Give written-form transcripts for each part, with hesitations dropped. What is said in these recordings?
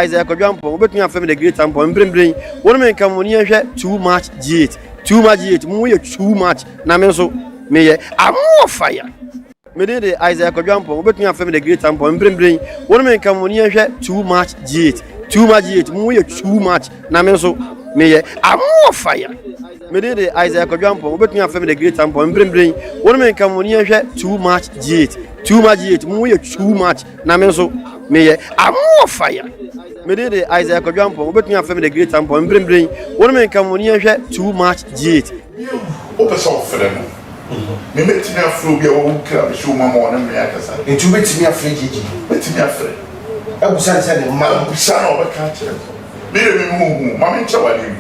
Isaiah Kwadwo Ampong, wobɛtumi afrɛ me The Great Ampong. Mprempren, wo ne me nka mo ne yɛnhwɛ Too Much GH. Too Much GH, mo yɛ too much, na me nso meyɛ I'm more fire. Me din de Isaiah Kwadwo Ampong, wobɛtumi afrɛ me The Great Ampong. Mprempren, wo ne me nka mo ne yɛnhwɛ Too Much GH. Too Much GH, mo yɛ too much, na me nso meyɛ I'm more fire. Me din de Isaiah Kwadwo Ampong, wobɛtumi afrɛ me The Great Ampong. Mprempren, wo ne me nka mo ne yɛnhwɛ Too Much GH. Too Much GH, mo yɛ too much, na me nso meyɛ I'm more fire. Me din de Isaiah Kwadwo Ampong, wobɛtumi afrɛ me The Great Ampong. Mprempren, wo ne me nka mo ne yɛnhwɛ Too Much GH. Wopɛ sɛ ɔfrɛ no? Me mɛtumi afrɛ obi a wawu kra bɛhyɛ wo mu ama ɔne me akasa. Nti wobɛtumi afrɛ Gigi? Mɛtumi afrɛ. Abusa no sɛ ne mma no. Abusa no a ɔbɛka akyerɛ me. Me deɛ me mu hu. Ma menkyerɛ wo adeɛ bi.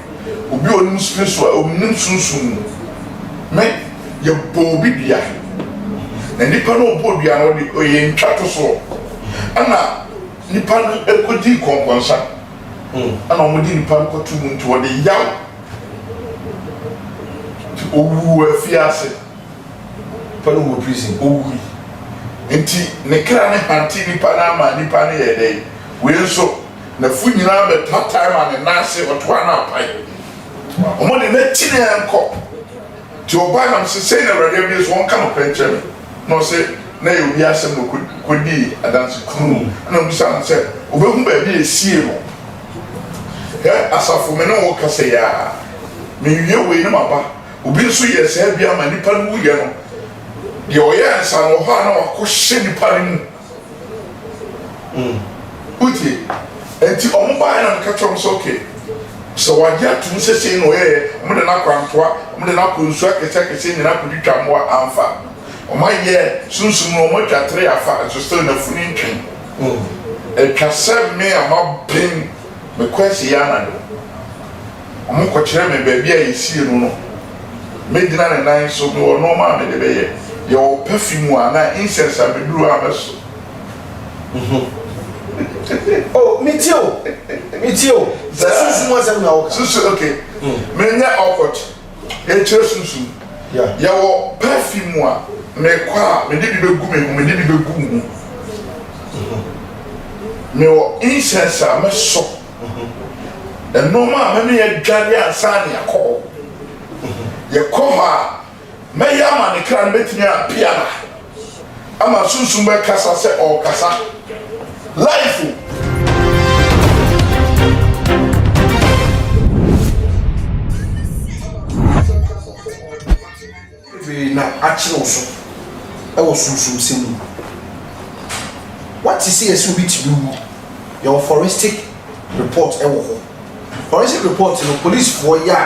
Obi a ɔnim spiritual, ɔnim sunsum mu. Me, yɛbɔ obi dua. Na nipa no a ɔbɔɔ dua no, ɔde ɔyɛ ntwatosoɔ. Ɛna nipa no kɔdii kɔnkɔnsa. Ɛna wɔde nipa no kɔto mu nti ɔde yaw. Nti ɔwuu wɔ afiase. Nipa no wɔ prison. Ɔwui. Nti ne kra no hantee nipa no ama nipa no yɛɛ dɛn? Wei nso, n'afu nyinaa bɛtatae ma ne nan ase, ɔtoa no apae. Wɔde no akyi ne ɛnkɔ. Nti ɔbae na mese, Sei na Awurade abue so, ɔnka nokorɛ nkyerɛ me. Na ɔse, Na ɛyɛ obi asɛm na ɔkɔdii adanse kronn. Ɛna mebisaa no sɛ, Ɔbɛhu baabi a ɛsiee no? Hwɛ, asafo, me ne wo rekasa yi ara, mewie wei na maba. Obi nso yɛɛ saa bi ama nipa no wuiɛ no, deɛ ɔyɛɛ nsa no wɔ hɔ a na wakɔhyɛ nipa no mu. Wotie? Enti wɔn baeɛ na meka kyerɛ wɔn sɛ, okay, sɛ wɔagye atom sɛ sei na ɔyɛeɛ, wɔde no akɔ antoa, wɔde no akɔ nsuo akɛseɛ akɛseɛ nyinaa akɔtwitwa mmoa, amfa. Wɔayɛ sunsum no, wɔatwa tere afa, nso still n'afunu ntwe. Atwa sɛ me a maben, mekɔ asieeɛ anadwo. Wɔkɔkyerɛɛ me baabi a yɛsie no no. Mɛgyina ne nan so, mewɔ nnoɔma a mede bɛyɛ. Yɛwɔ perfume anaa incense a meduru a mɛsɔ. Oh, metie o, metie o. Sɛ sunsum asɛm na woka. Sunsum, okay. Menyɛ awkward. Yɛkyerɛ sunsum. Yɛwɔ perfume a mekɔ a mede bi bɛgu me ho, mede bi bɛgu wo ho. Mewɔ incense a mɛsɔ. Nnoɔma a mɛma yɛadware ansa na yɛakɔ hɔ. Yɛkɔ hɔ a, mɛyɛ ama ne kra no bɛtumi apue aba ama sunsum bɛkasa sɛ ɔrekasa. Life o! Bebree na akyere wo so wɔ sunsumsɛm mu. Woate sɛ yɛse obi tumi wu, yɛwɔ forensic report wɔ hɔ. Forensic report no policefoɔ yɛ a,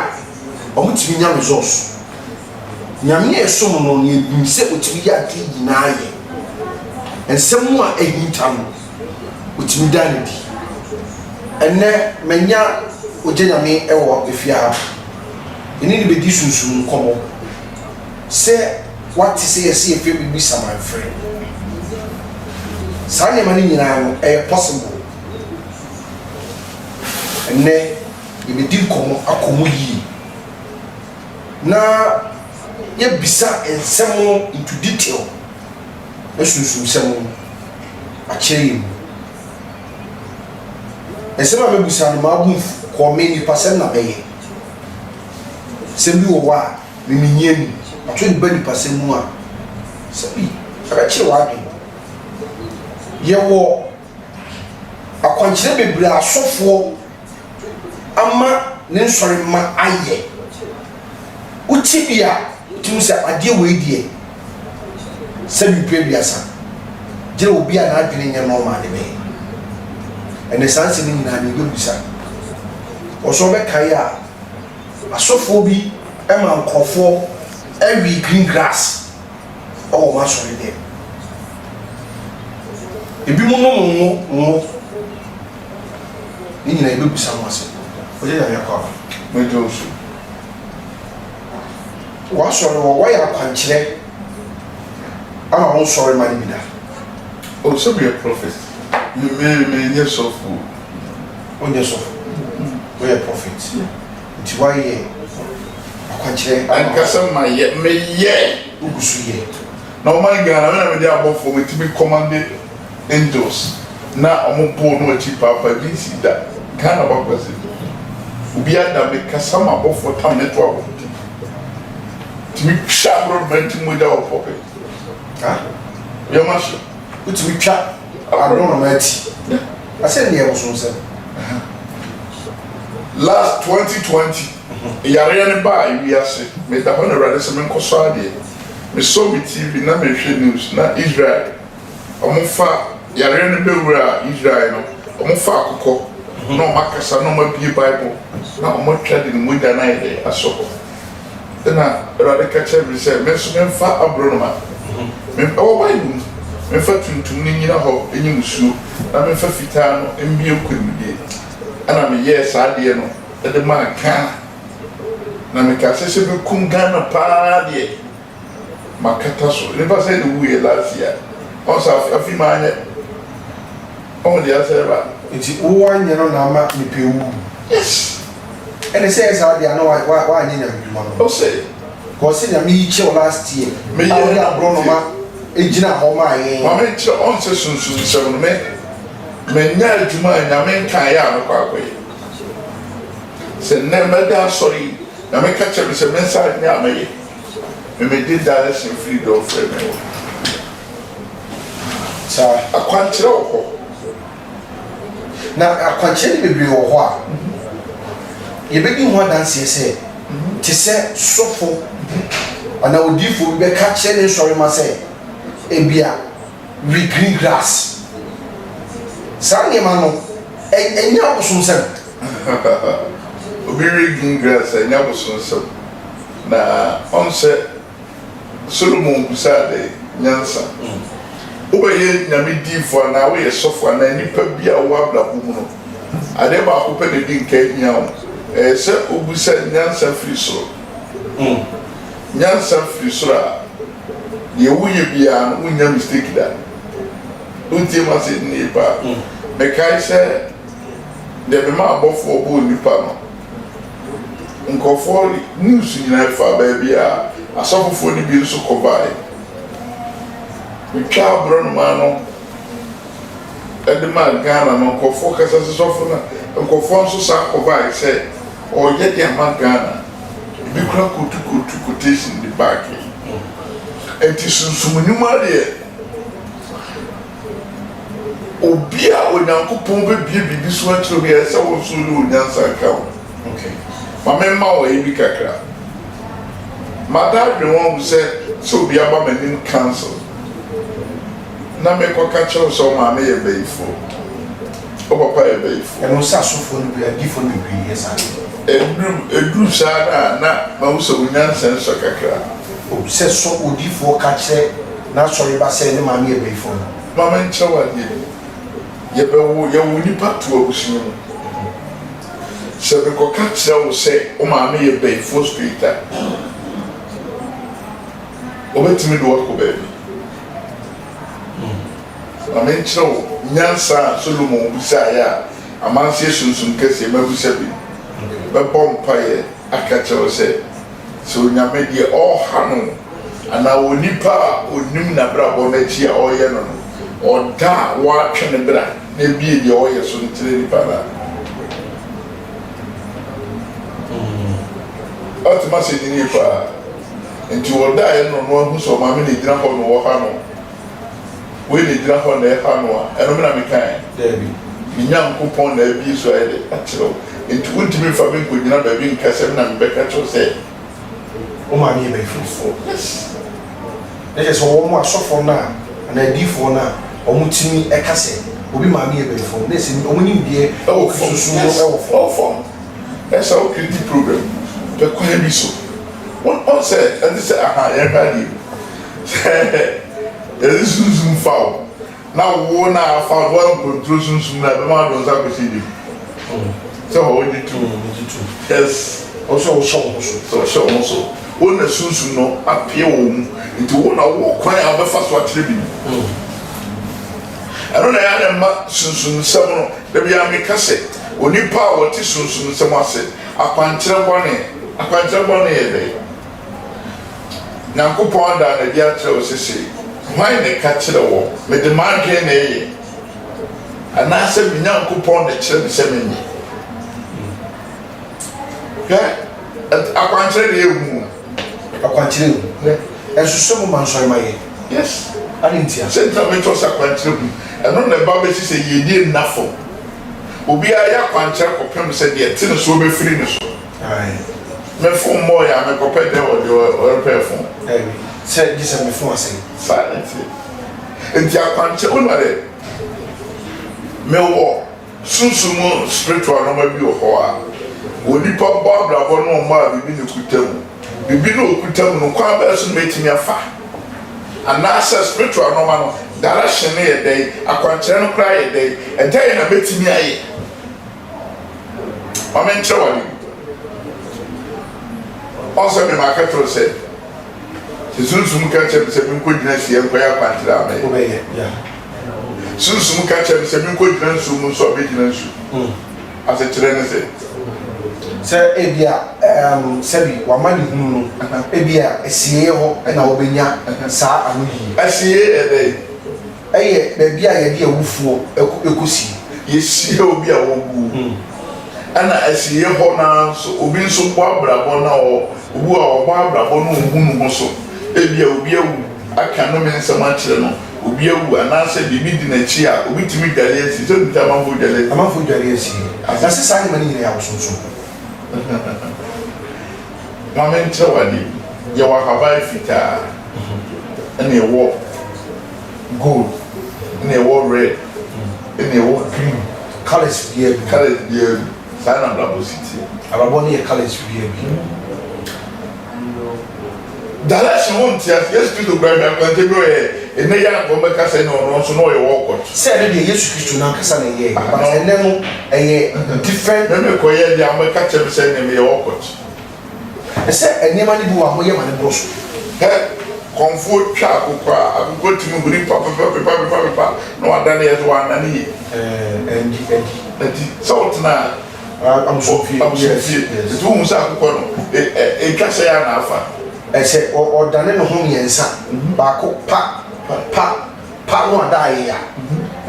wɔtumi nya results. Nyame a yɛsom no no yɛnim sɛ ɔtumi yɛ adeɛ nyinaa yɛ. Nsɛm a ahinta no, ɔtumi da no adi. Ɛnnɛ manya Ogya Nyame wɔ efie ha. Yɛne no bɛdi sunsum nkɔmmɔ. Sɛ woate sɛ yɛse yɛfrɛ biribi samanfrɛ. Saa nneɛma no nyinaa no, ɛyɛ possible. Ɛnnɛ yɛbɛdi nkɔmmɔ akɔ mu yie na yɛabisa nsɛm no into detail na sunsumsɛm no akyerɛ yɛn mu. Nsɛm a mɛbisa no, m'abo mfu, kɔɔ me nipasɛm na mɛyɛ. Sɛm bi wɔ hɔ a, me menni ani, but wode ba nipasɛm mu a, sɛbi ɛbɛkyere w'adwene. Yɛwɔ akwankyerɛ bebree a asɔfoɔ ama ne nsɔremma ayɛ. Wote bi a, wotumi hu sɛ adeɛ wei deɛ, sɛbi mprɛ aduasa, gyerɛ obi a n'adwene nyɛ normal de bɛyɛ. Ɛnɛ saa nsɛm yi nyinaa no yɛbɛbusa. Ɔsɛ ɔbɛkae a, asɔfoɔ bi ma nkurɔfoɔ wee green grass wɔ wɔn asɔre dɛm. Ebinom nom ngo ngo. Ne nyinaa yɛbɛbusa ho asɛm. Ɔgye Nyame akwaaba. Mɛgye wo so. W'asɔre hɔ, woayɛ akwankyerɛ ama wo nsɔremma no bi da? Oh, sɛ meyɛ prophet. Me, me, menyɛ sɔfo o. Wonyɛ sɔfo, woyɛ prophet. Nti woayɛ akwankyerɛ ama. Ɛnka sɛ mayɛ, meyɛ. Wogu so yɛ. Na ɔman Ghana, me na mede abɔfoɔ, metumi commande angels. Na ɔmo boo no akyi paapa bi nsi da Ghana bakwasɛm obi ada me kasa ma abɔfoɔ tam ne to abɔnten tumi twa aborɔnoma nti mogya wɔ pɔpɛ Ha? yɛm ahye. Wotumi twa aborɔnoma ti. Asɛ nneɛ bosomsɛm. Last 2020 yareɛ no baa wiase meda hɔ na Awurade sɛ menkɔsɔ adeɛ mesɔ me TV na mehwɛ news na Israel Wɔfa yareɛ no bɛwuraa Israel no, wɔfa akokɔ na wɔakasa na wɔabue Bible na wɔatwa de ne mogya no ayɛ dɛ asɔ hɔ. Ɛna Awurade ka kyerɛɛ me sɛ me nso memfa aborɔnoma, ɛwɔ Bible mu, memfa tuntum no nnyina hɔ nyi musuo na memfa fitaa no mmue nkonimdie. Ɛna meyɛɛ saa adeɛ no de maa Ghana. Na mekaa sɛ sɛ bɛkum Ghana paa deɛ, Makata so. Nipa sɛn na owuiɛ last year? Ɔn sɛ afe afe mu anyɛ. Ɔhu deɛ asɛ ɛba. Nti wo wanyɛ no na ama nipa ewu? Yes. Ɛne sɛ ɛyɛ saa deɛ a na wa wa wanyɛ nyame dwuma no. Ɔse. Cause sɛ nyame yi kyɛ wo last year a wode aborɔnoma gyina hɔ maa yɛn. Ma me nkyerɛ ɔn sɛ sunsum nsɛm no me manya adwuma a nyame nkaeɛ a mɛkɔ akɔyɛ. Sɛ nnɛ mɛda asɔre yi nyame ka kyerɛ me sɛ mensa nyɛ a mɛyɛ. Me megye direction firi deɛ ɔfrɛ me hɔ. Saa. Akwankyerɛ wɔ hɔ. Na akwankyerɛ no bebree wɔ hɔ a, yɛbɛdi ho adanseɛ sɛ, te sɛ sɔfo anaa odiyifoɔ bi bɛka kyerɛ ne nsɔremma sɛ, ebia we green grass. Saa nneɛma no, ɛnyɛ abosonsɛm. Obi we green grass a, ɛnyɛ abosonsɛm. Na ɔn sɛ Solomon bisaa dɛ, Nyansa, wobɛyɛ Nyame diyifo anaa woyɛ sɔfo anaa nyimpa bi a ɔwɔ abrabɔ mu no, adeɛ baako pɛ na edi nkan hia wo, ɛyɛ sɛ wobisa nyansa firi soro. Nyansa firi soro a, deɛ woyɛ biara no wonnya mistake da. Wontie m'asɛm no yie paa? Mekae sɛ deɛ memaa abɔfoɔ bɔɔ nnipa no, Nkurɔfoɔ news nyinaa ɛfaa baabi a asɔfofoɔ no bi nso kɔbaeɛ. Metwaa aborɔnoma no de maa Ghana no nkurɔfoɔ kasa sɛ sɔfo no nkurɔfoɔ nso saa kɔbaeɛ sɛ ɔreyɛ de ama Ghana. Ebi koraa kotu kotu quotation de baake. Nti sunsum nnwuma deɛ Obi a Onyankopɔn bɛbue biribi so akyerɛ obi a, ɛsɛ sɛ wo nso wode wo nyansa ka ho. Ma memma wo ayi bi kakra. Mada adwene ho ahu sɛ, sɛ obi aba m'anim council na mekɔka kyerɛ wo sɛ wo maame yɛ bayifoɔ, wo papa yɛ bayifoɔ. Ɛno sɛ asɔfoɔ no bi, adiyifoɔ no bebree yɛ saa adeɛ no. Ɛduru, ɛduru saa no a, na mahu sɛ wo nyansa nsua kakra. O, sɛ sɔ odiyifoɔ ka kyerɛ n'asɔreba sɛ ne maame yɛ bayifoɔ no. Ma menkyerɛ wo adeɛ bi. Yɛbɛwo, yɛwo nnipa to abusua mu. Sɛ mekɔka kyerɛ wo sɛ wo maame yɛ bayifoɔ straight a, wɔbɛtumi de wo akɔ baabi. Ma menkyerɛ wo nyansa a Solomon bisaeɛ a amanseɛ sunsum kɛseɛ mabisa bi. Mɛbɔ mpaeɛ aka kyerɛ wo sɛ. Sɛ Onyame deɛ ɔreha no anaa onipa a ɔnim n'abrabɔ no akyi a ɔreyɛ no no, ɔda a wɔatwe ne bra na ebie deɛ ɔreyɛ so no kyerɛ nipa no a, ɔte m'asɛm no yie paa. Nti ɔdaeɛ no na ɔno ahu sɛ ɔmaame na ɛgyina hɔ na ɔha no, wei na ɛgyina hɔ na ɛha no a, ɛno me na mekaeɛ? Daabi. Me Nyankopɔn na abie so ayɛ dɛ akyerɛ wo. Enti wontumi mfa me nkɔgyina baabi nka sɛ me na mebɛka kyerɛ wo sɛ. Wo maame yɛ bayifoɔ. Yes. Na kyerɛ sɛ wɔn asɔfoɔ no a anaa adiyifoɔ no a wɔtumi ka sɛ obi maame yɛ bayifoɔ no, na ɛsɛ wɔn nimdeɛ wɔ fam. Kristosom no Yes, wɔ fam. ɛwɔ fam. Ɛsɛ sɛ wo create problem pɛ kwan bi so. Wo ɔn sɛ ɛte sɛ aha yɛnhwɛ adeɛ bi. Sɛ yɛde sunsum fa wo. Na wo na afa wo nkontoro sunsum na ɛbɛma wode wo nsa akɔhyɛ gya mu. Sɛ hɔ wogye tom. Megye tom. Yes. Ɔwɔ sɛ wohyɛ wo ho so. Sɛ ɔhyɛ wo ho so. Wo na sunsum no apue wɔ wo mu. Nti wo na wowɔ kwan a wobɛfa so akyerɛ biribi. Ɛno na ɛyɛ a na ɛma sunsumsɛm no, da biara meka sɛ, onipa a ɔte sunsumsɛm ase, akwankyerɛ bɔne, akwankyerɛ bɔne yɛ dɛn? Nyankopɔn ada no adi akyerɛ wo sesei. Hwan na ɛka kyerɛ wɔ? Mede m'adwene na ɛyɛ. Anaasɛ me Nyankopɔn na ɛkyerɛ me sɛ menyɛ? Hwɛ, akwankyerɛ deɛ ɛhu o. Akwankyerɛ hu. Ɛnsosɔ mu ma nsɔre ma yɛ. Yes. Ade ntia. Sɛ ntina mekyerɛ sɛ akwankyerɛ hu. Ɛno na ɛba bɛsi sɛ yiedie nna fam. Obiara yɛ akwankyerɛ kɔpem sɛ deɛ ɛte ne soɔ bɛfiri ne so. Me fon mmɔɔyɛ a mekɔpɛ dɛn wɔ deɛ ɔrepɛ fon? Dabi. Sɛ gye sɛ me fon asɛe. Saa na ɛteɛ. Nti akwankyerɛ, wonim adeɛ? Mewɔ sunsum mu spiritual nnoɔma bi wɔ hɔ a, onipa bɔ abrabɔ no ɔmɔ a biribi na ɛkuta mu. Biribi na ɔkuta mu no, kwan bɛn so na mɛtumi afa? Anaasɛ spiritual nnoɔma no, direction no yɛ dɛn? Akwankyerɛ no koraa yɛ dɛn? Ɛdɛn na mɛtumi ayɛ? Ma menkyerɛ wo ade bi. Ɔn sɛ me maka kyerɛ wo sɛ, sɛ sunsum ka kyerɛ me sɛ menkɔgyina asieɛ nkɔyɛ akwankyerɛ a, mɛyɛ. Sunsum ka kyerɛ me sɛ menkɔgyina nsuo mu nso a, mɛgyina nsuo mu. Asekyerɛ ne sɛ. Sɛ ebia ɛɛm sɛbi w'amanehunu no, ebia asieeɛ hɔ na wobɛnya saa anoyie. Asieeɛ yɛ dɛn? Ɛyɛ baabi a yɛde awufoɔ kɔsie. Yɛsie obi a wawu. Ɛna asieɛ hɔ no ara nso, obi nso bɔ abrabɔ na ɔ, obi wɔ hɔ a ɔbɔ abrabɔ na ɔnhu ne ho so. Ebia obi awu aka nnome nsɛm akyerɛ no, obi awu anaasɛ biribi di n'akyi a, obi tumi dware asie. Sɛ wonim sɛ amanfoɔ dware asie? Amanfoɔ dware asie. Na sɛ saa nneɛma no nyinaa yɛ abosonsom. Ma menkyerɛ wo adeɛ bi. Yɛwɔ ahaban fitaa, ɛna yɛwɔ gold, ɛna ɛwɔ red, ɛna ɛwɔ green. Colours biara bi. Colours biara bi. Saa na abrabɔ si teɛ. Abrabɔ no yɛ colours biara bi. Direction wo nte ase. Yesu Kristo kura hwɛ akwankyɛ bi ɔyɛ ɛnɛ yi anka ɔbɛka sɛ na ɔno nso na ɔyɛ ɔkɔt. Sɛ ɛno deɛ Yesu Kristo n'ankasa na ɛyɛɛ but ɛnɛ no ɛyɛ different. Mɛmɛ kɔ yɛ deɛ ɔbɛka kyerɛ me sɛ ɛnɛ meyɛ ɔkɔt. Ɛsɛ nneɛma no bi wɔ a moyɛ ma no boro so. Hɛ! Kɔmfoɔ twa akokɔ a, akokɔ tumi huri papapapepapepapepa na wadane yɛ sɛ wannane yie. Ɛɛ, ɛndi, adi. Adi. Sɛ wotenaa Abosomfie, abosomfie, yes, yes. nti wohu sɛ akokɔ no, ɛ, ɛ, ɛtwa sɛe a na afa. Ɛsɛ ɔ, ɔdane ne ho mmiɛnsa, baako pa, pa, pa no ada ayɛ a,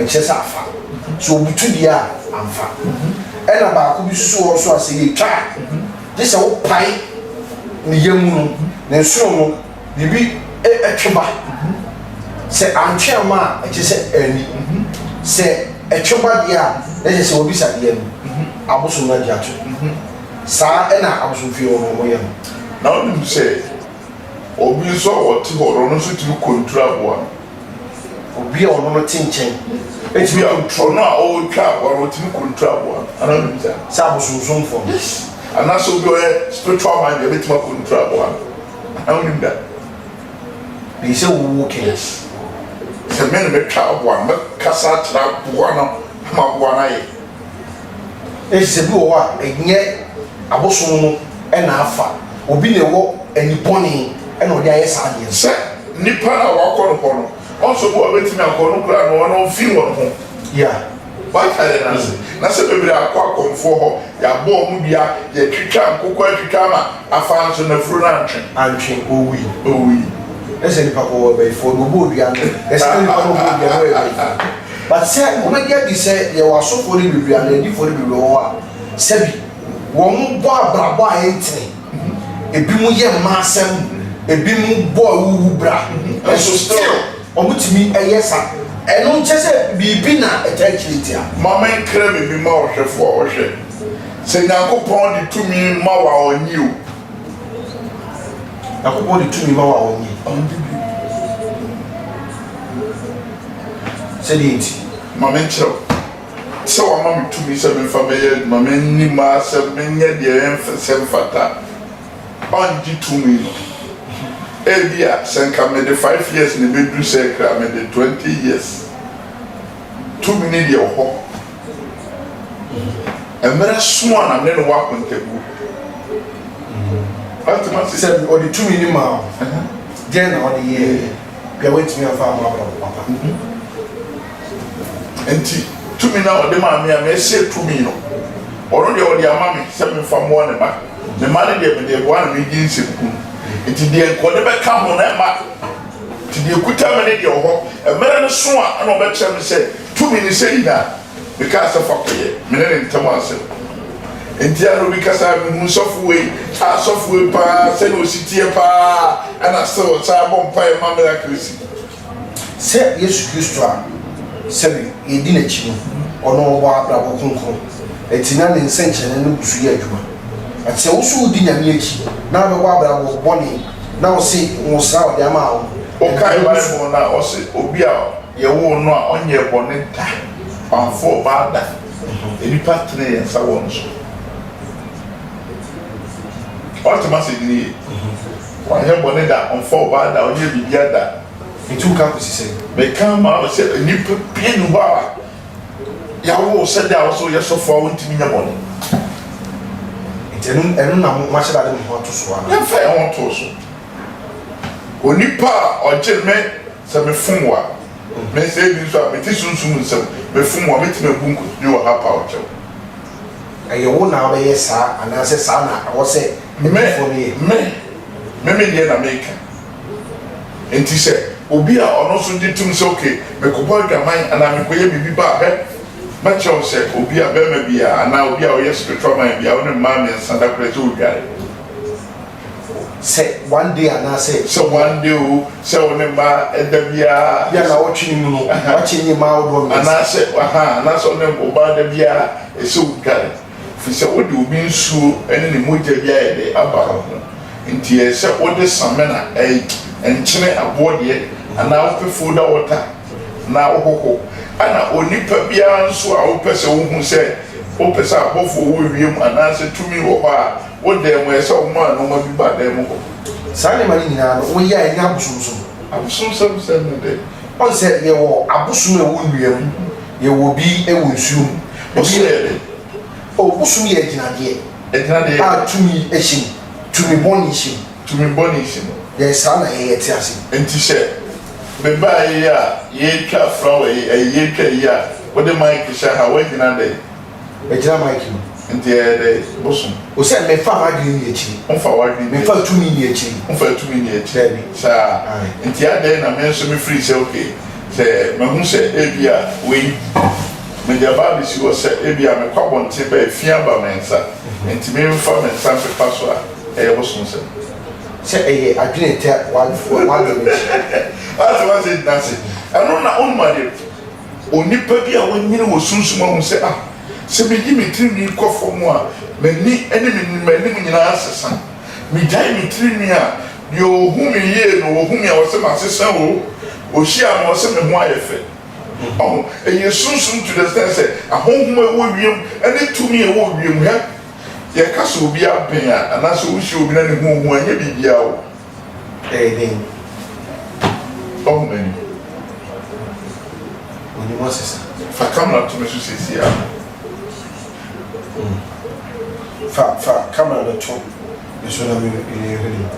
ɛkyerɛ sɛ afa. Sɛ ɔbutu deɛ a, amfa. Ɛna baako bi nso wɔ hɔ nso a, sɛ yɛtwa a, gye sɛ wopae ne yam no, ne nsono no, biribi twe ba. Sɛ antwe amma a, ɛkyerɛ sɛ anni. Sɛ ɛtwe ba deɛ a, na kyerɛ sɛ wabisa deɛ no, abosom no agye ato. Saa na abosomfie hɔ no wɔyɛ no. Na wonim sɛ obi nso a ɔte hɔ no, ɔno nso tumi konturu aboa no. Obi a ɔno no te nkyɛn tumi konturu. Ɔno a ɔretwa aboa no, ɔtumi konturu aboa no. Anaa wonim saa? Sɛ abosonsomfoɔ no. Yes. Anaasɛ obi a ɔyɛ spiritual man deɛ, ɔbɛtumi akonturu aboa no. Anaa wonim da? Bɛyi sɛ wo kɛn. Yes. Sɛ me na mɛtwa aboa no, mɛkasa akyerɛ aboa no ama aboa no ayɛ. Enti sɛ bi wɔ hɔ a, ɛnyɛ abosom no na afa, obi na ɛwɔ ani bɔne na ɔde ayɛ saa adeɛ no. Sɛ nipa no a wakɔ no hɔ no, ɔnso bi wɔ hɔ a bɛtumi akɔ no koraa no ɔno ɔmfii wɔn ho. Yeah. Wate adeɛ no ase? Na sɛ bebree akɔ akɔmfoɔ hɔ, yɛabɔ wɔn dua, yɛatwitwa nkokɔ atwitwa ama afa nso n'afuro no antwe. Antwe, ɔwui. Ɔwui. Na sɛ nipa kɔ wɔ abayifoɔ no, ɔbɔɔ dua no, yɛsɛ na nipa no ɔbɔɔ dua no ɔyɛ bayifoɔ. But sɛ wobɛgye adi sɛ yɛwɔ asɔfoɔ no bebree anaa adiyifoɔ no bebree wɔ hɔ a, sɛbi wɔn bɔ abrabɔ a ɛntene, ebinom yɛ mmaa asɛm, ebinom bɔ awuwu bra, nso still wɔn tumi yɛ sa. Ɛno nkyɛ sɛ biribi na ɛtaa akyire ntia. Ma menkra biribi ma ɔhwɛfoɔ a ɔhwɛ. Sɛ Nyankopɔn de tumi ma wo a ɔnnye o. Nyankopɔn de tumi ma wo a ɔnnye. Ɔnnye bio. Sɛdeɛ nti. Ma menkyerɛ wo. Sɛ wama me tumi sɛ memfa mmɛyɛ adwuma, menni m'asɛm, menyɛ deɛ ɛnsɛ mfata, ɔngye tumi no. Ebia sɛ nka mede five years na ɛbɛduru sɛ kra, mede twenty years. Tumi no deɛ wɔ hɔ. Mmerɛ so a na me ne no wɔ akontabuo. Wate m'ase? Sɛ ɔde tumi no maa wo, deɛn na wode yɛeɛ? Bia woantumi amfa ammɔ abrabɔ papa. Enti tumi no a ɔde maa me a merehyɛ tumi no, ɔno deɛ ɔde ama me sɛ memfa mmoa ne mma. Ne mma no deɛ mede reboa na medi nsekunu. Enti deɛ nka ɔde bɛka ho no ɛmma. Enti deɛ ɛkuta me no deɛ wɔ hɔ. Mmerɛ no so a ɛna ɔbɛkyerɛ me sɛ tumi no sei na. Mekaa sɛ fa kɔyɛ. Me ne ne ntam asɛm. Enti a na obi kasa a mehu sɔfo wei, a sɔfo wei paa sɛnea osi teɛ paa ɛna still ɔsan bɔ mpaeɛ ma miracle si. Sɛ Yesu Kristo a sɛbe yɛdi n'akyi no, ɔno ɔbɔ abrabɔ kronkron, enti na ne nsɛnkyerɛnne no gu so yɛ adwuma. But sɛ wo nso wodi Nyame akyi na wobɛbɔ abrabɔ bɔne na wo se nwosra a ɔde ama wo no, Wokae ɛnde gu so. Bible no a ɔse obi a yɛwoo no a ɔnyɛɛ bɔne da, wamfa ɔbaa da, nnipa tene yɛn nsa wɔ no so. Woate m'asɛm no yie? Wanyɛ bɔne da, ɔmfa ɔbaa da, ɔnyɛɛ biribiara da. Enti woka kɔsi sɛn? Meka ma wo sɛ nnipa pii nni hɔ a yɛawo wo sɛ da a wo sɛ woyɛ sɔfo a wontumi nyɛ bɔne. Enti ɛno ɛno na mo moahyɛ da de mo ho ato so anaa? Yɛmfa yɛn ho ntoo so. Onipa a ɔgye me sɛ mefom wo a, me sɛ ebi nso a mete sunsum nsam, mefom wo a, mɛtumi abu nkotodwe wɔ ha apaw kyɛw. Ɛyɛ wo na wobɛyɛ saa anaasɛ saa na ɛwɔ sɛ Me, adiyifoɔ no yɛ? me, me me deɛ na meka. Enti sɛ obi a ɔno nso gye tom sɛ okay, mekɔbɔ adwaman anaa mekɔyɛ biribi ba a, hwɛ, mɛkyerɛ wo sɛ obi a barima biara anaa obi a ɔyɛ spiritual man biara, wo ne mmaa mmiɛnsa da koraa ɛsɛ sɛ wodware. Sɛ one day anaasɛ. Sɛ one day o, sɛ wo ne mmaa da biara. Bi a naawɔtwe no mu no, woakyɛ nye mmaa ahodoɔ mmiɛnsa. Anaasɛ, ahaa, anaasɛ wo ne ɔbaa da biara, ɛsɛ sɛ wodware. Ɛfiri sɛ wode obi nsuo ne ne mogya bi ayɛ dɛ aba wo ho. Nti ɛyɛ sɛ wode samina, ɛy, nkyene aboɔ deɛ, anaa wopɛ folda water na wohoho. Ɛna onipa biara nso a wopɛ sɛ wohu sɛ wopɛ sɛ abɔfoɔ wɔ wiem anaasɛ tumi wɔ hɔ a, wo dan mu, ɛyɛ sɛ woma nnoɔma bi ba dan mu hɔ. Saa nneɛma no nyinaa no, woyɛ a ɛnyɛ abosomsom? Abosomsɛm sɛn ne dɛn? Ɔn sɛ yɛwɔ abosom a ɛwɔ nnua mu, yɛwɔ bi wɔ nsuo mu. Bosom yɛ dɛn? Oh, bosom yɛ agyinadeɛ. Agyinadeɛ yɛ dɛn? A tumi hyɛ mu, tumi bɔne hyɛ mu. Tumi bɔne hyɛ mu. Yɛn saa na yɛyɛ te ase. Nti sɛ mebaeɛ yi a yɛretwa flower yi, ɛyi yɛretwa yi a, wode mic hyɛ ha, woagyina dɛn? Mɛgyina mic mu. Nti ɛyɛ dɛ bosom. O sɛ mefa m'adwene nni akyiri. Womfa w'adwene nni akyiri. Memfa tumi nni akyiri. Womfa tumi nni akyiri. Daabi. Saa. Ae. Nti adɛn na me nso me firi sɛ okay sɛ mahu sɛ ebia wei mede aba abɛsi hɔ sɛ ebia mekɔ abɔnten ba a efi aba me nsa nti memfa me nsa mpepa so a ɛyɛ bosomsɛm. Sɛ ɛyɛ adwene ɛtɛ w'adwene akyi. Wate w'ase gyina ase. Ɛno na wonim adeɛ. Onipa bi a wanyini wɔ sunsum ahu sɛ, Ah, sɛ miyi me tirinwi kɔ fam a, m'ani ne m'anim nyinaa sesa. Migyae me tirinwi a, nea ohu me yie no, ohu me a, ɔse masesa o. Ohyia me a, ɔse me ho ayɛ fɛ. Ɔho, ɛyɛ sunsum to the extent sɛ ahonhom a ɛwɔ wiem ne tumi a ɛwɔ wiem. Hwɛ, yɛka sɛ obi aben a, anaasɛ wohyia obi na ne ho hu a, ɛnyɛ biribiara o. Ɛyɛ dɛn? Wahu m'anim. W'anim asesa. Fa camera to me so seesei ara. Mm. Fa, fa camera no to me so na me, me hwɛ n'anim.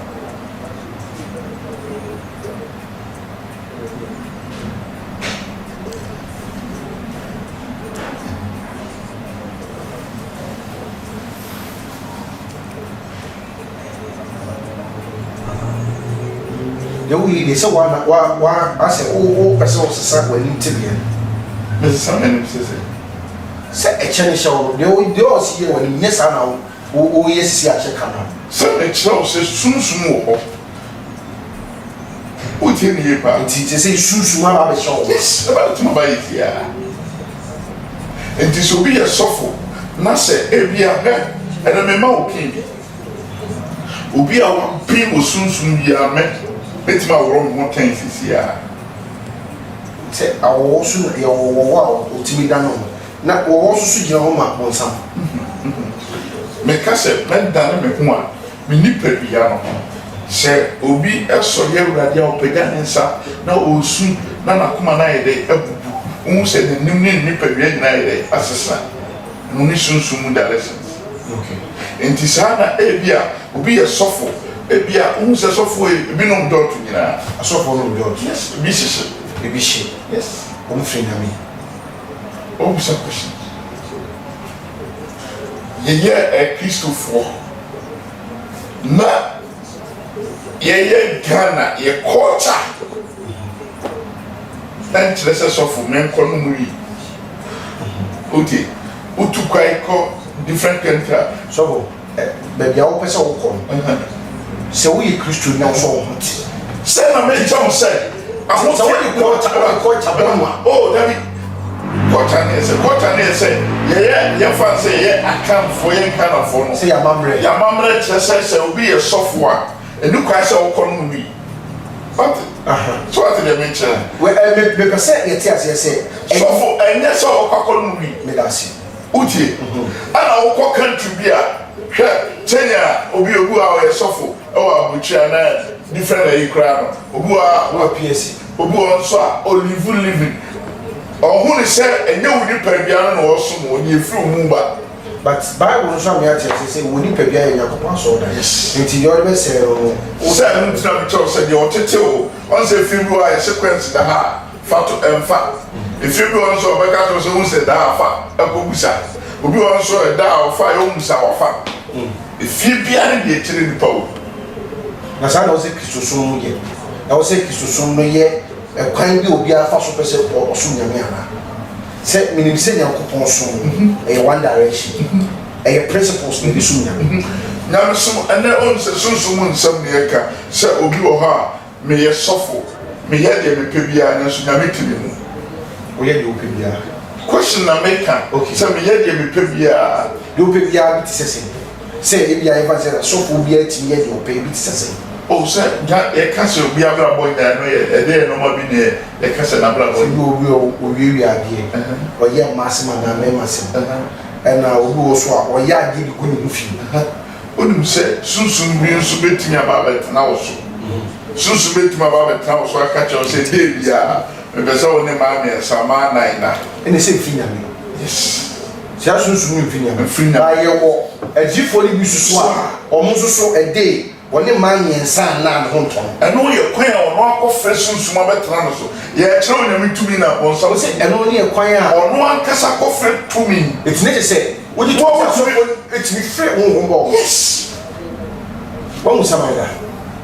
Deɛ woyɛ yi deɛ sɛ wa wa wa asɛ wo wo pɛ sɛ wosesa w'anim tebea no. Mesesa m'anim sɛ sɛ. Sɛ ɛkyɛ no hyɛ wo no deɛ wo deɛ ɔsi yɛ w'anim nyɛ saa na wo wo woyɛ sisi akyɛ camera no. Sɛ mekyerɛ wo sɛ sunsum wɔ hɔ. Wotie me yie paa. Nti sɛ sɛ sunsum aba abɛhyɛ wo. Yes, ɛba bɛtumi aba yɛ tiaa. Nti sɛ obi yɛ sɔfo na sɛ ebia hwɛ ɛnɛ mema wo pin bi. Obi a waben wɔ sunsum biara me mɛtumi aworɔ me ho tɛn sisi a. Sɛ awɔwɔ so na yɛwɔ wɔwɔ a ɔtumi dane ho na wɔwɔ nso so gyina hɔ ma bonsam. Meka sɛ mɛdane me ho a me nipadua no. Sɛ obi sɔre Awurade a ɔpagya ne nsa na ɔresu na n'akoma no ayɛ dɛ abubu, wohu sɛ n'anim ne ne nipadua nyinaa ayɛ dɛ asesa. Ɛno ne sunsum mu directions. Enti saa na ebia obi yɛ sɔfo, ebia wohu sɛ sɔfo yi ebi nom dɔɔto nyinaa. Asɔfoɔ nom dɔɔto. Yes, ebi hyehye. Ebi hye. Yes. Wɔn firi Nyame. Wobisa question. Yɛyɛ Akristofoɔ na yɛyɛ Ghana yɛ culture na nkyerɛ sɛ sɔfo menkɔ nom wii. Wotie? Wotu kwan kɔ different country a. Sɔfo, ɛ, baabi a wopɛ sɛ wokɔ no, sɛ woyɛ Kristoni na wosɔ wo ho te. Sɛ na mekyɛ wo sɛ ahoteɛ. Sɛ wode culture, wode culture bɔ no a. Oh, dabi. Culture ne yɛ sɛ, culture ne yɛ sɛ, yɛyɛ, yɛmfa no sɛ yɛyɛ Akanfoɔ, yɛn Ghanafoɔ no. Sɛ yɛn amammerɛ. Yɛn amammerɛ kyerɛ sɛ, sɛ obi yɛ sɔfo a, ɛni kwan sɛ wokɔ nom wii. Wate? So wate deɛ mekyerɛ no? Wɛ, ɛ, me, mepɛ sɛ yɛte aseɛ sɛ, ɛnyɛ. Sɔfo, ɛnyɛ sɛ wokɔ akɔnom wii. Meda ase. Wotie? Ɛna wokɔ country bi a, hwɛ sɛnea obi, obi wɔ hɔ a ɔyɛ sɔfo wɔ aburokyire anaa different ayi koraa no, obi wɔ hɔ a, Wɔ PSC. obi wɔ hɔ nso a, ɔlive living. Ɔhu no sɛ ɛnyɛ wo nipadua no na ɔresom wo, deɛ ɛfiri wo mu ba. But Bible no nso ama yɛate aseɛ sɛ wo nipadua yɛ Nyankopɔn asɔredan. Yes. Nti deɛ ɔde bɛsɛe no no, wo. Sɛ ɛno nti na mekyerɛ wo sɛ deɛ ɔtete wo, ɔn sɛ efie bi wɔ hɔ a yɛhyɛ kwansi da ha a, fa to, ɛmfa. Efie bi wɔ hɔ nso a ɔbɛka akyerɛ wo sɛ wohu sɛ da ha a, fa kɔ busa. Obi wɔ hɔ nso a ɛda a ɔfa yɛ ɔmmu sa, wafa. Efie biara ne deɛ ɛkyerɛ nipa wɔ mu. Na saa na ɛwɔ sɛ Kristosom no yɛ. Ɛwɔ sɛ Kristosom no yɛ ɛkwan bi a obiara fa so pɛ sɛ ɔsom Nyame anaa? Sɛ menim sɛ Nyankopɔn som no, ɛyɛ one direction. Ɛyɛ principles na yɛde som Nyame. Nyamesom, ɛnnɛ wohu sɛ sunsum mu nsɛm na yɛka, sɛ obi wɔ hɔ a, meyɛ sɔfo, meyɛ deɛ mepɛ biara nanso Nyame te me mu. Woyɛ deɛ wopɛ biara? Question na meka, Okay. sɛ meyɛ deɛ mepɛ biara. Deɛ wopɛ biara bi te sɛ sɛn? Sɛ ebia yɛmfa no sɛ sɔfoɔ biara tumi yɛ deɛ ɔpɛ, ebi te sɛ sɛn? Oh, sɛ nya yɛka sɛ obi abrabɔ nyɛ ɛno yɛ ɛdeɛ nnoɔma bi na yɛka sɛ n'abrabɔ Sɛ nyɛ. bi obi a ɔwiawia adeɛ, ɔyɛ mmaa asɛm anaa mmarima asɛm, ɛna obi wɔ so a ɔyɛ adeɛ de gu ne ho fi. Wonim sɛ sunsum bi nso bɛtumi aba abɛtena wo so. Sunsum bɛtumi aba abɛtena wo so aka kyerɛ wo sɛ dee biara mepɛ sɛ wo ne mmaa mmiɛnsa, mmaa nnan na. Ɛna ɛsɛ mfiri Nyame. Yes. Saa sunsum no mfiri Nyame. Mfiri Nyame. Na yɛwɔ adiyifoɔ no bi nso so a, wɔn nso so ɛdee wɔne mmaa mmiɛnsa anaa ne ho ntɔ no. Ɛno yɛ kwan a ɔno akɔfrɛ sunsum abɛtena no so. Yɛrekyerɛ Onyame tumi na bonsam. Ɔse ɛno ne ɛkwan a. Ɔno ankasa kɔfrɛ tumi. Enti na kyerɛ sɛ wogye tom sɛ asɔfoɔ no tumi frɛ honhom ba wɔn so. Yes. Wahu saman da?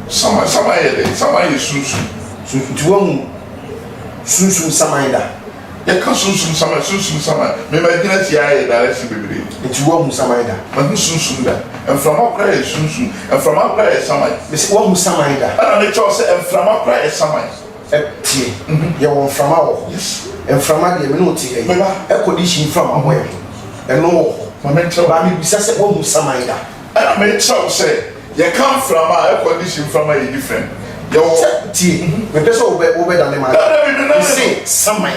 Saman, saman yɛ dɛn? Saman yɛ sunsum. Sunsum, nti wahu sunsum saman da? Yɛka sunsum saman, sunsum saman, me magyina si ayɛ direction bebree. Nti woahu saman da? Mahu sunsum da. Mframa koraa yɛ sunsum. Mframa koraa yɛ saman. Mese woahu saman da? Ɛna mekyerɛ wo sɛ mframa koraa yɛ saman. Tie, yɛwɔ mframa wɔ hɔ. Yes. Mframa deɛ me ne wo te ha yi, Me ba. air condition mframa bɔ yɛn ho, ɛno wɔ hɔ. Ma menkyerɛ wo. But mebisa sɛ woahu saman da? Ɛna mekyerɛ wo sɛ yɛka mframa a, air condition mframa yɛ different. Yɛwɔ. Sɛ, tie, mempɛ sɛ wobɛ, wobɛdane m'adwene. Dabi, dabi, mennane no. Mese saman.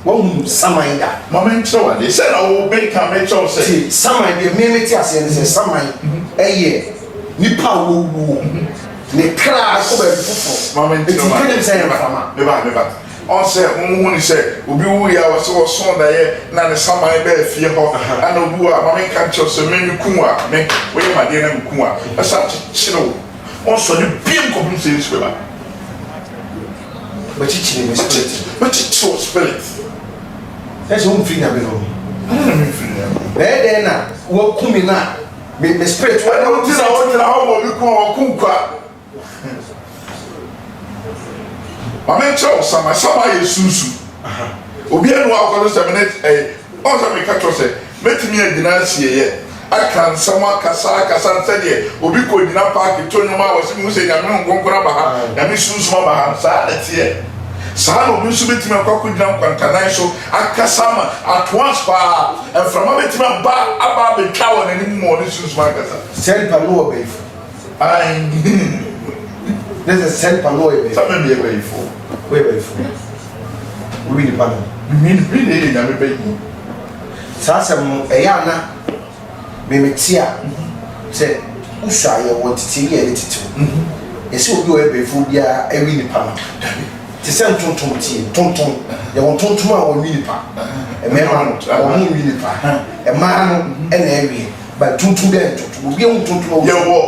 Woahunu saman da? Ma menkyerɛ wo adeɛ. Sɛ na wo, meka, mekyerɛ wo sɛ. Tie, saman deɛ me mete aseɛ ne sɛ, saman yɛ nipa a wawuo, ne kra kɔ baabi foforɔ. Ma menkyerɛ Enti wo nka adeɛ. nim sɛ ɛyɛ mframa. Me ba, me ba. Ɔn sɛ mo hu no sɛ obi wuiɛ a wɔse wɔsoo daeɛ na ne saman baa fie hɔ ɛna obi wɔ a ma menka nkyerɛ wo sɛ me me ku wo a me woyɛ m'adeɛ na me ku wo a mɛsan akyekyere wo ɔnsɔre biom kɔpem sɛ Yesu bɛba. Bɛkyekyere me spirit. Bɛkyekyere wo spirit. Ɛsɛ sɛ womfiri Nyame hɔ. Adɛn na memfiri Nyame hɔ? Na ɛyɛ dɛn na woaku me na me me spirit. Ɛno nti na wogyina hɔ ma obi ku a waku wo kwa. Ma menkyerɛ wo sama. Sama yɛ sunsum. Obiara nni hɔ a ɔkɔto sɛ me ne ɛyɛ. Ɔn sɛ meka kyerɛ wo sɛ mɛtumi agyina asieeɛ aka nsɛm akasa akasa sɛdeɛ obi kɔgyina paake to nnwom a wɔse mehu sɛ Nyame Honhom Kronkron aba ha, Nyame sunsum aba ha. Saa na ɛteɛ. Saa na obi nso bɛtumi akɔ akɔgyina nkwantanan so akasa ama at once paa mframa bɛtumi aba aba abɛtwa wɔ n'anim ma ɔne sunsum akasa. Saa nipa no wɔ bayifo. Ae. Ne sɛ sɛ nipa no ɔyɛ bayifo. Sɛ me meyɛ bayifo. Woyɛ bayifo. Wowi nipa no. Me me na ɛyɛ nyame bayi. Saa asɛm no ɛyɛ ana me me te a sɛ wosua yɛ wɔ ntetee bi a yɛde tete wo. Yɛsɛ obi a ɔyɛ bayifo biara ɛwi nipa no. Dabi. Te sɛ ntontom tie ntontom. Yɛwɔ ntontom a wɔnwi nipa. Mmarima no wɔn nwi nipa. Mmaa no ɛna ɛwiɛ. Ba ntontom dɛ ntontom. Obi ehu ntontom a osu. Yɛwɔ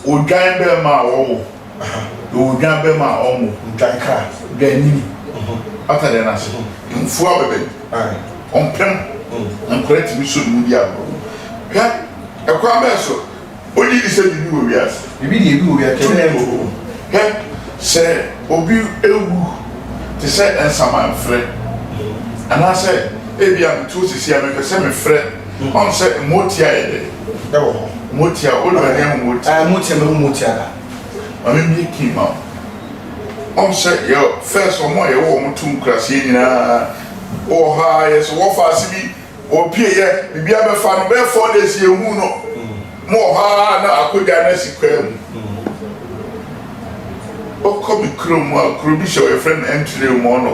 odwan bɛrima a ɔwo. Yɛwɔ odwan bɛrima a ɔnwo. Odwan kra. Odwan nini. Wate adeɛ no ase? Mfuo abɛbɛn. Ɔmpem. Nkwadaa tumi sɔ ne mu di agorɔ. Hwɛ, ɛkwan bɛn so? Wogye di sɛ biribi wɔ wiase? Biribi deɛ ebi wɔ wiase. Tumi wɔ hɔ. Hwɛ, sɛ obi wu te sɛ nsamanfrɛ anaasɛ. Ebia mete hɔ sisi a mepɛ sɛ mefrɛ. Ɔn sɛ motia yɛ dɛ. Ɛwɔ hɔ. Motia, wode w'ani ahu motia? Ɛɛ, motia, mahu motia da. Ma memmue key ma wo. Ɔn sɛ yɛ first wɔn a yɛwɔ wɔn to nkuraseɛ nyinaa wɔ hɔ a yɛ sɛ wɔfa ase bi wɔpie yɛ biribi abɛfa no bɛyɛ 4 days yɛhu no mo wɔ hɔ a na akogya no asi kwaa mu. Wokɔ me kurom a, kuro bi hyɛ hɔ yɛfrɛ no Ɛnkyerɛ Mɔnɔ.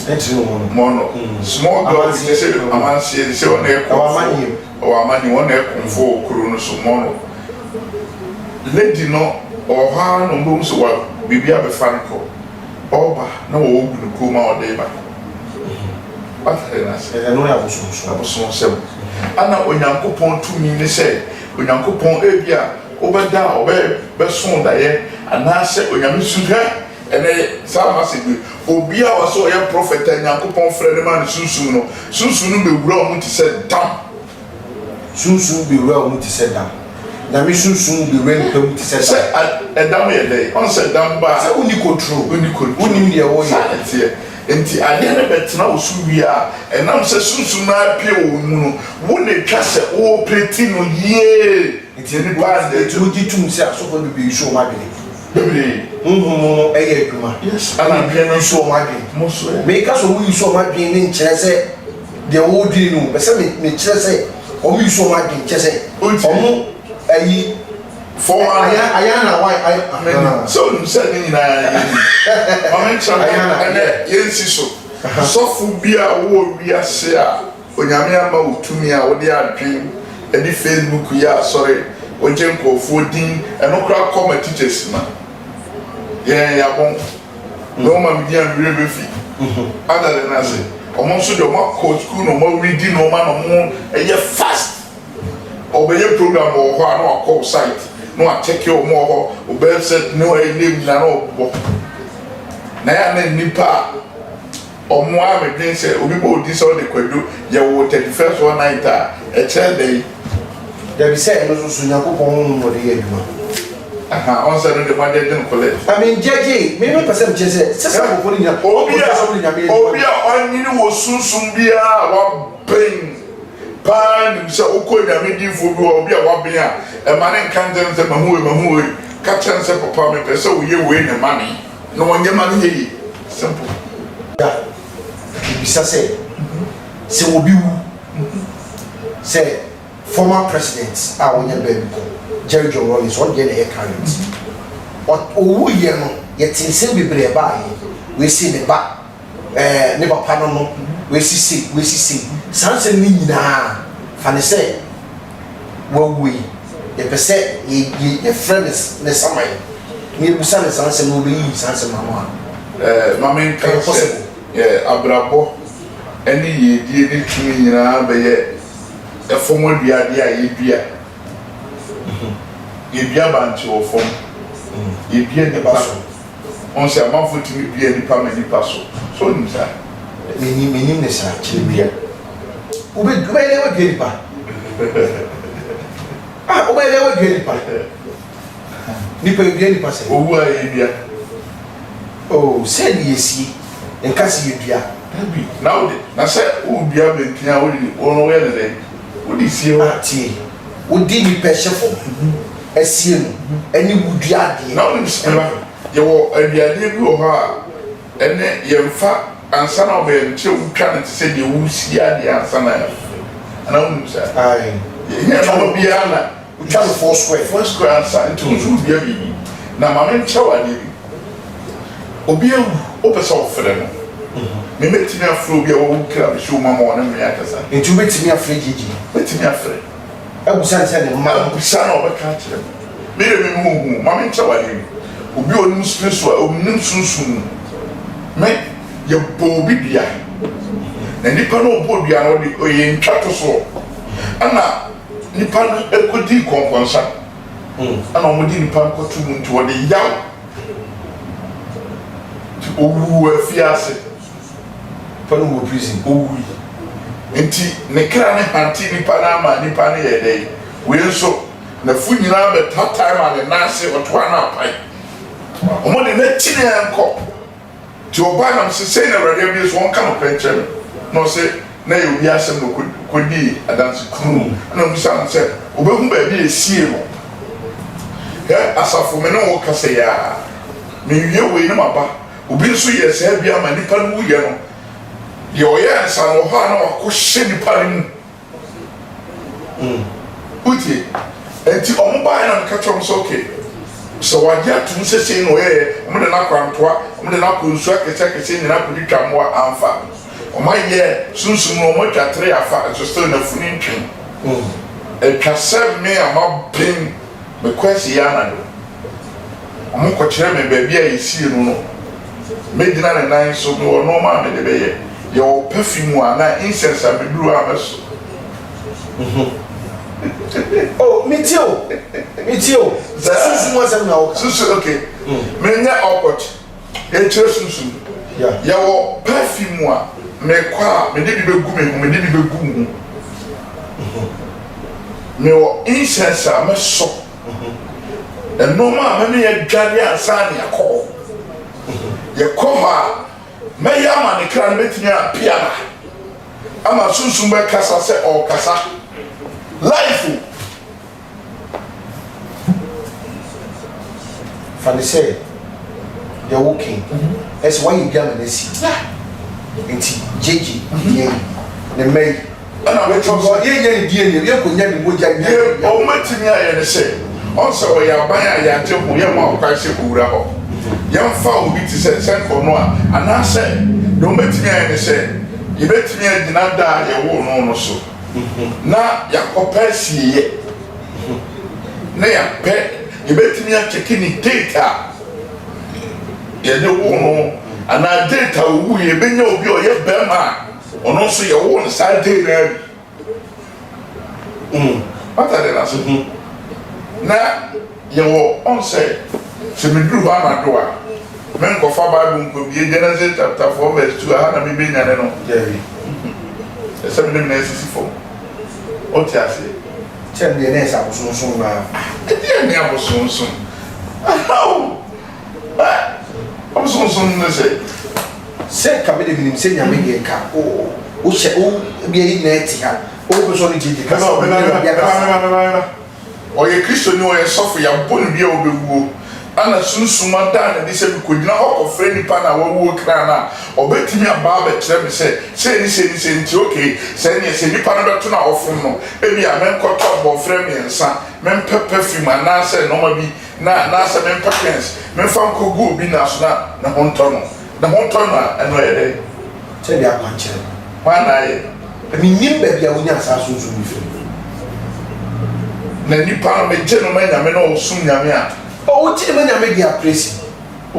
Ɛnkyerɛ Mɔnɔ. Mɔnɔ. Small girl bi te sɛ amanseɛ te sɛ ɔna ɛkɔmfo. Ɛwɔ amanneɛ. Ɛwɔ amanneɛ ɔna ɛkɔmfo wɔ kuro no so Mɔnɔ. Lady no ɔwɔ hɔ ara na ɔbɛhu sɛ wa biribi abɛfa no kɔ. Ɔreba na wɔwɔ gu ne kɔn mu a ɔde ba. Wate no ase? Ɛno yɛ abosonsom. Abosonsɛm. Ana Onyankopɔn tumi ne sɛ Onyankopɔn ebia wobɛda a ɔbɛ bɛso daeɛ anaasɛ Onyame su hwɛ ɛnɛ saa message yi obi a ɔsɛ ɔyɛ prophet a Nyankopɔn frɛ no ma ne sunsum no, sunsum no bɛwura wɔn te sɛ dam. Sunsum bɛwura wɔn te sɛ dam. Nyame sunsum bɛwura nipa mu te sɛ dam. Sɛ ɛdam yɛ dɛn? Ɔn sɛ dam ba a. Sɛ wonni control. Wonni control. Wonnim deɛ woyɛ. Saa na ɛteɛ. Nti adeɛ no bɛtena wo so wie a, ɛnam sɛ sunsum no apue wɔ wo mu no, wo na ɛtwa sɛ wo operate no yie. Nti nti wogye tom sɛ asɔfoɔ bebree use wɔn adwene? Bebree. Honhom no yɛ adwuma. Yes. Ɛna ebinom use wɔn adwene. Mo nso ɛ? Meka sɛ wɔn use wɔn adwene ne nkyerɛ sɛ deɛ wɔredwene no o. Pɛ sɛ me mekyerɛ sɛ wɔn use wɔn adwene kyerɛ sɛ wɔn ayi. 419. Aya ayana wa ay. Sɛ onim sɛ ne nyinaa yɛ ni. Ma menkyerɛ mo ɛnɛ yɛnsi so. Sɔfo bi a wowɔ wiase a Onyame ama wo tumi a wode adwen de Facebook yɛ asɔre, wogye nkurɔfoɔ din, ɛno koraa kɔ ma teachers ma yɛn yɛabɔn. Na wɔma me din a me werɛ bɛfi. Adade no ase. Wɔn nso deɛ wɔn akɔ sukuu na wɔn awuridi nneɛma na wɔn yɛ fast. Ɔbɛyɛ program wɔ hɔ a na wakɔ wo site na wakyɛke wɔn wɔ hɔ, wo birth cert ne wɔn name nyinaa na ɔbobɔ. Na ɛyɛ a na nnipa a wɔn a medwen sɛ obi bɔ odin sɛ ɔde Kwadwo yɛwoo 31st one night a ɛkyerɛ dɛn? Dabi sɛ ɛno nso so Nyankopɔn honhom na ɔde yɛ adwuma. Aha, ɔn sɛ no deɛ mo agyɛgye no collect. I mean gyɛgyee, me me pɛ sɛ mekyerɛ sɛ sɛ saa nkurɔfoɔ no nyina Obi ɔkɔ a sɛ ɔmo de Nyame adwuma obi a ɔnyini wɔ sunsum biara a waben paa nim sɛ wokɔ Nyame diifoɔ bi hɔ a obi a waben a ɛma ne nka nkyerɛ no sɛ mahu wei mahu wei, ka kyerɛ no sɛ papa mepɛ sɛ woyɛ wei na ma me na ɔnyɛ ma no yɛ yie. Simple. Da, mebisa sɛ, sɛ obi wu, sɛ former president a ɔnyɛ baabi kɔ, Jerry John Rawlings, ɔno deɛ na ɛyɛ current, ɔwuiɛ no, yɛte nsɛm bebree ɛbaeɛ, wei se ne ba, ɛɛ ne papa no no, wei si sei, wei si sei, saa nsɛm no nyinaa, fa ne sɛ wawu yi, yɛpɛ sɛ yɛ yɛ yɛfrɛ ne ne saman na yɛbusa ne saa nsɛm na ɔbɛyiyi saa nsɛm no ano a. Ɛɛ ma menka Ɛyɛ sɛ possible. yɛ abrabɔ ne yiedie ne tumi nyinaa bɛyɛ ɛfam aduadeɛ a yɛdua. Yɛdua bankye wɔ fam, yɛdua nipa Ɛba so. Wohu sɛ amanfoɔ tumi dua nipa ma nipa so. So wonim saa? Menim menim ne saa kyerɛ dua. Wobɛ wobɛyɛ dɛ wadua nipa. Ah wobɛyɛ dɛ wadua nipa. Nipa edua nipa sɛ. Owu a yɛdua. Oh sɛ ne yɛsie nka sɛ yɛdua. Dabi na wode na sɛ wodua bɛntin a wode wɔn woyɛ ne dɛn? Wode sie hɔ. Ah tie wode nipa hyɛ fam asie no ɛne wodua adeɛ. Na wonim sɛ meba yɛwɔ aduadeɛ bi wɔ hɔ a ɛne yɛmfa ansa na wɔbɛyɛ no kyerɛ wotwa no te sɛ deɛ wosie adeɛ ansa na anaa wonim saa? Ae. Yɛnyɛ nneɛma biara na Wotwa no four square. Four square ansa nti wo nso wodua biribi. Na ma menkyerɛ wo adeɛ bi. Obi awu, wopɛ sɛ wofrɛ no. Me mɛtumi afrɛ obi a wawu kra bɛhyɛ wo mu ama ɔne me akasa. Nti wobɛtumi afrɛ Gigi? Mɛtumi afrɛ. Abusa no sɛ ne mma no. Abusa no a ɔbɛka akyerɛ me. Me deɛ me ho hu. Ma menkyerɛ wo adeɛ bi. Obi a ɔnim spiritual, ɔnim sunsum mu. Me, yɛbɔ obi dua. Na nipa no a ɔbɔɔ dua no, ɔde ɔyɛ ntwatosoɔ. Ɛna nipa no kɔdii kɔnkɔnsa. Ɛna wɔde nipa no kɔto mu nti wɔde yaw. Nti ɔwuu afiase. Nipa no wɔ prison. Ɔwui. Nti ne kra ne hante nipa no ama nipa no yɛ dɛn? Wei nso n'afu nyinaa bɛtatae ma ne nan ase ɔtoa no apae. Wɔde n'akyi ne ɛnkɔ. Nti ɔbaa nam sɛ sei na Awurade abue so wɔnka nokorɛ nkyerɛ me. Na ɔse. Na ɛyɛ obi asɛm na ɔkɔdii adansekurum. Ɛna ɔbisaa no sɛ, ɔbɛhu baabi a ɛsiee no. Hwɛ, asafo, me ne wo rekasa yi ara, mewie wei na maba. Obi nso yɛɛ saa bi ama nipa no wuiɛ no, deɛ ɔyɛɛ no saa no, wɔ hɔ a na wakɔhyɛ nipa no mu. Wotie? Enti wɔn baeɛ na meka kyerɛ wɔn sɛ, okay, sɛ wɔagye atom sɛ sei na ɔyɛeɛ, wɔde no akɔ antoa, wɔde no akɔ nsuo akɛseɛ akɛseɛ nyinaa akɔtwitwa mmoa, amfa. Wɔayɛ sunsum no, wɔatwa tere afa, nso still n'afunu ntwe. Atwa sɛ me a maben mekɔ asieeɛ anadwo. Wɔkɔkyerɛ me baabi a yɛsie no no, mɛgyina ne nan so, mewɔ nnoɔma a mede bɛyɛ. Yɛwɔ perfume anaa incense a meduru a mɛsɔ. Oh, metie o, metie o. Sɛ sunsum asɛm na woka. Sunsum, okay. Menyɛ awkward. Yɛkyerɛ sunsum. Yɛwɔ perfume a mekɔ a mede bi bɛgu me ho, mede bi bɛgu wo ho. Mewɔ incense a mɛsɔ. Nnoɔma a mɛma yɛadware ansa na yɛakɔ hɔ. Yɛkɔ hɔ a, mɛyɛ ama ne kra no bɛtumi ape aba ama sunsum bɛkasa sɛ ɔrekasa. Life o. Fa no sɛ deɛ woka yi, ɛsɛ woayɛ bi ama no asi. Nti gyegye deɛ yi, ne mma yi. Ɛna Because yɛnyɛ ne DNA, yɛnkɔnya ne mogya nyɛ Deɛ wɔbɛtumi ayɛ ne sɛ, ɔn sɛ ɔyɛ aban a yɛagye ho, yɛmma wo kwan sɛ kɔwura hɔ. Yɛmfa obi te sɛ sɛ nka ɔno a, anaasɛ deɛ wɔbɛtumi ayɛ ne sɛ, yɛbɛtumi agyina da a yɛwoo no no so na yɛakɔpɛ asieeɛ, na yɛapɛ, yɛbɛtumi akyɛke ne date a yɛde woo no anaa date a ɔwuiɛ, yɛbɛnya obi a ɔyɛ barima a Ɔno nso yɛwoo no saa day no ara bi. Mm. Wate ade no ase? Mm-hmm. Na yɛwɔ ɔn sɛ sɛ meduru hɔ anadwo a menkɔfa Bible nkɔbie Genesis chapter 4 verse 2 aha na mebɛnyane no. Dabi. Ɛsɛ mede me nan sisi fam. Wote aseɛ? Kyɛ deɛ na ɛsɛ abosonsom no ara. Ɛdeɛ ne abosonsom? Ahaw! Abosonsom ne sɛ. Sɛ nka me de menim sɛ nyame deɛ nka wo hyɛ wo bia yɛ nyinaa ti ha wo pɛ sɛ ɔne JJ kasa ɔne awurade akasa. Ɔyɛ kristoni ɔyɛ sɔfo yɛabɔ no dua ɔbɛwuo ana sunsum adaa no adi sɛ mekɔgyina hɔ kɔfrɛ nipa no a wawuo kra no a ɔbɛtumi aba abɛkyerɛ me sɛ sei ne sei ne sei nti okay sɛ ɛneɛ sɛ nipa no bɛto no a ɔfom no ebia menkɔtɔ abɔfrɛ mmiɛnsa mempɛ perfume anaasɛ nnoɔma bi na anaasɛ mempɛ pens memfa nkɔgu obi nan so na ne ho ntɔ no. Ne ho tɔ no a, ɛno ɛyɛ dɛn? Sɛdeɛ akwankyerɛ no. Hwan na ayɛ? Mennim baabi a wonyaa saa sunsum yi firi. Na nipa no, megye no ma Nyame na ɔsom Nyame a. O, wogye no ma Nyame deɛ a, praise him. O.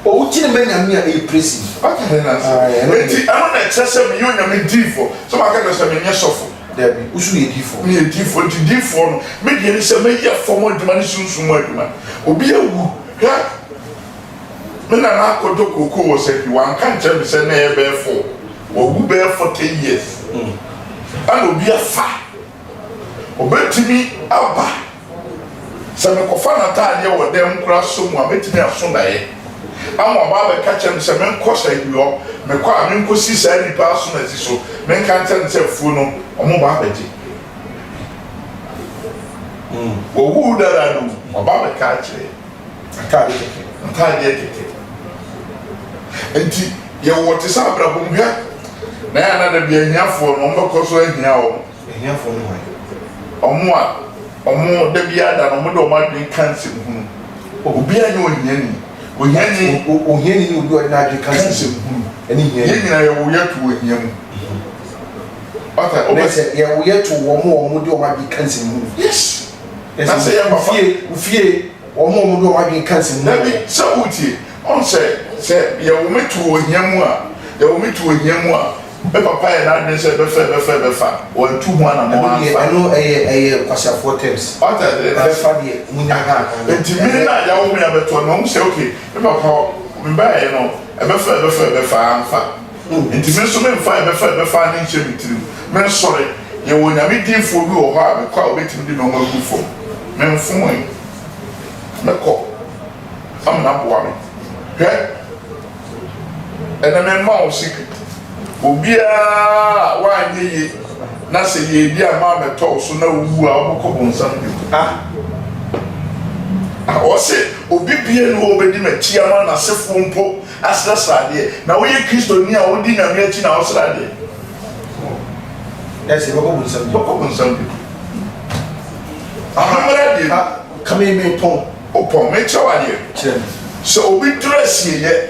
O, wogye no ma Nyame a, ɛyɛ praise him. Wate ade no ase? Ae, ɛno deɛ. Enti ɛno na ɛkyerɛ sɛ meyɛ Onyame diifoɔ. Sɛ maka kyerɛ wo sɛ menyɛ sɔfo. Dabi, wo nso woyɛ diifoɔ. Meyɛ diifoɔ, enti diifoɔ no, me deɛ ne sɛ mɛyɛ fam adwuma ne sunsum mu adwuma. Obi awu, hwɛ. Me nana akɔdɔ kookoo wɔ Sɛhwi, wanka ankyerɛ me sɛ na ɛyɛ bɛyɛ four, wawu bɛyɛ 40 years. Ɛna obi afa, ɔbɛtumi aba, sɛ mekɔfa n'ataadeɛ wɔ dan mu koraa sɔ mu a, mɛtumi aso daeɛ ama waba abɛka kyerɛ me sɛ menkɔ Sɛhwi hɔ, mekɔ a menkɔsi saa nipa asomasi so, menka nkyerɛ no sɛ afuo no wɔn ba abɛgye. Wawu dada no, waba abɛka akyerɛ. Ataadeɛ kɛkɛ. Ataadeɛ kɛkɛ. Nti yɛwɔ te sɛ abrabɔ mu hwɛ na yɛ ana da bi ahiafoɔ no wɔn bɛkɔ so ahia wɔn. Ahiafoɔ no hwan? Wɔn a wɔn da bi ada no wɔn de wɔn adwene ka nsɛm hunu. Obiara nyɛ ohiani. Ohiani. Ohiani ne obi a ɔde n'adwene ka nsɛm hunu. Ɛne hiani. Yɛn nyinaa yɛwo yɛ to ohia mu. Ɔta ɔbɛ. Sɛ yɛwo yɛ to wɔn a wɔn de wɔn adwene ka nsɛm hunu. Yes. Na sɛ yɛ papa. Ofie ofie wɔn a wɔn de wɔn adwene ka nsɛm mu. Dabi sɛ wotie ɔn sɛ sɛ yɛwo me to ohia mu a yɛwo me to ohia mu a me papa yɛ n'adwene sɛ ɛbɛfa ɛbɛfa ɛbɛfa wantu ho anamɔn Ɛno deɛ amfa. ɛno ɛyɛ ɛyɛ nkwaseafoɔ terms. Wate aseɛ na Ɛbɛfa deɛ munya aha ha no nti me ɛnɛ. na yawo me abɛto no mahu sɛ okay me papa mebaeɛ no ɛbɛfa ɛbɛfa ɛbɛfa amfa. Enti me nso memfa ɛbɛfa ɛbɛfa no nhyɛ me tirim. Mensɔre. Yɛwɔ Onyame diyifoɔ bi wɔ hɔ a mekɔ a ɔbɛtumi de nnoɔma agu fam. Memfoe. Mɛkɔ ama no aboa me. Hwɛ, ɛnnɛ memma wo secret. Obiara a woanyɛ ye na sɛ yɛredi ama ammɛtɔ wo so na wowu a, wobɛkɔ bonsam bio. Ah. Ah, ɔse obi bia ni hɔ a ɔbɛdi m'akyi ama n'asefoɔ mpo asrɛsrɛ adeɛ. Na woyɛ Kristoni a wodi Nyame akyi na wosrɛ adeɛ. Ɛsɛ bɛkɔ bonsam bio. Bɛkɔ bonsam bio. Amammerɛ adeɛ bi. Ah, ka me mepɔn. Wopɔn, mekyerɛ wo adeɛ. Kyerɛ me. Sɛ obi duru asieeɛ.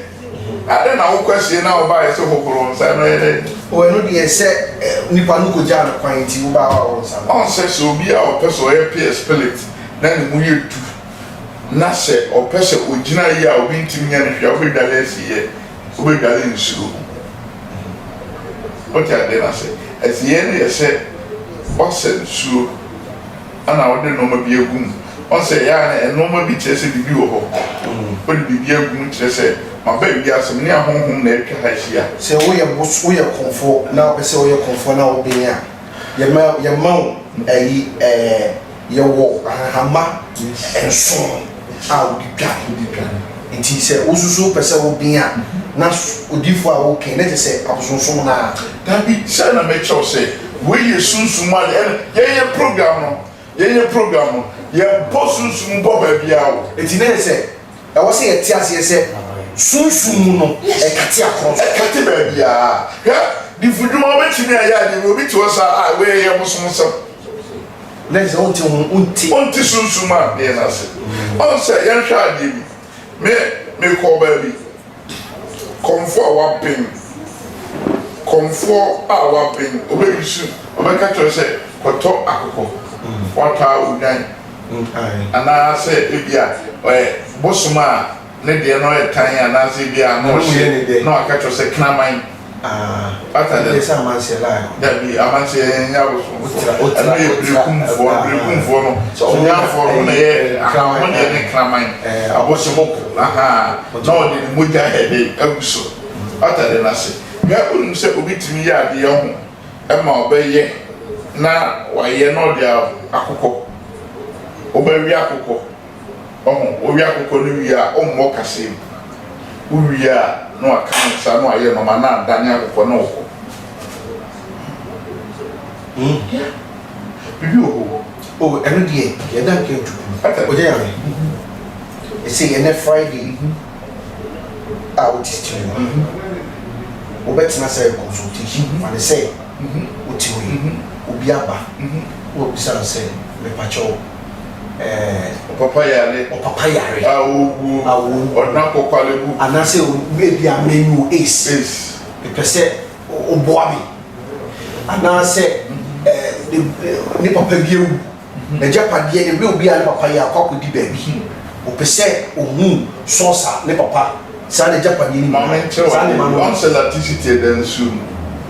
Adɛn na wokɔ asie na wobaeɛ sɛ hohoro wo nsa no yɛ dɛn? O ɛno deɛ sɛ nipa no kɔgyaa no kwan nti wobaa hɔ a wo nsa no. Ɔn sɛ sɛ obi a ɔpɛ sɛ ɔyɛ peer spirit na ne mu yɛ du na sɛ ɔpɛ sɛ ɔgyina yie a obi ntumi nyɛ no hwee a wobɛdwale asieɛ, wobɛdwale nsuo. Wote adeɛ no ase? Asieɛ no yɛ sɛ woasa nsuo. Ɛna wode nnoɔma bi agu mu. Woahu sɛ ɛyɛ a na nnoɔma bi kyerɛ sɛ biribi wɔ hɔ. Wode biribi agu mu kyerɛ sɛ maba wiase, me ne ahonhom na atwa ha ahyia. Sɛ woyɛ bos woyɛ kɔmfoɔ na wopɛ sɛ woyɛ kɔmfoɔ na woben a, yɛma yɛma wo ayi ɛɛ yɛwɔ ahahamma nson a wode dware. Nti sɛ wosusu wopɛ sɛ woben a, na odiyifoɔ a woken na kyerɛ sɛ abosonsom no ara. Dabi, sɛ na mekyerɛ wo sɛ wei yɛ sunsum mu ade, ɛna yɛyɛ program no, yɛyɛ program no, yɛbɔ sunsum mu bɔ baabiara o. Enti na yɛ sɛ, ɛwɔ sɛ yɛte aseɛ sɛ sunsum mu no ɛkate akorɔn so. Ɛkate baabiara. Hwɛ, difudwuma wobɛtumi ayɛ adeɛ bi, obi te hɔ saa a, wei ɛyɛ bosomsɛm. Na kyerɛ sɛ wonte ho, wonte. Wonte sunsum mu adeɛ no ase. Ɔhu sɛ, yɛnhwɛ adeɛ bi, me, mekɔɔ baabi. Kɔmfoɔ a waben, kɔmfoɔ a waben, ɔbɛyi ɔbɛka kyerɛ sɛ kɔtɔ akokɔ, watɔ a odwan, anaasɛ ebia ɔyɛ bosom a ne deɛ no yɛ tan anaasɛ ebia ano ɔhye na waka kyerɛ sɛ kraman. Wata dɛ. Dabi amanseɛ yɛn nyɛ abosomfoɔ. Ɛno yɛ berekumfoɔ. Berekumfoɔ no, sonyanfoɔ no na yɛ aha wɔn deɛ ne kraman. Abosom aha na ɔde ne mogya hɛde agu so. Wata dɛ n'ase. Hwɛ wonim sɛ obi tumi yɛ adeɛ ho ɛma ɔbɛyɛ na wayɛ na ɔde akokɔ. Wobɛwe akokɔ. Wahu? Wowe akokɔ no wie a, wommɔ kaseɛ mu. Wowie a, na waka ne nsa na wayɛ nnoɔma na adane akokɔ na ɔkɔ. Hmm. Yeah. Biribi wɔ hɔ o. Oh, ɛno deɛ, yɛda nka ntuku. Ɔgya Nyame. Ɛsei, ɛnɛ Friday a wote studio ha, wobɛtena sɛ consultation, fa no sɛ wote hɔ yi, obi aba na wabisa no sɛ, mepakyɛw, ɛɛ. Ɔpapa yare. Ɔpapa yare. A ɔwuo. A ɔwuo. Ɔde no akɔ Korle Bu. Anaasɛ ebi a many wo ace. Ace. Mepɛ sɛ woboa me. Anaasɛ ɛɛ ne papa bi awu. N'agyapadeɛ ne will bi a ne papa yɛ akɔ akɔdi baabi. Ɔpɛ sɛ ɔhu source a ne papa saa n'agyapadeɛ no nyinaa. Maame nkyerɛ wo Saa adeɛ nneɛma bi. no. Wahu sɛ electricity ɛda nsuo mu.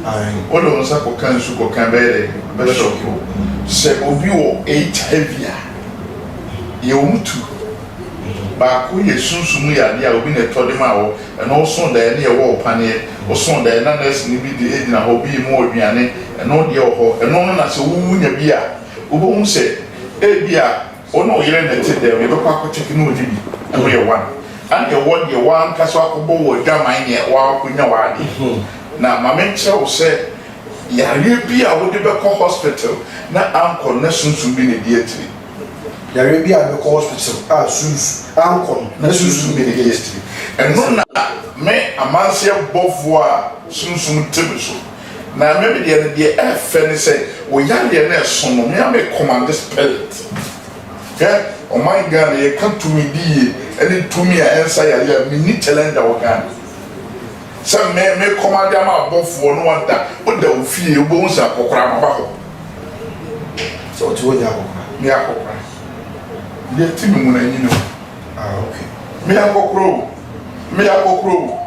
Ae. Wode wo nsa kɔka nsu kɔka ɛbɛyɛ dɛn? Ɛbɛhyɔke wo. Sɛ obi wɔ HIV a, yɛwɔ mu tu. Baako yɛ sunsum mu yadeɛ a obi na ɛtɔ de maa wo. Ɛno wosoo daeɛ ne yɛwɔ wo paneɛ. Wosoo daeɛ na nɛɛseni bi de gyina hɔ, obi rema wo aduane. Ɛno deɛ wɔ hɔ. Ɛno no na sɛ wonya bi a, wobɛhu sɛ ebia Wo ne wo yere na ɛte dɛm, yɛbɛkɔ akɔ check na ɔnni bi, ɛno yɛ one. Ɛna ɛwɔ deɛ w'ankasa wakɔbɔ wo adwaman neɛ w'akɔnya w'adeɛ. Na ma menkyerɛ wo sɛ yareɛ bi a wode bɛkɔ hospital na ankɔ no na sunsum bi na ɛdi akyire. Yareɛ bi a wode bɛkɔ hospital a sunsum ankɔ no na sunsum bi na ɛdi akyire. Ɛno na me amanseɛ bɔfoɔ a sunsum te me so. Na me me deɛ no deɛ ɛfɛ ne sɛ wo yareɛ no ɛso no me a me commande spirit. Hwɛ ɔman Ghana yɛka tumi di yie ɛne tumi a ɛnsa yareɛ a menni challenger wɔ Ghana. Sɛ me me commande ama abɔfoɔ no wada woda wo fie wobɛhu sɛ akɔkora maba hɔ. Sɛ ɔte hɔ nyɛ akɔkora. Me akɔkora. Deɛ ɛte me mu no anyini o. Ah okay. Me akɔkora o. Me akɔkora o.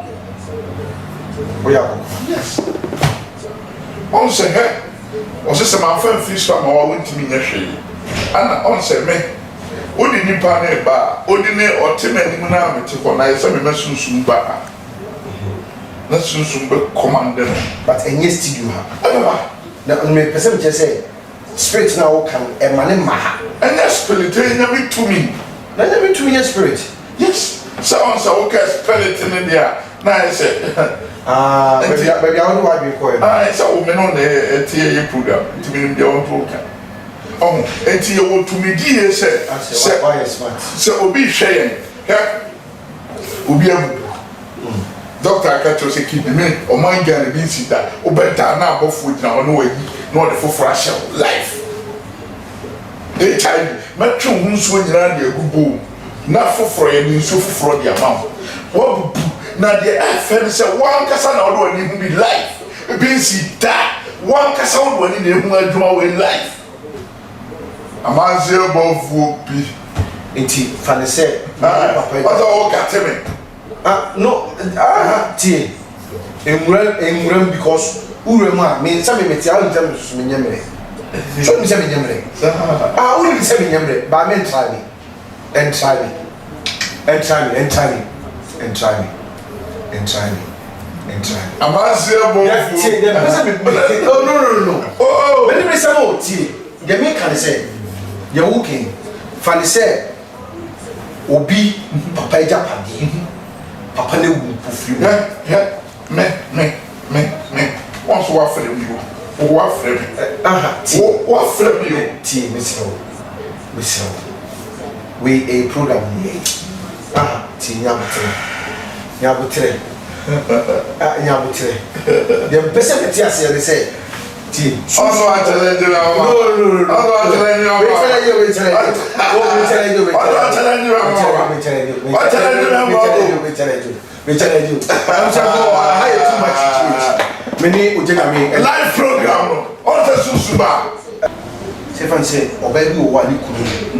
Woyɛ akɔkora? Yes. Ɔn sɛ hɛ, ɔse sɛ manfa mfiri so ama wo a wontumi nyɛ hwee. Ana ɔn sɛ me, wode nipa no reba a, odi ne ɔte m'anim no a mete hɔ no ayɛ sɛ mema sunsum ba ha. Na sunsum bɛ command no. But ɛnyɛ studio ha. Ɛbɛba. Na mepɛ sɛ mekyerɛ sɛ Spirit no a woka no, ɛma no mma ha. Ɛnyɛ spirit, ɛyɛ Nyame tumi. Na Nyame tumi nyɛ spirit? Yes, sɛ ɔn sɛ woka spirit no deɛ a, na ayɛ sɛ Ah, baabi a baabi a wode w'adwene kɔɛ no. Ah, sɛ wo me no na ɛte yɛyɛ program nti menim deɛ wo nso woka. Ɔho, nti yɛwɔ tumidie sɛ sɛ sɛ obi hwɛ yɛn hwɛ obi abubu. Doctor aka kyerɛ sɛ kidney me ɔman Ghana bi nsi da wobɛda na abɔfoɔ gyina hɔ na wayi na ɔde foforɔ ahyɛ wo life. HIV, mɛtwe wo ho nsuo nyinaa de agu bowl mu, na foforɔ, yɛde nsuo foforɔ de ama wo. Woabubu, na deɛ ɛyɛ fɛ ne sɛ, wo ankasa na wode w'ani hu bi live. Ebi nsi da, wo ankasa wode w'ani na ehu adwuma wei live. Amanseɛ bɔfoɔ bi. Nti fa no sɛ me ne papa yi. Ɔsɛ wo kate me. Ah no ah tie nwura nwura mu because wura mu a me sɛ me mete a wonim sɛ me soso menyɛ mmerɛ so wonim sɛ menyɛ mmerɛ ah wonim sɛ menyɛ mmerɛ baa me ntra me ntra me ntra me ntra me ntra me ntra me ntra me. Amanseɛ bɔ nfuo. Tie deɛ mepɛ sɛ me oh no no no oh mene me sɛm o tie deɛ meka ne sɛ deɛ woken fa ne sɛ Obi papa agyapadeɛ, papa no awu mpofirim. Hwɛ, hwɛ, me, me, me, me, wo nso woafrɛ me o, wo woafrɛ me. Aha, tie. Wo woafrɛ me o. Tie, mesrɛ wo, mesrɛ wo. Wei ɛyɛ program ni yɛyɛ. Aha, tie, nya aboterɛ, nya aboterɛ, ah, nya aboterɛ. Deɛ mepɛ sɛ mete aseɛ ne sɛ, Tie. Ɔno akyɛlɛngye na ɔma. No no no no. Ɔno akyɛlɛngye na ɔma. Wei challenge wei challenge. Oh wei challenge wei Ɔno challenge. akyɛlɛngye na ɔma. Wei challenge wei Ɔchallenge na ɔma. challenge wei challenge wei challenge. I'm sorry for aha yɛ too much GH. Me ne Ogya Nyame. Live program no ɔnsɛ sunsun ba. Sɛ fa no sɛ ɔbaa bi wɔ hɔ a ne kunu wu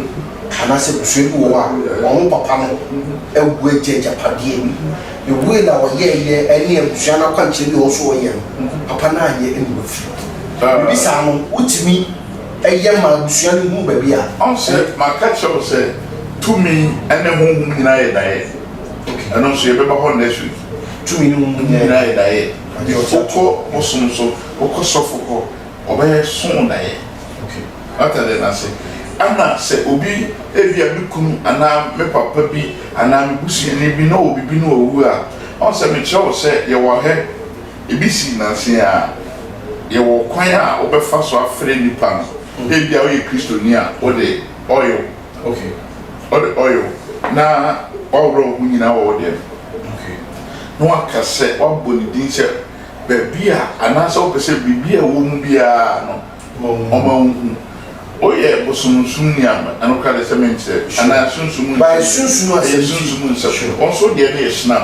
anaasɛ abusua bi wɔ hɔ a wɔn papa no awu agya agyapadeɛ ne will a ɔyɛeɛ ne abusua no akwankyerɛ bi a ɔwɔ so ɔyɛ no papa no anyɛ ɛna wafiri. Biribi saa no wotumi yɛ ma abusua no hunu baabi a. Ɔn sɛ maka kyerɛ wo sɛ tumi ne honhom nyinaa yɛ daeɛ. Ɛno nso yɛbɛba hɔ next week. Tumi ne honhom nyinaa yɛ daeɛ. Wokɔ bosom so, wokɔ sɔfo hɔ. Ɔbɛyɛ soo daeɛ. Okay. Wate adeɛ no ase? Ɛna sɛ obi, ebia me kunu anaa me papa bi anaa me busuani bi na ɔwɔ biribi na wawu a, ɔhu sɛ mekyerɛ wo sɛ yɛwɔ hɛ, ebi sii nnansa yi ara, yɛwɔ kwan a wobɛfa so afrɛ nipa no. Ebia woyɛ Kristoni a, wode oil, Okay. wode oil na woaworɔ wo ho nyinaa wɔ wo deɛ no. Okay. Na waka sɛ, woabɔ ne din sɛ baabi a anaasɛ wopɛ sɛ biribi a ɛwɔ mu biara no ɔma wohu. Woyɛ bosomsomni a, ɛno koraa deɛ sɛ menkyerɛ, anaa sunsum mu nsɛm, ɛyɛ sunsum mu nsɛm. Wo nso deɛ no yɛ hyena,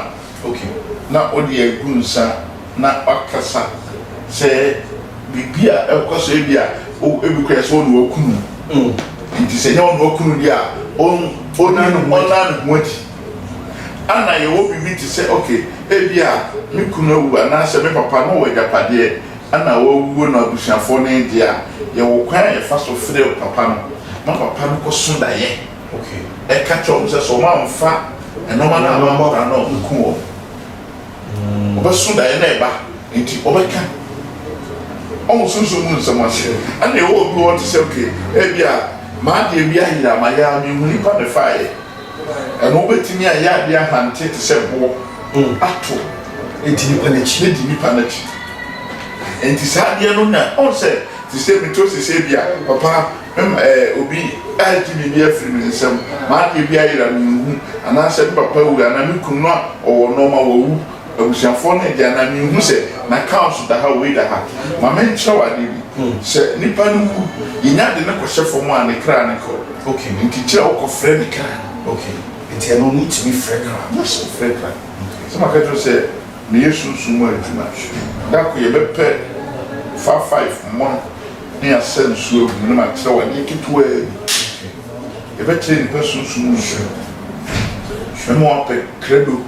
na wode agu nsa na wakasa sɛ biribi a ɛkɔ so ebi a ebi koraa sɛ ɔne wakunu, nti sɛ nyɛ ɔne wakunu deɛ a ɔnna ne ho adi. Ana yɛwɔ biribi te sɛ, ok, ebia me kunu awu anaasɛ me papa na ɔwɔ agyapadeɛ ana wawuo na abusuafoɔ no regye a, yɛwɔ kwan a yɛfa so frɛ papa no ma papa no kɔso daeɛ ɛka kyerɛ wɔn sɛ sɛ wɔn amfa nnoɔma no amma nkwadaa no a wɔbɛku wɔn. Wɔbɛso daeɛ na ɛba nti wɔbɛka. Ɔho sunsum mu nsɛm ase. Ɛna yɛwɔ obi wɔ hɔ te sɛ ok, ebia m'adeɛ bi ayera mayɛ a menhu nipa na ɛfaeɛ. Ɛno wobɛtumi ayɛ adeɛ ahante te sɛ boɔ ato Adi nipa no akyi. Adi nipa no akyi. Nti saa adeɛ no na ɔn sɛ te sɛ meto sese bi a papa mɛma ɛɛ obi agye biribi afiri me nsam, m'adeɛ bi ayera menhu anaasɛ me papa awu anaa me kunu no a ɔwɔ nnoɔma wawu Abusuafoɔ no agya na menhu sɛ n'accounts da ha wei da ha. Ma menkyerɛ wo adeɛ bi, sɛ nipa no wu, yɛnya de no kɔhyɛ fam a ne kra no kɔ. Okay. Nti kyerɛ wokɔfrɛ ne kra no. Okay. Nti ɛno no wotumi frɛ kra no? Yes, wofrɛ kra. Sɛ maka kyerɛ wo sɛ meyɛ sunsum mu adwuma, da ko yɛbɛpɛ fa five mono ne yɛasa nsuo agu mu na makyerɛ wo adeɛ ketewaa bi. Yɛbɛkyerɛ nipa sunsum mu nsɛm. Mɛma woapɛ krado.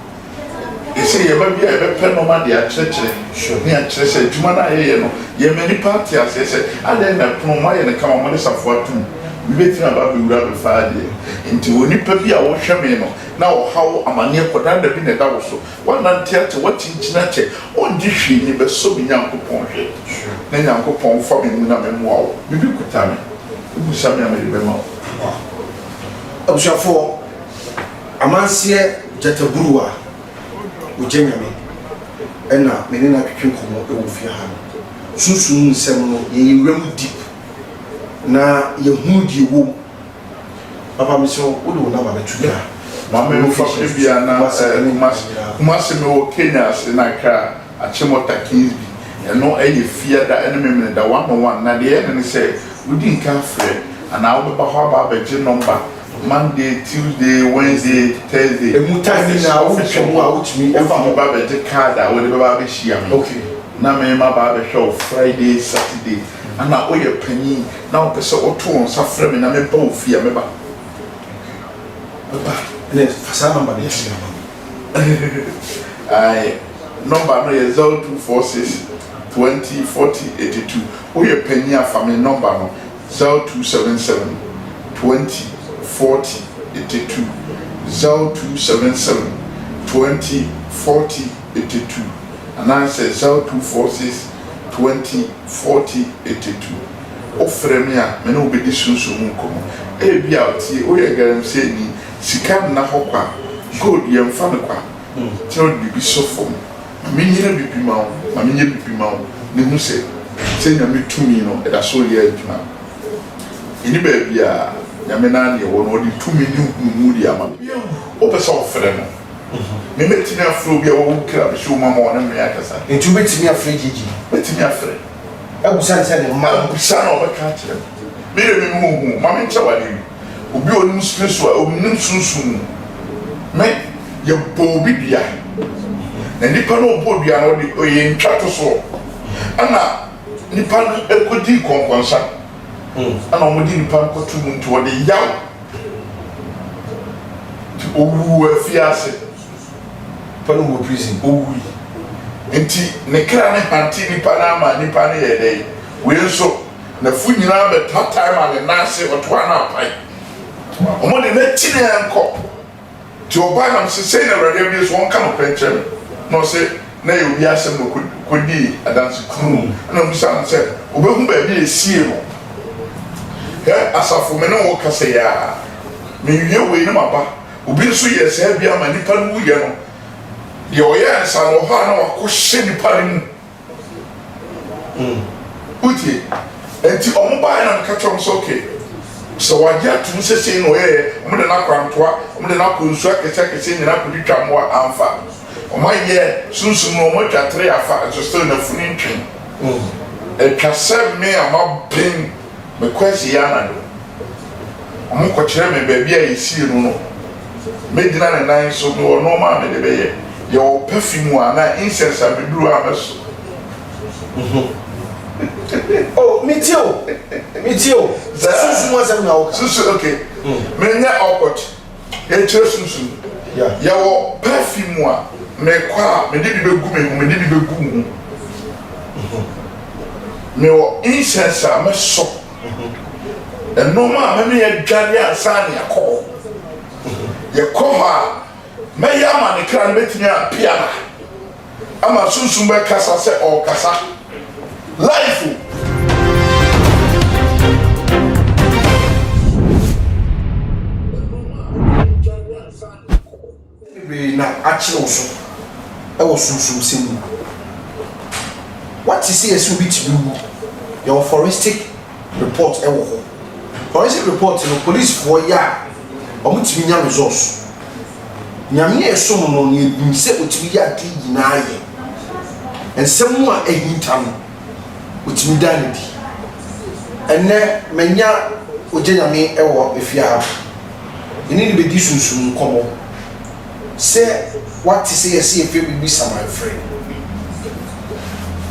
Ese yɛba bi a yɛbɛpɛ nnoɔma de akyerɛkyerɛ ne akyerɛ sɛ adwuma no a yɛyɛ no yɛma nnipa ate aseɛ sɛ adɛn na ɛpono moayɛ no kama mode safoa atom obi bɛtumi aba abɛwura abɛfa adeɛ nti onipa bi a wohwɛ me no na ɔhaw amaneɛ kɔdaada bi na ɛda wo so woanante akyɛ woakyinkyini akyɛ ɔngye hwee nni bɛsɔ me Nyankopɔn hwɛ na Nyankopɔn mfa me mu na memmoa wo biribi kuta me wobisa me a mede bɛma wo. Abusuafoɔ, Amanseɛ gyataburuwa, Ogya Nyame. Ɛna me ne no atwetwe nkɔmmɔ wɔ fie ha no. Sunsum mu nsɛm no, yɛwura mu deep na yɛhunu deɛ ɛwɔ mu. Papa mesrɛ wo, wode wo number bɛto dwa. Ma me nfa ebia na Kumasi Kumasi me wɔ Kenya ase na Accra Achimota Kingsby ɛno ɛyɛ Fiada ɛne Memeneda one on one na deɛ ɛyɛ no ne sɛ wodi nka frɛ anaa wobɛba hɔ aba abɛgye number Monday Tuesday Wednesday Thursday Emu time nyinaa wotwa mu a wotumi ɛfa ho ba bɛgye card a wode bɛba abɛhyia me na me maba abɛhwɛ wo Friday Saturday ana woyɛ panyin na wopɛ sɛ woto wo nsa frɛ me na meba wo fie a mɛba. Mɛba. Ɛnna fa saa nɔmba no to dwa ma me. Ae, nɔmba no yɛ 0246 20 40 82. Woyɛ panyin a fa me nɔmba no 0277 20 40 82. 0277 20 40 82 anaasɛ 0246 20 40 82. Wofrɛ me a, me ne wo bɛdi sunsum mu nkɔmmɔ. Ebia, tie, woyɛ galamseyni, sika nna hɔ kwa, gold, yɛmfa no kwa, nti na wode biribi sɔ fam. Ma menyina biribi ma wo, ma menyɛ biribi ma wo, na hu sɛ, sɛ Nyame tumi no, ɛda so reyɛ adwuma. Yɛnni baabi a Nyame no ara na yɛwɔ no, ɔde tumi ne nhunumu de ama me. Wopɛ sɛ wofrɛ no? Me mɛtumi afrɛ obi a wawu kra bɛhyɛ wo mu ama ɔne me akasa. Nti wobɛtumi afrɛ Gigi? Mɛtumi afrɛ. Abisa no sɛ ne mma no. Abisa na ɔbɛka akyerɛ me. Me deɛ me mu hu. Ma me nkyɛ wo adeɛ bi. Obi a ɔnim spiritual, ɔnim sunsum mu. Me, yɛbɔ obi dua. Na nipa no ɔbɔ dua no, ɔde ɔyɛ ntwatosoɔ. Ɛna nipa no kɔdii kɔnkɔnsa. Ɛna wɔde nipa no kɔto mu nti ɔde yaw. Nti ɔwuu afiase. Nipa no wɔ prison. Owui. Nti ne kra no hantee nipa no ama nipa no yɛɛ dɛn? Wei nso, n'afu nyinaa bɛtatae ma ne nan ase, ɔtoa no apae. Wɔde no akyi ne ɛnkɔ. Nti ɔbae na mese, sei na Awurade abue so, ɔnka nokorɛ nkyerɛ me. Na ɔse, na ɛyɛ obi asɛm na ɔkɔdii adanse kronn. Ɛna ɔbisaa no sɛ, ɔbɛhu baabi a ɛsiee no? Hwɛ, asafo, me ne wo rekasa yi ara, mewie wei na maba. Obi nso yɛɛ saa bi ama nipa no wuiɛ no, deɛ ɔyɛɛ no saa no, wɔ hɔ a na wakɔhyɛ nipa no mu. Wotie? Nti wɔn baeɛ na meka kyerɛ wɔn sɛ okay, sɛ wagye atum sɛ sei na ɔyɛɛ, wɔn de no akɔ antoa, wɔn de no akɔ nsuo akɛseɛ akɛseɛ nyinaa akɔtwitwa mmoa, amfa. Wɔn ayɛ sunsum no, wɔn atwa tere afa, nso still n'afunu ntwe. Atwa sɛ me a maben. Mekɔ asieeɛ anadwo. Wɔkɔkyerɛ me baabi a yɛsie no no. Mɛgyina ne nan so. Mewɔ nnoɔma a mede bɛyɛ. Yɛwɔ perfume anaa incense a meduru a mɛsɔ. Oh, metie o. Metie o. Sɛ sunsum asɛm na woka. Sunsum, okay. Menyɛ awkward. Yɛkyerɛ sunsum. Yɛwɔ perfume a mekɔ a mede bi bɛgu me ho, mede bi bɛgu wo ho. Mewɔ incense a mɛsɔ. Nnoɔma a mɛma yɛadware ansa na yɛakɔ hɔ. Yɛkɔ hɔ a, mɛyɛ ama ne kra no bɛtumi apia no. Ama sunsum bɛkasa sɛ ɔɔkasa. Life o. Bebree na akyere wo so wɔ sunsumsɛm mu. Woate sɛ yɛse obi tumi wu, yɛwɔ forensic report wɔ hɔ. Forensic report no policefoɔ yɛ a, wɔtumi nya results. Nyame a yɛsom no no, yɛnim sɛ ɔtumi yɛ adeɛ nyinaa yɛ. Nsɛm a ahinta no, ɔtumi da no adi. Ɛnnɛ, manya Ogya Nyame wɔ efie ha. Me ne no bɛdi sunsum nkɔmmɔ. Sɛ woate sɛ yɛse yɛfrɛ biribi samanfrɛ.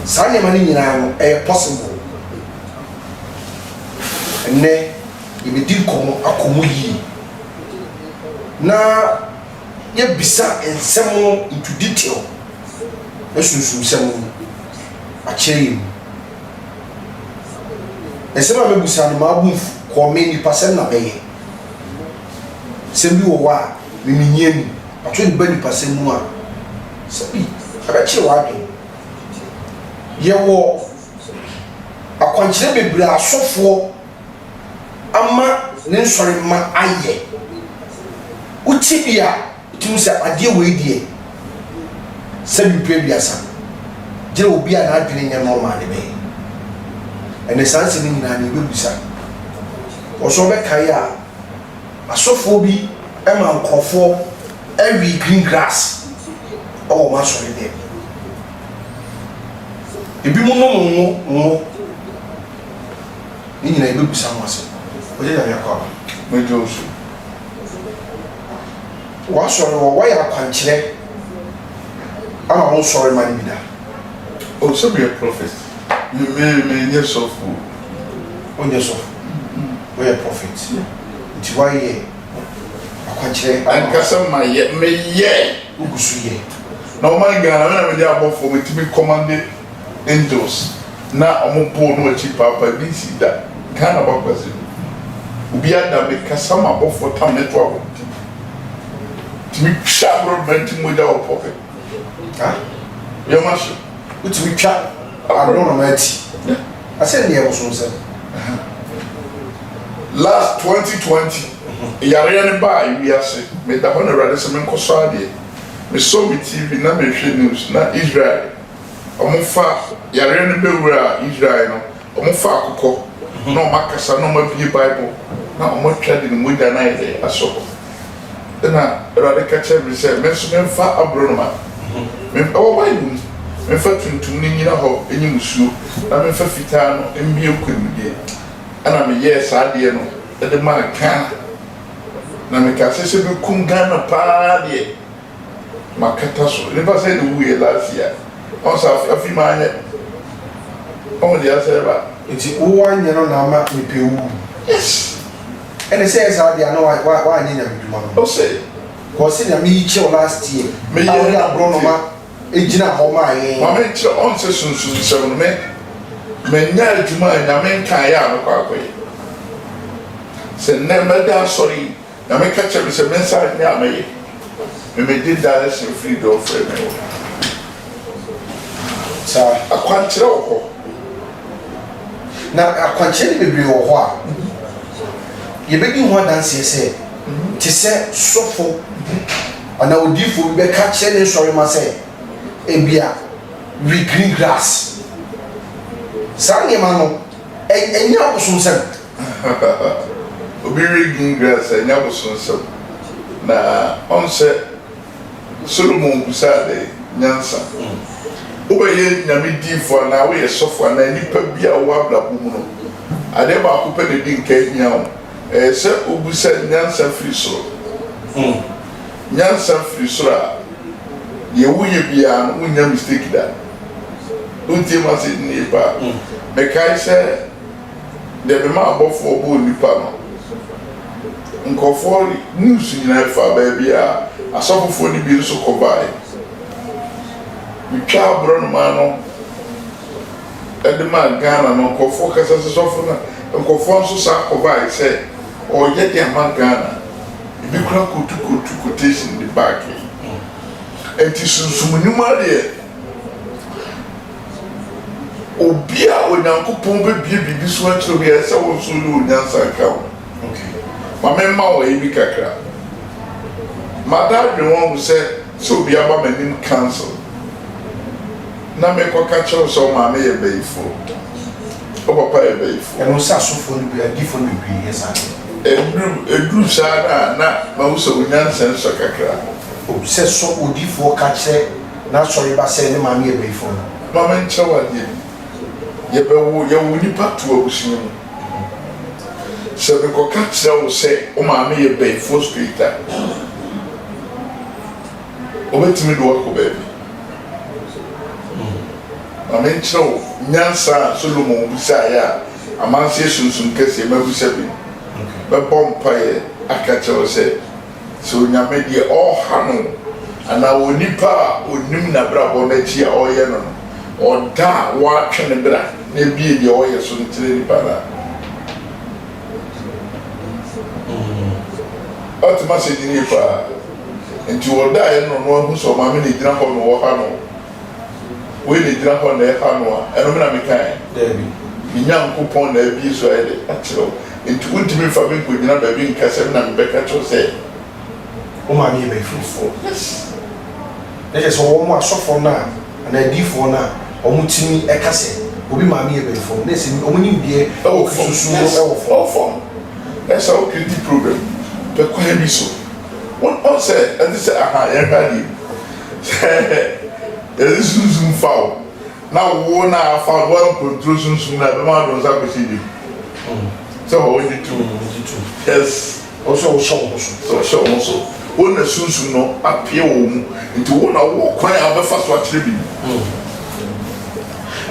Saa nneɛma no nyinaa no, ɛyɛ possible. Ɛnnɛ, yɛbɛdi nkɔmmɔ akɔ mu yie na yɛabisa nsɛm no into detail na sunsumsɛm no akyerɛ yɛn mu. Nsɛm a mɛbusa no m'abo mfu kɔɔ me nipasɛm na mɛyɛ. Nsɛm bi wɔ hɔ a me menni ani but wode ba nipasɛm mu a sɛbi ɛbɛkyere w'adwene. Yɛwɔ akwankyerɛ bebree a asɔfoɔ ama ne nsɔremma ayɛ. Wote bi a, wotumi hu sɛ adeɛ wei deɛ, sɛbi mpere aduasa. Gyerɛ obi a n'adwene nyɛ normal na ɛbɛyɛ. Ɛnɛ saa nsɛm yi nyinaa no yɛbɛbisa. Wɔ so wobɛkae a, asɔfoɔ bi ma nkorɔfoɔ wee green grass wɔ wɔn asɔre dɛm. Ebinom nom ngo, ngo. Ne nyinaa yɛbɛbisa ho asɛm. Wogye Nyame akwaaba? Megye wo so. W'asɔre hɔ, woayɛ akwankyerɛ ama wo nsɔremma no bi da? Oh, sɛ meyɛ prophet. Me, me, menyɛ sɔfo o. Wonyɛ sɔfo, woyɛ prophet. Nti woayɛ akwankyerɛ ama. Ɛnka sɛ mayɛ, meyɛe. Wogu so yɛ. Na ɔman Ghana, me na mede abɔfoɔ, metumi commande angels na ɔmo boo no akyi paapa ebi nsi da Ghana bakwasɛm yi obi ada me kasa ma abɔfoɔ tam ne to abɔnten tumi twa aborɔdoma nti mogya wɔ pɔpɛ ha yɛma hye wotumi twa aborɔnoma ti asɛ ndeɛ bosomsɛm. Last 2020 yareɛ no baa wiase meda hɔ na awurade sɛ menkɔsɔ adeɛ mesɔ me TV na mehwɛ news na Israel Wɔfa yareɛ no bɛwura Israel no, wɔfa akokɔ na wɔakasa na wɔabue Bible na wɔatwa de ne mogya no ayɛ dɛ asɔ hɔ. Ɛna Awurade ka kyerɛɛ me sɛ me nso memfa aborɔnoma, ɛwɔ Bible mu, memfa tuntum no nnyina hɔ nyi musuo na memfa fitaa no mmue nkonimdie. Ɛna meyɛɛ saa adeɛ no de maa Ghana. Na mekaa sɛ sɛ bɛkum Ghana paa deɛ, Makata so. Nipa sɛn na owuiɛ last year? Ɔn sɛ afe afe manyɛ. Ɔn deɛ asɛ ba. Nti wo wanyɛ no na ama nipa ewu? Yes. Ɛne sɛ ɛyɛ saa deɛ a na wa wa wanyɛ nyame dwuma no. Ose. Kɔ se nyame yi kyew last year Me a yɛ ɔde na aborɔnoma gyina hɔ maa yɛn. Ma me nkyerɛ ɔn sɛ sunsum nsɛm no me manya adwuma a nyame nkaeɛ a mɛkɔ akɔyɛ. Sɛ nnɛ mɛda asɔre yi. Nyame ka kyerɛ me sɛ mensan nyɛ a mɛyɛ. Me megye direction firi deɛ ɔfrɛ me hɔ. Saa. Akwankyerɛ wɔ hɔ. Na akwankyerɛ no bebree wɔ hɔ a, yɛbɛdi ho adanseɛ sɛ, te sɛ sɔfo anaa odiyifoɔ bi bɛka akyerɛ ne nsɔremma sɛ, ebia, we green grass. Saa nneɛma no, ɛnyɛ abosonsɛm. Obi we green grass a, ɛnyɛ abosonsɛm. Na ɔn sɛ Solomon bisaa dɛ, Nyansa, wobɛyɛ Nyame diyifo anaa woyɛ sɔfo anaa nipa bi a wowɔ abrabɔ mu no, adeɛ baako pɛ na edi nka hia wo, ɛyɛ sɛ wobisa nyansa firi soro. Nyansa firi soro a, deɛ woyɛ biara no wonnya mistake da. Wontie m'asɛm no yie paa? Mekae sɛ. Deɛ mema abɔfoɔ bɔɔ nnipa no, nkurɔfoɔ news nyinaa ɛfaa baabi a asɔfofoɔ no bi nso kɔbaeɛ. Metwaa aborɔnoma no de maa Ghana no, nkurɔfoɔ kasa sɛ sɔfo no, nkurɔfoɔ nso saa kɔbaeɛ sɛ ɔreyɛ de ama Ghana. Ebi koraa kɔtu kɔtu quotation de baake. Nti sunsum nnwuma deɛ. Obi a Onyankopɔn bɛbue biribi so akyerɛ wo biara, ɛsɛ sɛ wo nso wode wo nyansa ka ho. Ma memma wo ayi bi kakra. Mada adwene ho ahu sɛ, sɛ obi aba m'anim council na mekɔka kyerɛ wo sɛ wo maame yɛ bayifoɔ, wo papa yɛ bayifoɔ. Ɛno sɛ asɔfoɔ no bi, adiyifoɔ no bebree yɛ saa deɛ. Ɛduru, ɛduru saa no a, na mahu sɛ wo nyansa nsua kakra. O, sɛ sɔ odiyifoɔ ka kyerɛ N'asɔre ba sɛ ne maame yɛ bayifoɔ no. Ma menkyerɛ wo adeɛ bi. Yɛbɛwo, yɛwo nnipa to abusua mu. Sɛ mekɔka kyerɛ wo sɛ wo maame yɛ bayifoɔ straight a, wɔbɛtumi de wo akɔ baabi. Ma menkyerɛ wo nyansa a Solomon bisaeɛ a amanseɛ sunsum kɛseɛ mabisa bi no. Mɛbɔ mpaeɛ aka akyerɛ wo sɛ. Sɛ Onyame deɛ ɔreha no anaa onipa a ɔnim n'abrabɔ no akyi a ɔreyɛ no no, ɔda a wɔatwe ne bra na ebie deɛ ɔreyɛ so no kyerɛ nipa no a. Ɔte m'asɛm yi yie paa. Nti ɔdaeɛ no na ɔno ahu sɛ ɔmaame na ɛgyina hɔ na ɔreha no. Wei na ɛgyina hɔ na ɛha no a, ɛno me na mekaeɛ? Daabi. Me Nyankopɔn na abie so ayɛ dɛ akyerɛ wo. Enti wontumi mfa me nkɔgyina baabi nka sɛ me na mebɛka kyerɛ wo sɛ. Wo maame yɛ bayifoɔ. Yes. Na kyerɛ sɛ wɔn asɔfoɔ no a anaa adiyifoɔ no a wɔtumi ka sɛ obi maame yɛ bayifoɔ no, na ɛsɛ wɔn nimdeɛ wɔ Kristosom mu wɔ fam. Ɛwɔ fam. Ɛsɛ sɛ wo create problem pɛ kwan bi so. Wohu sɛ ɛte sɛ aha yɛnhwɛ adeɛ bi. Sɛ yɛde sunsum fa wo na wo na afa wo woankontro sunsum no a ɛbɛma wode wo nsa akɔhyɛ gya mu. Sɛ hɔ wogye tom. Yes. Ɔwɔ sɛ wohyɛ wo ho so. Sɛ ɔhyɛ wo ho so. Wo na Sunsum no apue wɔ wo mu, nti wo na wowɔ kwan a wobɛfa so akyerɛ biribi.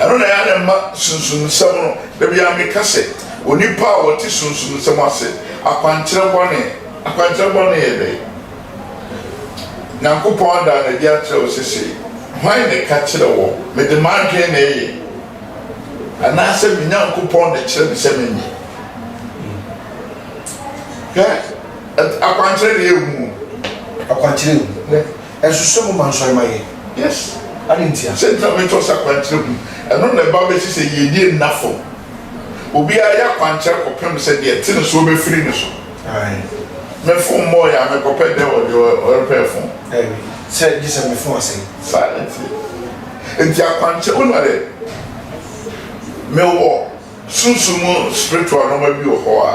Ɛno na ɛyɛ a na ɛma sunsumsɛm no, da biara meka sɛ, onipa a ɔte sunsumsɛm ase, akwankyerɛ bɔne, akwankyerɛ bɔne yɛ dɛn? Nyankopɔn ada no adi akyerɛ wo sesei, hwan na ɛka kyerɛ wɔ? Mede m'adwene na ɛyɛ, anaasɛ me Nyankopɔn na ɛkyerɛ me sɛ menyɛ? Hwɛ, akwankyerɛ deɛ ehu o. Akwankyerɛ ehu. Nɛ ɛnso sɛ mo ma nsɔre ma yɛ. Yes. Ade ntia. Sɛ nti na me kyerɛ sɛ akwankyerɛ hu. Ɛno na ɛba bɛsi sɛ yiedie nna fam. Obiara yɛ akwankyerɛ kɔpem sɛ deɛ ɛte ne soɔ bɛfiri ne so. Ae. Me fon mmɔɔ yɛ a mekɔpɛ dɛn wɔ deɛ ɔrepɛ fon. Daabi. Sɛ gye sɛ me fon asɛe. Saa na ɛteɛ. Nti akwankyerɛ, wonim adeɛ? Mewɔ. Sunsum mu spiritual nnoɔma bi wɔ hɔ a,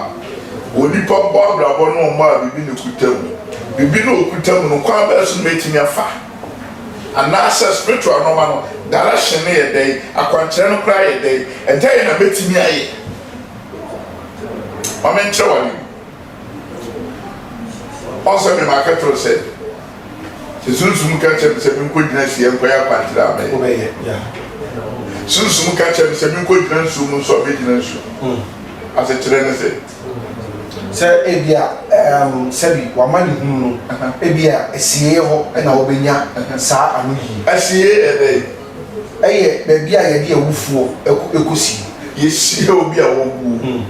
onipa bɔ abrabɔ no ɔmmɔ a biribi na ɛkuta mu. Biribi na ɔkuta mu no, kwan bɛn so na mɛtumi afa? Anaasɛ spiritual nnoɔma no, direction no yɛ dɛn? Akwankyerɛ no koraa yɛ dɛn? Ɛdɛn na mɛtumi ayɛ? Ma menkyerɛ wo adeɛ bi. Ɔn sɛ me maka kyerɛ wo sɛ, sɛ Sunsum ka kyerɛ me sɛ menkɔgyina sie nkɔyɛ akwankyerɛ a, mɛyɛ. Sunsum ka kyerɛ me sɛ menkɔgyina nsuo mu nso a, mɛgyina nsuo mu. Asekyerɛ ne sɛ. Sɛ ebia ɛɛm sɛbi w'amanehunu no, ebia asieeɛ hɔ na wobɛnya saa anoyie. Asieeɛ yɛ dɛn? Ɛyɛ baabi a yɛde awufoɔ kɔsie. Yɛsie obi a wawuo.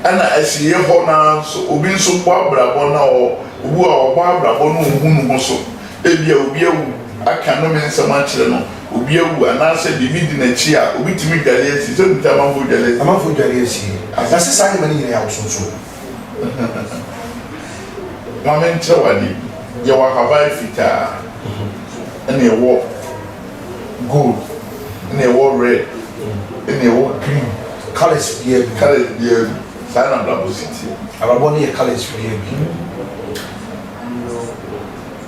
Ɛna asieɛ hɔ no ara nso, obi nso bɔ abrabɔ na ɔ, obi wɔ hɔ a ɔbɔ abrabɔ na ɔnhu ne ho so. Ebia obi awu aka nnome nsɛm akyerɛ no, obi awu anaasɛ biribi di n'akyi a, obi tumi dware asie. Sɛ wonim sɛ amanfoɔ dware asie? Amanfoɔ dware asie. Na sɛ saa nneɛma no nyinaa yɛ abosonsom. Ma menkyerɛ wo adeɛ bi. Yɛwɔ ahaban fitaa, ɛna yɛwɔ gold, ɛna ɛwɔ red, ɛna ɛwɔ green. Colours biara bi. Colours biara bi. Saa na abrabɔ si teɛ. Abrabɔ no yɛ colours biara bi.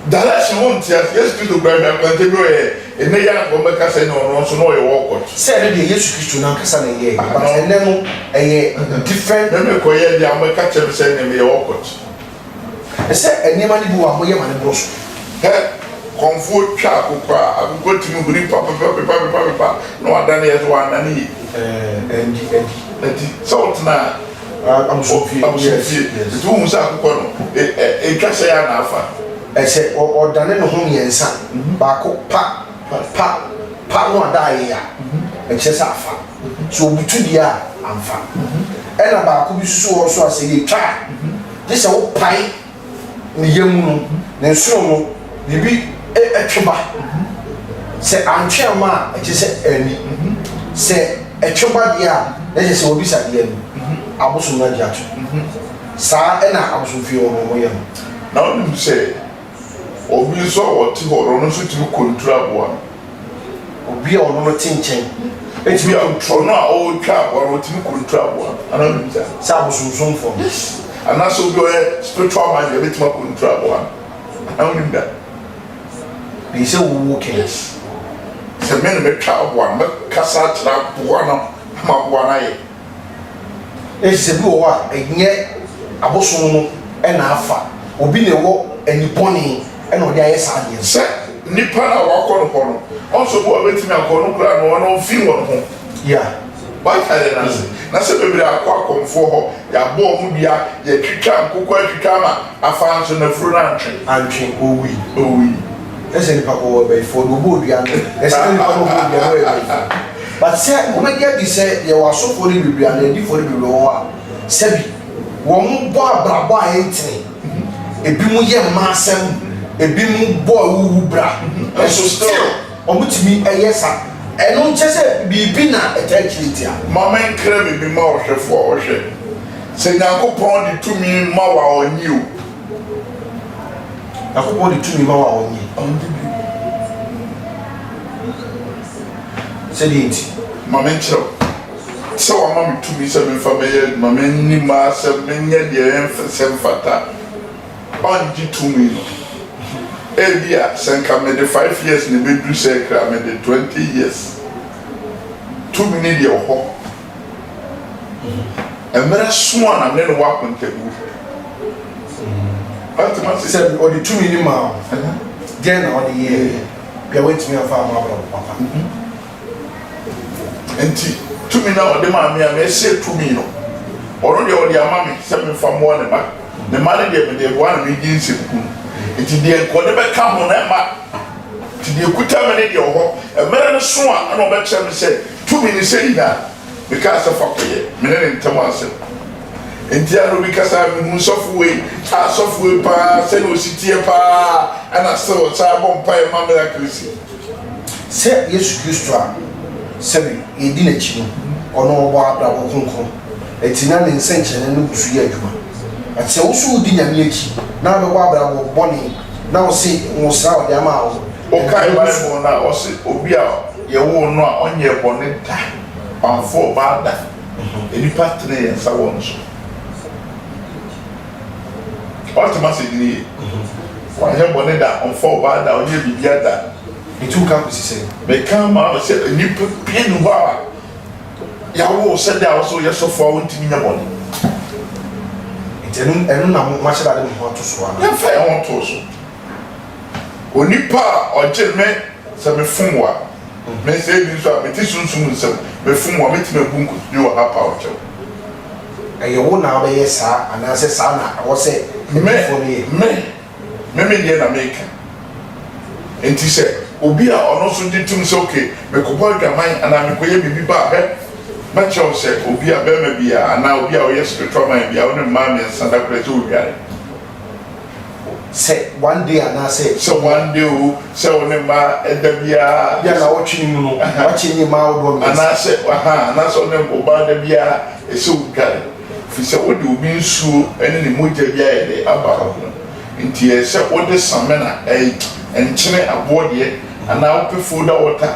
Direction wo nte ase. Yesu Kristo kura hwɛ akwante bi ɔyɛ ɛnɛ yi anka wɔn bɛka sɛ ne ɔno nso na ɔyɛ wɔkɔt. Sɛ ɛno deɛ Yesu Kristo n'ankasa na ɛyɛɛ but ɛnɛ no ɛyɛ different. Mɛmɛ kɔ yɛ deɛ wɔn bɛka kyerɛ me sɛ ɛnɛ meyɛ wɔkɔt. Ɛsɛ nneɛma no bi wɔ a moyɛ ma no boro so. Hɛ! Kɔmfoɔ twa akokɔ a, akokɔ tumi huri papapapepapepapepa na wadane yɛ so wannane yie. Ɛɛ, ɛndi, adi. Adi. Sɛ wotena Abosomfie. Abosomfie. Yes. Nti wohu sɛ akokɔ no, ɛ, ɛ, ɛtwa sɛe a na afa. Ɛsɛ ɔ, ɔdane ne ho mmiɛnsa. Baako, pa, pa, pa na wada ayɛ a, ɛkyerɛ sɛ afa. Sɛ ɔbutu deɛ a, amfa. Ɛna baako bi nso wɔ hɔ nso a, sɛ yɛtwa a, gye sɛ wopae ne yam no, ne nsono no, biribi twe ba. Sɛ antwe amma a, ɛkyerɛ sɛ anni. Sɛ ɛtwe ba deɛ a, na kyerɛ sɛ wabisa deɛ no, abosom no agye ato. Saa na abosomfie hɔ no wɔyɛ no. Na wonim sɛ obi nso a ɔte hɔ no, ɔno nso tumi kɔntro aboa no. Obi a ɔno no te nkyɛn tumi Obi a control. ɔno a ɔretwa aboa no, ɔtumi control aboa no. Anaa wonim saa? Sɛ abosonsomfoɔ no. Yes. Anaasɛ obi a ɔyɛ spiritual man deɛ ɔbɛtumi acontrol aboa no. Anaa wonim da? Ɛyɛ sɛ wowɔ kɛn. Yes. Sɛ me na mɛtwa aboa no, mɛkasa akyerɛ aboa no ama aboa no ayɛ. Enti sɛ bi wɔ hɔ a, ɛnyɛ abosom no na afa, obi na ɛwɔ ani bɔne na ɔde ayɛ saa adeɛ no. Sɛ nipa no a wakɔ no hɔ no, ɔn sɛ obi wɔ hɔ a obetumi akɔ no koraa no ɔno mfi wɔn ho. Yeah. Wate adeɛ no ase? Na sɛ bebree akɔ akɔmfoɔ hɔ, yɛabɔ wɔn dua, yɛatwitwa nkokɔ atwitwa ama afa nso n'afuro no antwe. Antwe, owui. Owui. Ɛsɛ nipa kɔ wɔ abayifoɔ no ɔbɔɔ dua no, ɛsɛ sɛ nipa no ɔbɔɔ dua no ɔyɛ bayifoɔ. But sɛ wobɛgye adi sɛ yɛwɔ asɔfoɔ no bebree anaa adifoɔ no bebree wɔ hɔ a, sɛbi wɔn bɔ abrabɔ a ɛntene, ebinom yɛ mma asɛm, ebinom bɔ awuwu bra, nso still wɔn tumi yɛ sa. Ɛno nkyɛ sɛ biribi na ɛtaa akyire ntia. Ma menkra biribi ma ɔhwɛfoɔ a ɔhwɛ. Sɛ Nyankopɔn de tumi ma wo a ɔnnye o. Nyankopɔn de tumi ma wo a ɔnnye. Ɔnnye bio. Sɛdeɛ nti? Ma menkyerɛ wo. Sɛ wama me tumi sɛ memfa mɛyɛ adwuma, menni m'asɛm, menyɛ deɛ ɛmfɛ sɛ mfata, ɔngye tumi no. Ebia sɛ nka mede 5 years na ɛbɛduru sɛ kra, mede 20 years. Tumi no deɛ wɔ hɔ. Mmerɛ so a na me ne no wɔ akontabuo. Wate m'ase? Sɛ ɔde tumi no maa wo, deɛn na wode yɛeɛ? Bia woantumi amfa amma abrabɔ papa. Nti tumi no a ɔde maa me a mɛsɛ tumi no, ɔno deɛ ɔde ama me sɛ memfa mmoa ne ba. Ne mma no deɛ mede boa na medi nsɛmhunu. Nti deɛ nka ɔde bɛka ho no ɛmma. Nti deɛ ɛkuta me no deɛ wɔ hɔ. Mmerɛ no so a ɛna ɔbɛkyerɛ me sɛ tumi no sei na mekaa sɛ fa kɔyɛ. Me ne ne ntam asɛm. Nti a na obi kasa a mehu sɔfo wei, a sɔfo wei paa sɛdeɛ ɔsi teɛ paa ɛna still ɔsan bɔ mpaeɛ ma miracle si. Sɛ Yesu Kristo a sɛbe yɛdi n'akyi no, ɔno ɔbɔ abrabɔ kronkron, enti na ne nsɛnkyerɛnne no gu so yɛ adwuma. But sɛ wo nso wodi Nyame akyi na wobɛbɔ abrabɔ bɔne na wo se nwosra a ɔde ama wo no Wokae ɛnka bɛgu so. Bible no a, ɔse obi a yɛwoo no a ɔnyɛɛ bɔne da, wamfa ɔbaa da, nnipa tene yɛn nsa wɔ no so. Wate m'asɛm no yie? Wanyɛ bɔne da, ɔmfa ɔbaa da, ɔnyɛɛ biribiara da. Nti woka kɔsi sɛn? Meka ma wo sɛ nnipa pii nni hɔ a yɛawo wo sɛdeɛ a wo sɛ woyɛ sɔfoɔ a wontumi nyɛ bɔne. Nti ɛno ɛno na mo moahyɛ da de mo ho ato so anaa? Yɛmfa yɛn ho ntoo so. Onipa a ɔgye me sɛ mefom wo a, me sɛ ebi nso a mete sunsum nsam, mefom wo a mɛtumi abu nkotodwe wɔ ha apaw kyɛw. Ɛyɛ wo na wobɛyɛ saa anaasɛ saa na ɛwɔ sɛ Me, adiyifoɔ no yɛ? me, me me deɛ na meka. Nti sɛ obi a ɔno nso gye tom sɛ ok, mekɔbɔ adwaman anaa mekɔyɛ biribi ba a, hwɛ, mɛkyerɛ wo sɛ obi a bɛrima bi a anaa obi a ɔyɛ spiritual man bi a wo ne mmaa mmiɛnsa da koraa sɛ ɔnware. Sɛ one day anaasɛ. Sɛ one day o, sɛ wo ne mmaa da biara. Bi a naawɔtwe no mu no, woakyɛ nye mmaa ahodoɔ mmiɛnsa. Anaasɛ, ahaa, anaasɛ wo ne ɔbaa da biara, ɛsɛ wodware. Ɛfiri sɛ wode obi nsuo ne ne mogya bi ayɛ dɛ aba wo ho. Nti ɛyɛ sɛ wode samina, ɛy, nkyene aboɔ deɛ, anaa wopɛ folda water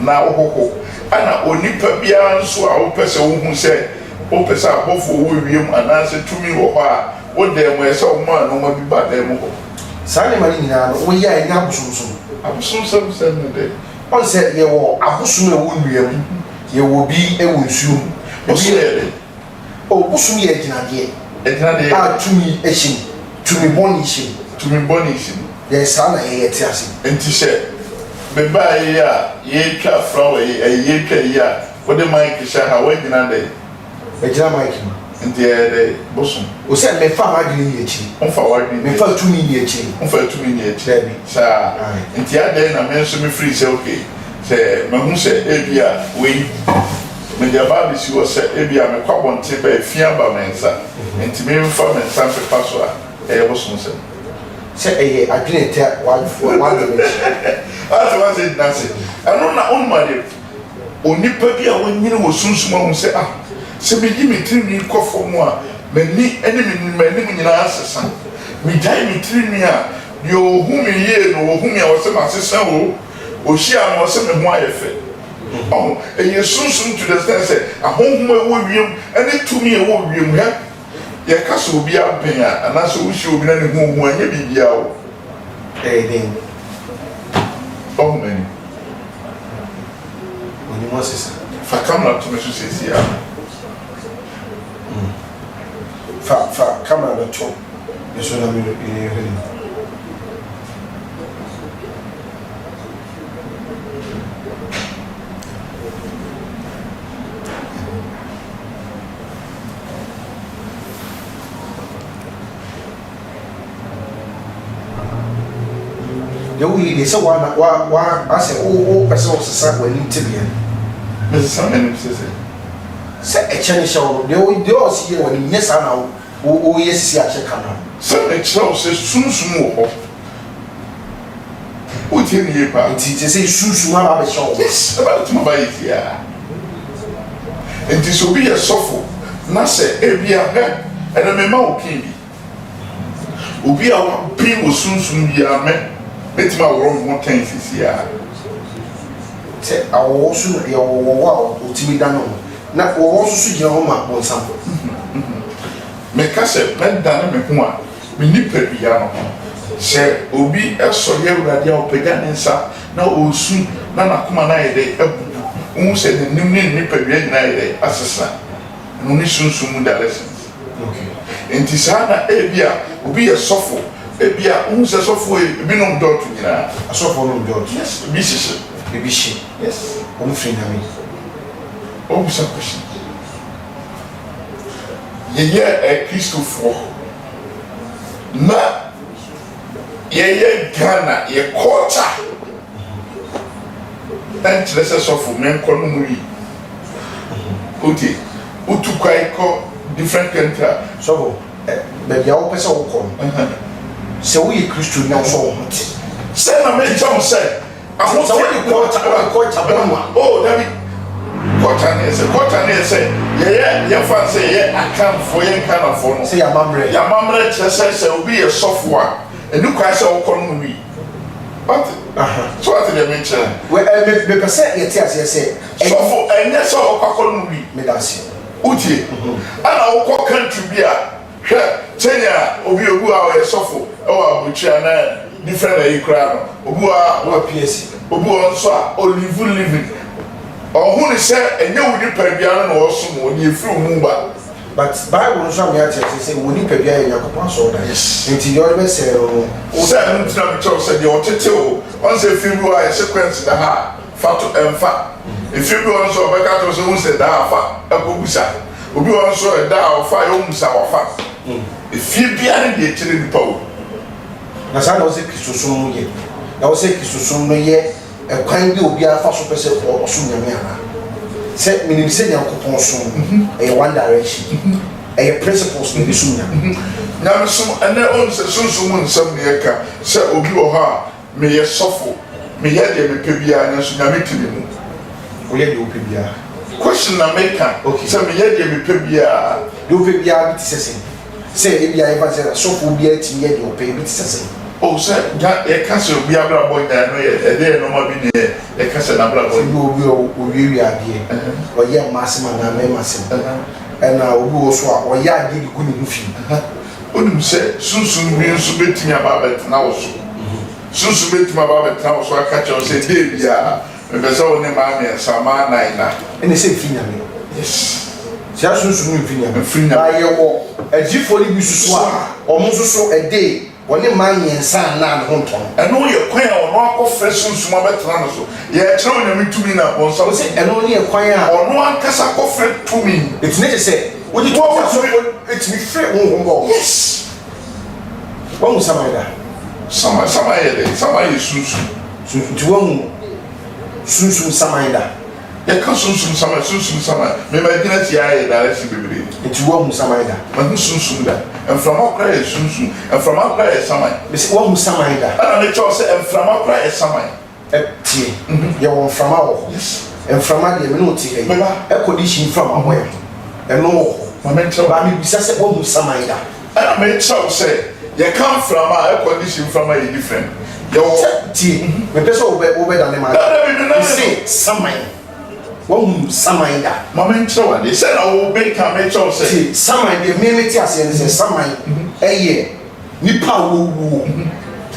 na wohoho. Ɛna onipa biara nso a wopɛ sɛ wohu sɛ wopɛ sɛ abɔfoɔ wɔ wiem anaasɛ tumi wɔ hɔ a, Wo dan mu, ɛsɛ sɛ woma nnoɔma bi ba dan mu hɔ. Saa nneɛma no nyinaa no, woyɛ a ɛnyɛ abosomsom. Abosomsɛm sɛm ne dɛn? Ɔn sɛ yɛwɔ abosom a ɛwɔ nnua mu, yɛwɔ bi wɔ nsuo mu. Bosom yɛ dɛn? Oh, bosom yɛ agyinadeɛ. Agyinadeɛ yɛ A tumi hyɛ mu, tumi bɔne hyɛ mu. Tumi bɔne hyɛ mu. Yɛn saa na yɛn yɛte ase. Nti sɛ mebaeɛ yi a yɛretwa flower yi, ɛyi yɛretwa yi a, wode mic hyɛ ha, woagyina dɛn? Mɛgyina mic mu. Nti ɛyɛ dɛ bosom. O sɛ mefa m'adwene nni akyiri. Womfa w'adwene nni Memfa tumi nni akyiri. Womfa tumi nni akyiri. Daabi. Saa. Ae. Nti adɛn na me nso me firi sɛ okay sɛ mahu sɛ ebia wei mede aba abɛsi hɔ sɛ ebia mekɔ abɔnten ba efi aba me nsa nti memfa me nsa mpepa so a ɛyɛ bosom sɛm. Sɛ ɛyɛ adwene a ɛtɛ w'adwene akyi. Wate w'ase gyina ase. Ɛno na wonim adeɛ. Onipa bi a wanyini wɔ sunsum ahu sɛ, Ah, sɛ miyi me tirinwi kɔ fam a, m'ani ne m'anim nyinaa sesa. Migyae me tirinwi a, nea ohu me yie no, ohu me a, ɔse masesa o. Ohyia me a, ɔse me ho ayɛ fɛ. Ɔho, ɛyɛ sunsum to the extent sɛ ahonhom a ɛwɔ wiem ne tumi a ɛwɔ wiem. Hwɛ, yɛka sɛ obi aben a, anaasɛ wohyia obi na ne ho ohu a, ɛnyɛ biribiara o. Ɛyɛ dɛn? Wahu m'anim. W'anim asesa. Fa camera to me so seesei ara. Mm. Fa fa camera no to me so na me nhwɛ n'anim. Deɛ woyɛ yi deɛ sɛ wa na wa wa asɛ wo wo pɛ sɛ wosesa w'anim tebea. Mesesa m'anim sɛ sɛ. Sɛ ɛkyɛ no hyɛ wo no deɛ wo deɛ ɔsi yɛ w'anim nyɛ saa na wo wo woyɛ sisi akyerɛ camera no. Sɛ mekyerɛ wo sɛ sunsum wɔ hɔ. Wotie me yie paa. Nti sɛsɛi sunsum aba abɛhyɛ wo ma. Yes, ɛbɛtumi aba yie ara. Nti sɛ obi yɛ sɔfo na sɛ ebia hwɛ ɛnɛ mema wo pin bi. Obi a waben wɔ sunsum biara me mɛtumi aworɔ me ho tɛn sisi ara. Sɛ awɔwɔ so na yɛwɔ wɔwɔ a ɔtumi dane ho, na wɔwɔ nso so gyina hɔ ma bonsam. Meka sɛ mɛdane me ho a, me nipadua no, sɛ obi sɔre Awurade a, ɔpagya ne nsa na ɔresu na n'akoma no ayɛ dɛ abubu, wohu sɛ n'anim ne ne nipadua nyinaa ayɛ dɛ asesa. Ɛno ne sunsum mu directions. Enti saa na ebia obi yɛ sɔfo, ebia wohu sɛ sɔfo yi ebinom dɔɔto nyinaa. Asɔfoɔ nom dɔɔto. Yes, ebi hyehye. Ebi hye. Yes. Wɔn firi Nyame. Wobisa question. Yɛyɛ Akristofoɔ na yɛyɛ Ghana yɛ culture ɛnkyerɛ sɛ sɔfo menkɔ nom wii. Wotie? Wotu kwan kɔ different country a. Sɔfo, ɛ, baabi a wopɛ sɛ wokɔ no, sɛ woyɛ Kristoni na wosɔ wo ho te. Sɛ na mekyɛ wo sɛ ahoteɛ. Sɛ wode culture, wode culture bɔ mu a. Oh, dabi. Culture ne yɛ sɛ, culture ne yɛ sɛ, yɛyɛ, yɛmfa no sɛ yɛyɛ Akanfoɔ, yɛn Ghanafoɔ no. Sɛ yɛn amammerɛ. Yɛn amammerɛ kyerɛ sɛ, sɛ obi yɛ sɔfo a, ɛni kwan sɛ wokɔ nom wii. Wate? So wate deɛ mekyerɛ no? Wɛ, ɛ, me, mepɛ sɛ yɛte aseɛ sɛ. Sɔfo, ɛnyɛ sɛ ɔkɔ akɔnom wii. Meda ase. Wotie? Ɛna wokɔ country bi a, hwɛ sɛnea obi, obi wɔ hɔ a ɔyɛ sɔfo wɔ aburokyire anaa different ayi koraa no, obi wɔ hɔ a, Wɔ PSC. obi wɔ hɔ nso a, ɔlive living. Ɔhu no sɛ ɛnyɛ wo nipadua no na ɔresom wo, deɛ ɛfiri wo mu ba. But Bible nso ama yɛate aseɛ sɛ wo nipadua yɛ Nyankopɔn asɔredan. Yes. Nti deɛ ɔde bɛsɛe no no, wo. Sɛ ɛno nti na mekyerɛ wo sɛ deɛ ɔtete wo, ɔn sɛ efie bi wɔ hɔ a yɛhyɛ kwansi da ha a, Fa to ɛmfa. Efie bi wɔ hɔ nso a ɔbɛka akyerɛ wo sɛ wohu sɛ da a fa kɔ bisa. Obi wɔ hɔ nso a ɛda a ɔfa yɛ ɔmmu sa wafa. Efie biara ne deɛ ɛkyerɛ nipa wɔ mu. Na saa na ɛwɔ sɛ Kristosom no yɛ. Ɛwɔ sɛ Kristosom no yɛ ɛkwan bi a obiara fa so pɛ sɛ ɔsom Nyame anaa? Sɛ menim sɛ Nyankopɔn som no ɛyɛ one direction, ɛyɛ principles na yɛde som Nyame. Nyamesom, ɛnnɛ wohu sɛ sunsum mu nsɛm na yɛka sɛ obi wɔ hɔ a Meyɛ sɔfo, meyɛ deɛ mepɛ biara nanso Nyame te me mu. Woyɛ deɛ wopɛ biara? Question na meka, Okay. sɛ meyɛ deɛ mepɛ biara. Deɛ wopɛ biara bi te sɛ sɛn? Sɛ ebia yɛmfa no sɛ sɔfoɔ biara tumi yɛ deɛ ɔpɛ, ebi te sɛ sɛn? Oh, sɛ Ga yɛka sɛ obi abrabɔ nyɛ ɛno yɛ ɛdeɛ nnoɔma bi na yɛ yɛka sɛ n'abrabɔ Sɛ nyɛ. bi obi a owiawia adeɛ, ɔyɛ mmaa asɛm anaa mmarima asɛm, ɛna obi wɔ so a ɔyɛ adeɛ de gu ne ho fi. Wonim sɛ sunsum bi nso bɛtumi aba abɛtena wo so. Sunsum bɛtumi aba abɛtena wo so aka kyerɛ wo sɛ, Dee biara, mepɛ sɛ wo ne mmaa mmiɛnsa, mmaa nnan nna. Ɛna sɛ ɛmfiri Nyame no. Yes. Saa sunsum no mfiri Nyame. Ɛmfiri Nyame. Na yɛwɔ agyifoɔ no bi nso so a, wɔn nso so ɛdee wɔne mmaa mmiɛnsa nna a ne ho ntɔ no. Ɛno yɛ kwan a ɔno akɔfrɛ sunsum abɛtena no so. Yɛrekyerɛ Onyame tumi na bonsam. Ɔse ɛno ne ɛkwan a. Ɔno ankasa kɔfrɛ tumi. Enti na kyerɛ sɛ wogye tom sɛ asɔfoɔ tumi frɛ honhom ba wɔn so. Yes. Wahu saman da? Saman, saman yɛ dɛn? Saman yɛ sunsum. Sunsum, nti wahu sunsum saman da? Yɛka sunsum saman, sunsum saman, me magyina si ayɛ direction bebree. Nti wahu saman da? Mahu sunsum da. Mframa koraa yɛ sunsum, mframa koraa yɛ saman. Mese wahu saman da? Ɛna mekyerɛ wo sɛ mframa koraa yɛ saman. Tie, yɛwɔ mframa wɔ hɔ. Mframa deɛ, me ne wo te ha yi, air condition mframa wɔ yɛn ho, ɛno wɔ hɔ. But mebisa sɛ, woahu saman da? Ɛna mekyerɛ wo sɛ, yɛka mframa a, air condition mframa yɛ different. Yɛwɔ. Sɛ, tie, mepɛ sɛ wobɛ, wobɛdane m'adwene. Mese saman, woahu saman da? Ma menkyerɛ wo adeɛ, sɛ na wobɛka, mekyerɛ wo sɛ. Tie, saman deɛ, me mete aseɛ ne sɛ, saman yɛ. Nipa a wawuo,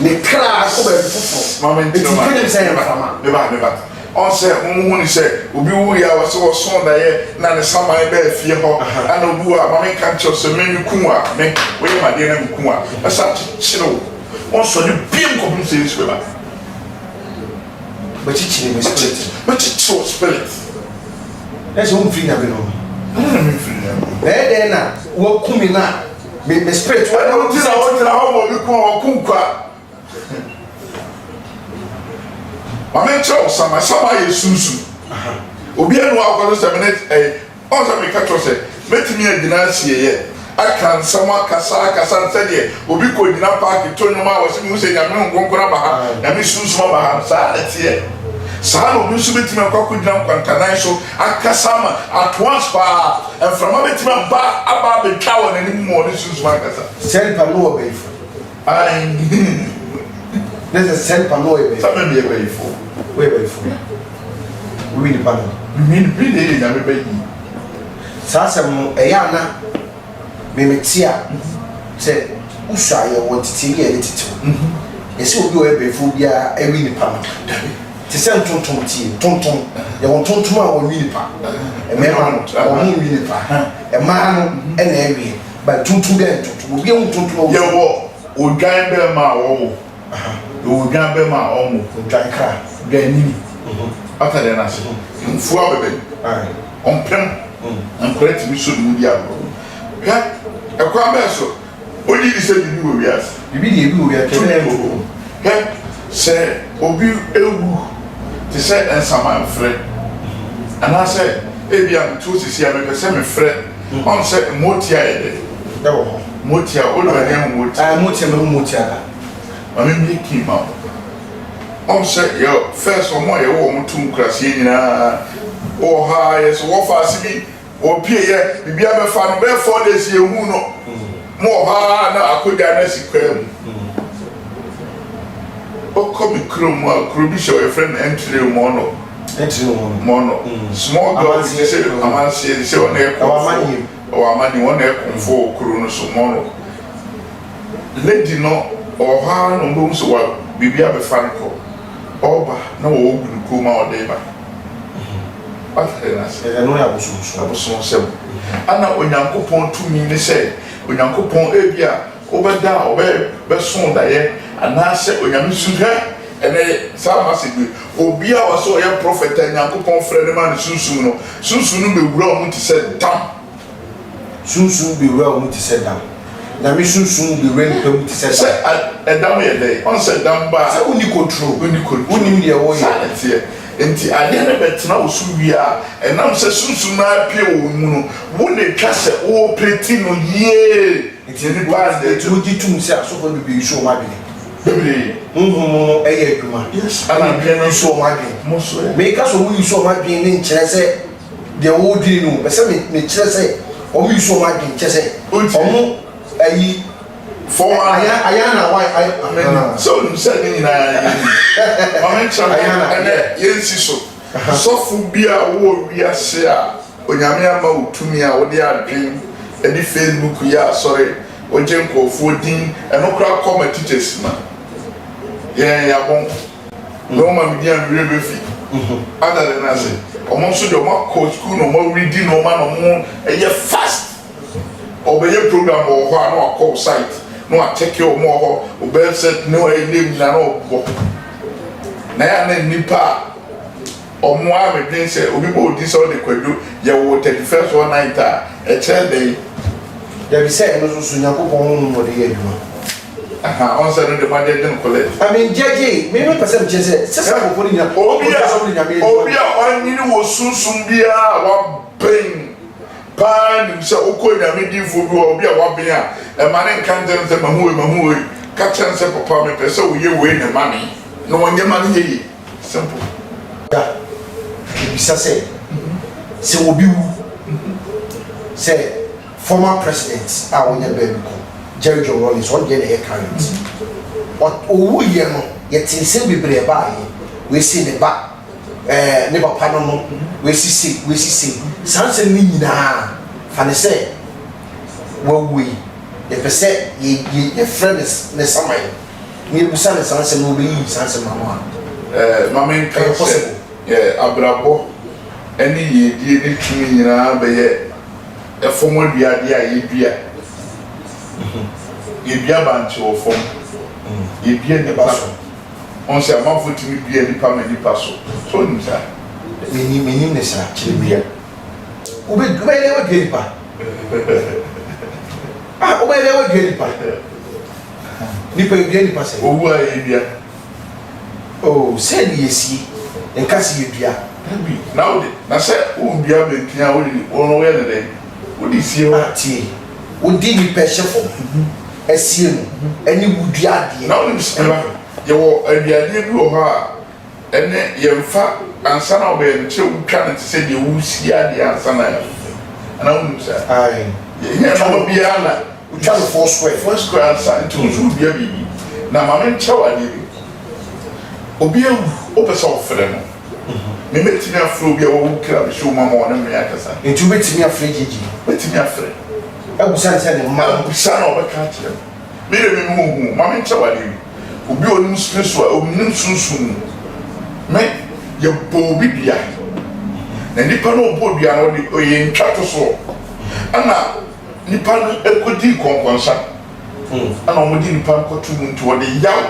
ne kra kɔ baabi foforɔ. Enti nka nim sɛ ɛyɛ mframa. Meba, meba. Ɔn sɛ mo hu ne sɛ obi wu yɛ a wɔsɛ wɔsɔn daeɛ na ne saman baa fie hɔ ɛna obi wɔ a ma me nka nkyerɛ wo sɛ me me ku wo a me woyɛ m'adeɛ na me ku wo a mɛsan akyekyere wo wɔnsɔre biom kɔpem sɛ Yesu bɛba. Bɛkyekyere me spirit. Bɛkyekyere wo spirit. Na sɛ womfiri Nyame no. Ɛna na memfiri Nyame. Na ɛyɛ dɛn na waku me na me me spirit. Ɛno nti na wogyina hɔ ma obi ko a wɔko nkwa. Ma menkyerɛ wo sama. Sama yɛ sunsum. Obi anu akɔ so sɛ mene ɛyi. Ɔn sɛ meka kyerɛ sɛ mɛtumi agyina asieeɛ aka nsɛm akasa akasa sɛdeɛ obi kɔ gyina paaki to nnwom a wɔse mehu sɛ Nyame Honhom Kronkron aba ha, Nyame sunsum aba ha. Saa na ɛteɛ. Saa na obi nso bɛtumi akɔ akɔgyina nkwantanan so akasa ama at once paa mframa bɛtumi aba aba abɛtwa wɔ n'anim ma ɔne sunsum akasa. Saa nipa no wɔ bayifo. Ae. Ne sɛ saa nipa no ɔyɛ bayifo. Sɛ me meyɛ bayifo. Woyɛ bayifo. Wowi nipa no. Me me deɛ yɛ Nyame ba yie. Saa asɛm no ɛyɛ a na me me te a sɛ wosua a yɛwɔ ntetee bi a yɛde tete wo. Yɛsɛ obi a ɔyɛ bɛɛfoɔ biara ɛwi nipa no. Te sɛ ntontom tie ntontom yɛwɔ ntontom a wɔnwi nipa. Mmarima no wɔn nwi nipa. Mmaa no ɛna ɛweɛ but ntontom biara yɛ ntontom. Obi ehu ntontom a ɔwɔ. Yɛwɔ odwan bɛɛma a wɔwo. Yɛwɔ odwan bɛma a ɔnwo. Odwan kra. Odwan nini. Wate adeɛ no ase? Mfuo abɛbɛn. Ɔmpem. Nkwadaa tumi sɔ ne mu di agorɔ. Hwɛ, ɛkwan bɛn so? Wogye di sɛ biribi wɔ wiase? Biribi deɛ ebi wɔ wiase. Tumi wɔ hɔ. Hwɛ, sɛ obi wu te sɛ nsamanfrɛ, anaasɛ ebia mete hɔ seesei a mepɛ sɛ mefrɛ, ɔn sɛ motia yɛ dɛ? Ɛwɔ hɔ. Motia, wode w'ani ahu motia? Ae, motia, mahu motia da. Ma me mmue key ma wo. Ɔn sɛ yɛ first ɔmo a yɛwɔ ɔmo to nkuraseɛ nyinaa wɔ hɔ a yɛ sɛ wɔfa ase bi wɔpie yɛ biribi abɛfa no bɛyɛ 4 days yɛ hu no mo wɔ hɔ a na akogya no asi kwaa mu. Wokɔ me kurom mu a kuro bi hyɛ hɔ yɛfrɛ no Ɛntire Mɔno. Ɛntire Mɔno. Mɔno. Small girl bi te sɛ amanseɛ te sɛ ɔna ɛkɔmfoɔ. Ɛwɔ amaneɛ mu. Ɛwɔ amaneɛ ɔna ɛkɔmfoɔ wɔ kuro no so Mɔno. Lady no ɔwɔ hɔ ara na ɔbɛhu sɛ wa biribi abɛfa no kɔ. Ɔreba na wɔwɔ gu ne kɔn mu a ɔde reba. Wate adeɛ no ase? Ɛno yɛ abosonsom. Abosonsɛm. Ɛna Onyankopɔn tumi ne sɛ, Onyankopɔn ebia wobɛda a ɔbɛ bɛso wo daeɛ anaasɛ Onyame su hwɛ ɛnɛ saa message wei obi a ɔsɛ ɔyɛ prophet a Nyankopɔn frɛ no ma ne sunsum no sunsum no bɛwura wo mu te sɛ dam. Sunsum bewura wo mu te sɛ dam. Nyame sunsum bewura nipa mu te sɛ dam. Sɛ ɛdam yɛ dɛn? Ɔn sɛ dam ba a. Sɛ wonni control. Wonni control. Wonnim deɛ woyɛ. Saa na ɛteɛ. Nti adeɛ no bɛtena wo so wie a, ɛnam sɛ sunsum no ara pue wɔ wo mu no, wo na ɛtwa sɛ wo operate no yie. Nti nipa nti wogye tom sɛ asɔfoɔ bebree use wɔn adwene. Bebree. Honhom no yɛ adwuma. Yes. Ɛna ebinom use wɔn adwene. Mo nso ɛ. Meka sɛ wɔn use wɔn adwene ne nkyerɛ sɛ deɛ wɔredwene no pɛ sɛ mekyerɛ sɛ wɔn use wɔn adwene kyɛ sɛ wɔn ayi ayana wa ayana. Sɛ onim sɛ ne nyinaa yɛ ni maame nkyerɛ mo ɛnɛ yɛnsi so sɔfo bi a wowɔ wiase a Onyame ama wo tumi a wode adwen de Facebook yɛ asɔre wogye nkurɔfoɔ din ɛno koraa kɔ ma teachers ma yɛn yɛabɔn. Na wɔma me din a me werɛ bɛfi. Ada no ase. Wɔn nso deɛ wɔn akɔ sukuu na wɔn awuridi nneɛma na wɔn yɛ fast. Ɔbɛyɛ program wɔ hɔ a na wakɔ wo site na wakyɛke wɔn wɔ hɔ, wo birth cert ne wɔn name nyinaa na ɔbɔ. Na yɛ a na nnipa a wɔn a medwen sɛ obi bɔ odin sɛ ɔde Kwadwo yɛwoo 31st or 9th a ɛkyerɛ dɛn? Dabi sɛ ɛno nso so Nyankopɔn honhom na ɔde yɛ adwuma. Aha, ɔn sɛ no de ma gyɛgye no collect. I mean gyɛgye, me me pɛ sɛ mekyerɛ sɛ sɛ saa nkurɔfoɔ no nyina Obi a obi a ɔnyini wɔ sunsum biara a waben paa nim sɛ wokɔ Nyame diifoɔ bi hɔ a obi a waben a ɛma ne nka nkyerɛ no sɛ mahu wei mahu wei ka kyerɛ no sɛ papa mepɛ sɛ woyɛ wei na ma me na ɔnyɛ ma no yɛ yie simple. Da mebisa sɛ sɛ obi wu sɛ Former president a ɔnya baabi kɔ, Jerry John Rawlings, ɔno deɛ na ɛyɛ current. Ɔwuiɛ no, yɛte nsɛm bebree ɛbaeɛ. Wei se ne ba, ɛɛ ne papa no no, wei si sei, wei si sei. Saa nsɛm no nyinaa, fa no sɛ wawu yi, yɛpɛ sɛ yɛ yɛ yɛfrɛ ne ne saman na yɛbusa no saa nsɛm no, ɔbɛyiyi saa nsɛm no ano a. Ɛɛ ma menka Ɛyɛ sɛ, possible. ɛɛ abrabɔ ne yiedie ne tumi nyinaa bɛyɛ. Fam aduadeɛ a yɛdua. Yɛdua bankye wɔ fam. Yɛdua nipa so. Wɔn sɛ amanfoɔ tumi dua nipa ma nipa so. So wonim saa? Menim, menim ne saa. Kyerɛ me. Wobɛ, wobɛyɛ dɛ wadua nipa. Ah, wobɛyɛ dɛ wadua nipa. Nipa yɛdua nipa sɛ. Owu a yɛdua. Oh, sɛ ne yɛsie, nka sɛ yɛdua. Dabi, na wode, na sɛ wodua bɛntin a, wode, wo no woyɛ no dɛn? Wode sie hɔ. Ah, tie, wode nipa hyɛ fam, asie no, ɛne wodua adeɛ. Na wonim sɛ, meba, yɛwɔ aduadeɛ bi wɔ hɔ a, ɛne yɛmfa, ansa na wobɛyɛ no, kyerɛ wotwa no te sɛ deɛ woresie adeɛ ansa na ayɛ. Anaa wonim saa? Ae. Yɛnyɛ nnoɔma biara na. Wotwa no four square. Four square ansa, nti wo nso wodua biribi. Na ma menkyerɛ wo adeɛ bi. Obi awu, wopɛ sɛ wofrɛ no. Me mɛtumi afrɛ obi a wawu kra bɛhyɛ wo mu ama ɔne me akasa. Nti wobɛtumi afrɛ Gyegye? Mɛtumi afrɛ. Abusa no sɛ ne mma no. Abusa no a ɔbɛka akyerɛ me. Me deɛ me mu hu. Ma menkyɛ wo adeɛ bi. Obi a ɔnim spiritual, ɔnim sunsum mu. Me, yɛbɔ obi dua. Na nipa no a ɔbɔɔ dua no, ɔde ɔyɛ ntwatosoɔ. Ɛna nipa no kɔdii kɔnkɔnsa. Ɛna wɔde nipa no kɔto mu nti ɔde yaw.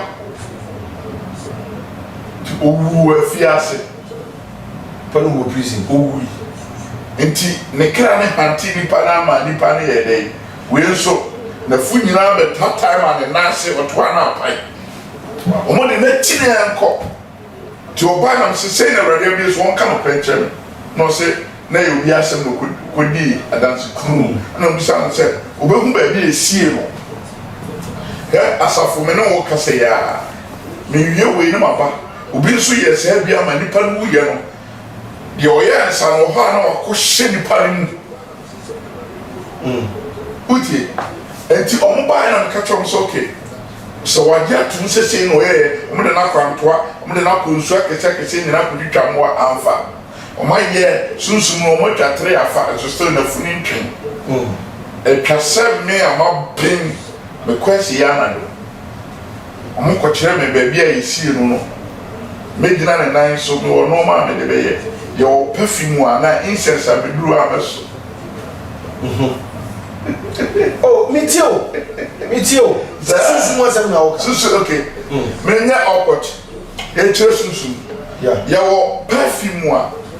Nti ɔwuu wɔ afiase. Nipa no wɔ prison. Ɔwui. Nti ne kra no hantee nipa no ama nipa no yɛɛ dɛn? Wei nso, n'afu nyinaa bɛtatae maa ne nan ase, ɔtoaa no apae. Wɔde no akyi ne yɛnkɔ. Nti ɔbae na mese, Sei na Awurade abue so, ɔnka nokorɛ nkyerɛ me. Na ɔse, Na ɛyɛ obi asɛm na ɔkɔdii adanse kronn. Ɛna ɔbisaa no sɛ, Ɔbɛhu baabi a ɛsiee no? Hwɛ, asafo, me ne wo rekasa yi ara, mewie wei na maba. Obi nso yɛɛ saa bi ama nnipa no wuiɛ no, deɛ ɔyɛɛ nsa no wɔ hɔ a na wakɔhyɛ nnipa no mu. Wotie? Enti wɔn baeɛ na meka kyerɛ wɔn sɛ, okay, sɛ wɔagye atom sɛ sei na ɔyɛeɛ, wɔde no akɔ antoa, wɔde no akɔ nsuo akɛseɛ akɛseɛ nyinaa akɔtwitwa mmoa, amfa. Wɔayɛ sunsum no, wɔatwa tere afa, nso still n'afunu ntwe. Atwa sɛ me a maben, mekɔ asieeɛ anadwo. Wɔkɔkyerɛ me baabi a yɛsiee no no, mɛgyina ne nan so, mewɔ nnoɔma a mede bɛyɛ. Yɛwɔ perfume anaa incense a meduru hɔ a mɛsɔ. Oh, metie o, metie o. Sɛ sunsum asɛm na woka. Sunsum, okay. Menyɛ awkward. Yɛkyerɛ sunsum. Yɛwɔ perfume a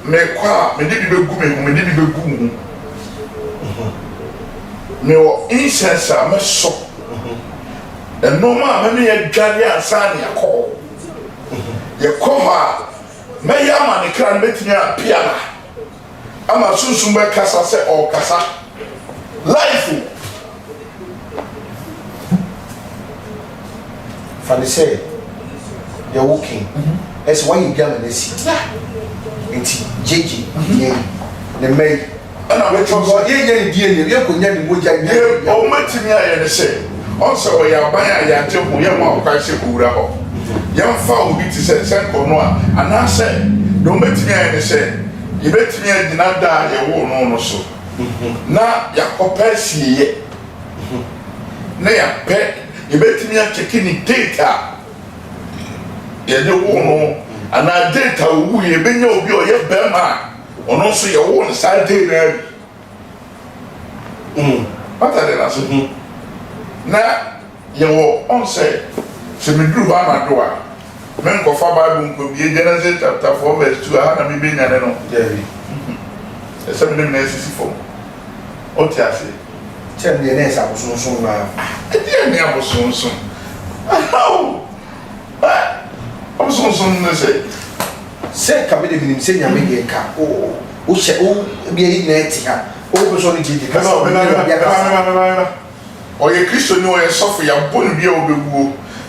mekɔ a mede bi bɛgu me ho, mede bi bɛgu wo ho. Mewɔ incense a mɛsɔ. Nnoɔma a mɛma yɛadware ansa na yɛakɔ hɔ. Yɛkɔ hɔ a, mɛyɛ ama ne kra no bɛtumi apue aba ama sunsum bɛkasa sɛ ɔrekasa. Life o. Fa no sɛ deɛ woka yi, ɛsɛ woayɛ bi ama no asi. Nti gyegye deɛ yi, ne mma yi. Ɛna mɛtɔ so. Because yɛnnya ne DNA, yɛnkɔnya ne mogya nnya Deɛ wɔbɛtumi ayɛ ne sɛ, ɔn sɛ ɔyɛ aban a yɛagye ho, yɛmma wo kwan sɛ kɔwura hɔ. Yɛmfa obi te sɛ sɛnkɔ no a, anaasɛ deɛ wɔbɛtumi ayɛ ne sɛ, yɛbɛtumi agyina da a yɛwoo no no so na yɛakɔpɛ asieeɛ, na yɛapɛ, yɛbɛtumi akyɛke ne date a yɛde woo no anaa date a ɔwuiɛ, yɛbɛnya obi a ɔyɛ barima a Ɔno nso yɛwoo no saa day no ara bi. Mm. Wate ade no ase? Na yɛwɔ ɔn sɛ, sɛ meduru hɔ anadwo a, menkɔfa Bible nkɔbie Genesis chapter 4 verse 2, aha na mebɛnyane no. Dabi. Ɛsɛ mede me nan sisi fam. Wote aseɛ? Kyɛ me deɛ na ɛsɛ abosonsom no ara. Ɛdeɛn ne abosonsom? Ahaw! Eh! Abosonsom ne sɛ. Sɛ nka me de menim sɛ nyame deɛ nka wo wo hyɛ wo bia yɛ nyinaa te ha wo pɛ sɛ ɔne JJ kasa Meba ɔne meba Awurade meba akasa. meba meba meba Ɔyɛ Kristoni ɔyɛ sɔfo yɛabɔ no dua ɔbɛwuo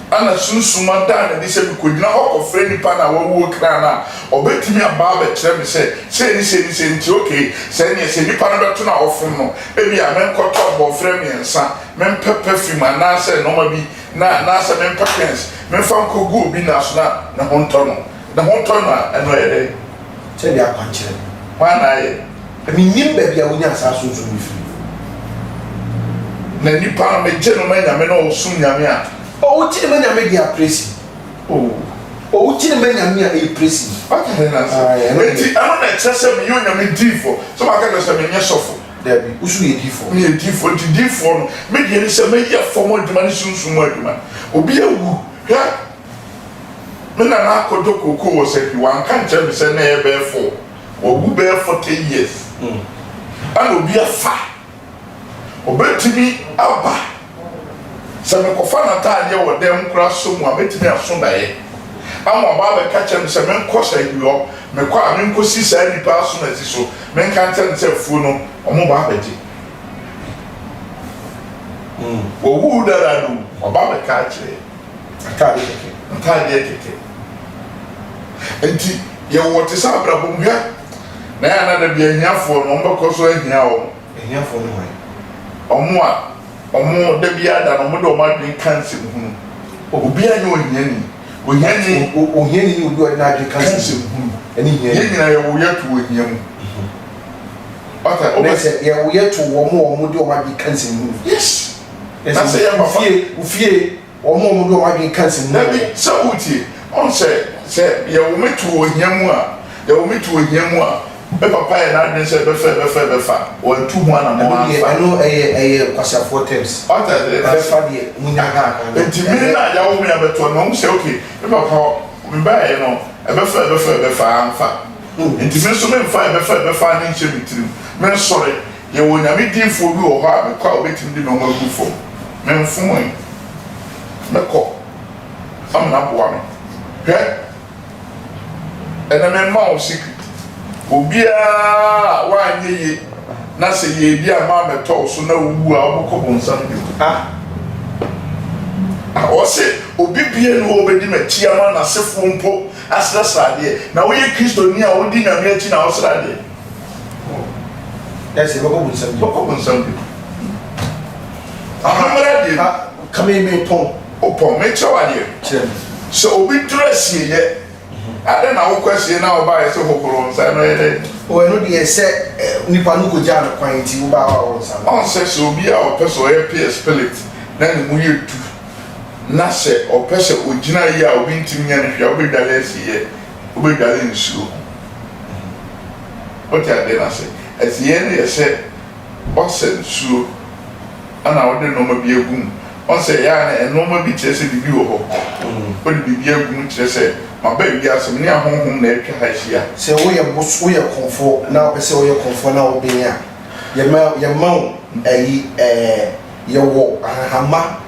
ɛna sunsum adaa no adi sɛ mekɔgyina hɔ kɔfrɛ nipa no a wawuo kra no a ɔbɛtumi aba abɛkyerɛ me sɛ sei ne sei ne sei nti okay sɛ ɛneɛ sɛ nipa no bɛto no a ɔfom no ebia menkɔtɔ bɔɔfrɛ mmiɛnsa mempɛ perfume anaasɛ nnoɔma bi na anaasɛ mempɛ pens memfa nkɔgu obi nna so na ne ho ntɔ no Ne ho tɔ no a, ɛno ɛyɛ dɛn? Sɛdeɛ akwankyerɛ no. Hwan na ayɛ? Mennim baabi a wonyaa saa sunsum no firii. Na nipa no, megye no ma Nyame na ɔsom Nyame a. O, wogye no ma Nyame deɛ a, praise him. O. O, wogye no ma Nyame a, ɛyɛ praise him. Wate ade no ase? Ae, ɛno deɛ. Enti ɛno na ɛkyerɛ sɛ meyɛ Onyame diifoɔ. Sɛ maka kyerɛ wo sɛ menyɛ sɔfo. Dabi, wo nso woyɛ diifoɔ. Meyɛ diifoɔ, enti diifoɔ no, me deɛ ne sɛ mɛyɛ fam adwuma ne sunsum mu adwuma. Obi awu, hwɛ. Me nana akɔdɔ kookoo wɔ Sahwi, wanka ankyerɛ me sɛ na ɛyɛ bɛyɛ four, wawu bɛyɛ 40 years ɛna obi afa, ɔbɛtumi aba sɛ mekɔfa n'ataadeɛ wɔ dan mu koraa sɔ mu a mɛtumi aso daeɛ ama ɔba abɛka kyerɛ me sɛ menkɔ Sahwi hɔ, mekɔ a menkɔsi saa nipa asomasi so menka nkyerɛ no sɛ afuo no wɔn ba abɛgye. Wawu dada no ɔba abɛka akyerɛ. Ataadeɛ kɛkɛ. Ataadeɛ kɛkɛ. Nti yɛwɔ te sɛ abrabɔ mu hwɛ na yɛ ana da bi ahiafoɔ no wɔn bɛkɔ so ahia wɔn. Ahiafoɔ ne hwan? Wɔn a wɔn da bi ada no wɔn de wɔn adwene ka nsɛm hunu. Obiara nyɛ ohiani. Ohiani. Ohiani ne obi a ɔde n'adwene ka nsɛm hunu. Ɛne hiani. Yɛn nyinaa yɛwo yɛ to ohia mu. Wata wobɛ. Sɛ yɛwo yɛ to wɔn a wɔn de wɔn adwene ka nsɛm hunu. Yes. Na sɛ yɛ papa. Ofie ofie wɔn a wɔn de wɔn adwene ka nsɛm hunu. Dabi sɛ wotie ɔn sɛ sɛ yɛwo me to ohia mu a yɛwo me to ohia mu a. Me papa yɛ n'adwene sɛ ɛbɛfa ɛbɛfa ɛbɛfa, wantu ho anamɔn Ɛno deɛ amfa. ɛno ɛyɛ ɛyɛ nkwaseafoɔ terms. Wate aseɛ? Na Ɛbɛfa deɛ monya aha, kakra no nti me ɛnyɛ. na yawo me abɛtoɔ no mahu sɛ okay, me papa mebaeɛ no ɛbɛfa ɛbɛfa ɛbɛfa amfa. Nti me nso memfa ɛbɛfa ɛbɛfa no nhyɛ me tirim. Mensɔre, yɛwɔ Onyame diifoɔ bi wɔ hɔ a mekɔ a ɔbɛtumi de me ho agu fam. Memfoe. Mɛkɔ ama no aboa me. Hwɛ! Ɛnɛ me ma wo secret. Obiara a wanyɛ ye na sɛ yɛ bi ama amɛtɔ wo so na wo wu a wobɛkɔ bonsam gyem. Ah. Ah, ɔse obi bia ni hɔ obɛdi m'akyi ama n'asefoɔ mpo asrɛsrɛ adeɛ. Na woyɛ Kristoni a wodi Nyame akyi na wosrɛ adeɛ. Ɛsɛ bɛkɔ bonsam gyem. Bɛkɔ bonsam gyem. Amammerɛ adeɛ bi. Ah, ka me me pɔn. Wopɔn, mekyerɛ wo adeɛ. Kyerɛ me. Sɛ obi duru asieeɛ, adɛn na wokɔ asie na wobaeɛ sɛ hohoro wo nsa? Ɛno yɛ dɛn? O, ɛno deɛ sɛ nipa no kɔgyaa no kwan nti wobaa hɔ a wo nsa no. Ɔn sɛ sɛ obi a ɔpɛ sɛ ɔyɛ peer spirit na ne mu yɛ du na sɛ ɔpɛ sɛ ɔgyina yie a obi ntumi nyɛ no hwee a, wobɛdwale asieeɛ, wobɛdwale nsuo ho. Wote adeɛ no ase? Asieeɛ no yɛ sɛ woasa nsuo. Ɛna wode nnoɔma bi agu mu. Woahu sɛ ɛyɛ a na nnoɔma bi kyerɛ sɛ biribi wɔ hɔ. Wode biribi agu mu kyerɛ sɛ maba wiase, me ne ahonhom na atwa ha ahyia. Sɛ woyɛ bos woyɛ kɔmfoɔ na wopɛ sɛ woyɛ kɔmfoɔ na woben a, yɛma yɛma wo ayi ɛɛ yɛwɔ ahahamma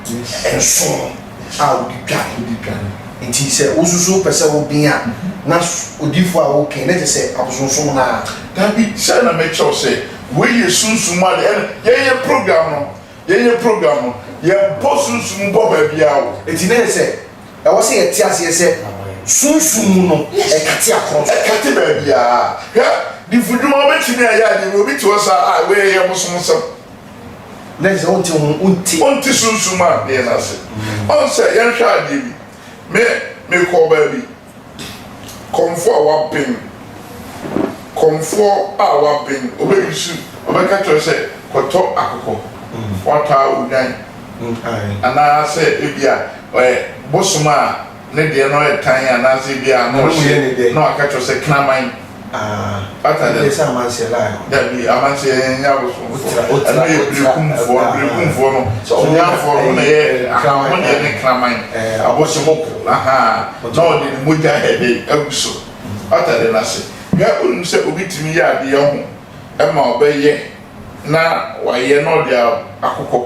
nson a wode dware. Nti sɛ wosusu wopɛ sɛ woben a, na odiyifoɔ a woken na kyerɛ sɛ abosonsom no ara. Dabi, sɛ na mekyerɛ wo sɛ Wei yɛ sunsum mu ade ɛna yɛn yɛ program no yɛn yɛ program no yɛn bɔ sunsum mu bɔ baabiara o. Enti na yɛ sɛ ɛwɔ sɛ yɛte aseɛ sɛ sunsum mu no ɛkate akorɔn so. Ɛkate baabiara. Hwɛ difudwuma wobɛtumi ayɛ adeɛ bi obi te hɔ saa a wei ɛyɛ bosomsɛm. Na kyerɛ sɛ wonte ho wonte. Wonte sunsum mu adeɛ no ase. Ɔn sɛ yɛnhwɛ adeɛ bi me mekɔɔ baabi. Kɔmfoɔ a waben, kɔmfoɔ a waben, ɔbɛyusu, ɔbɛka kyerɛ wo sɛ kɔtɔ akokɔ, watɔ a odwan, anaasɛ ebia ɔyɛ bosom a ne deɛ no yɛ tan anaasɛ ebia ano ɔhye na waka kyerɛ wo sɛ kraman. Wate aseɛ? Ɛsɛ amanseɛ line hɔ. Dabi, amanseɛ yɛn nyɛ abosomfoɔ. Ɛno yɛ berekumfoɔ, berekumfoɔ no, sonyanfoɔ no na yɛ wɔn deɛ ne kraman, abosom, ahaa, na ɔde ne mogya hɛde agu so. Wate adeɛ no ase? Hwɛ, wonim sɛ obi tumi yɛ adeɛ ho ma ɔbɛyɛ na wayɛ na ɔde akokɔ,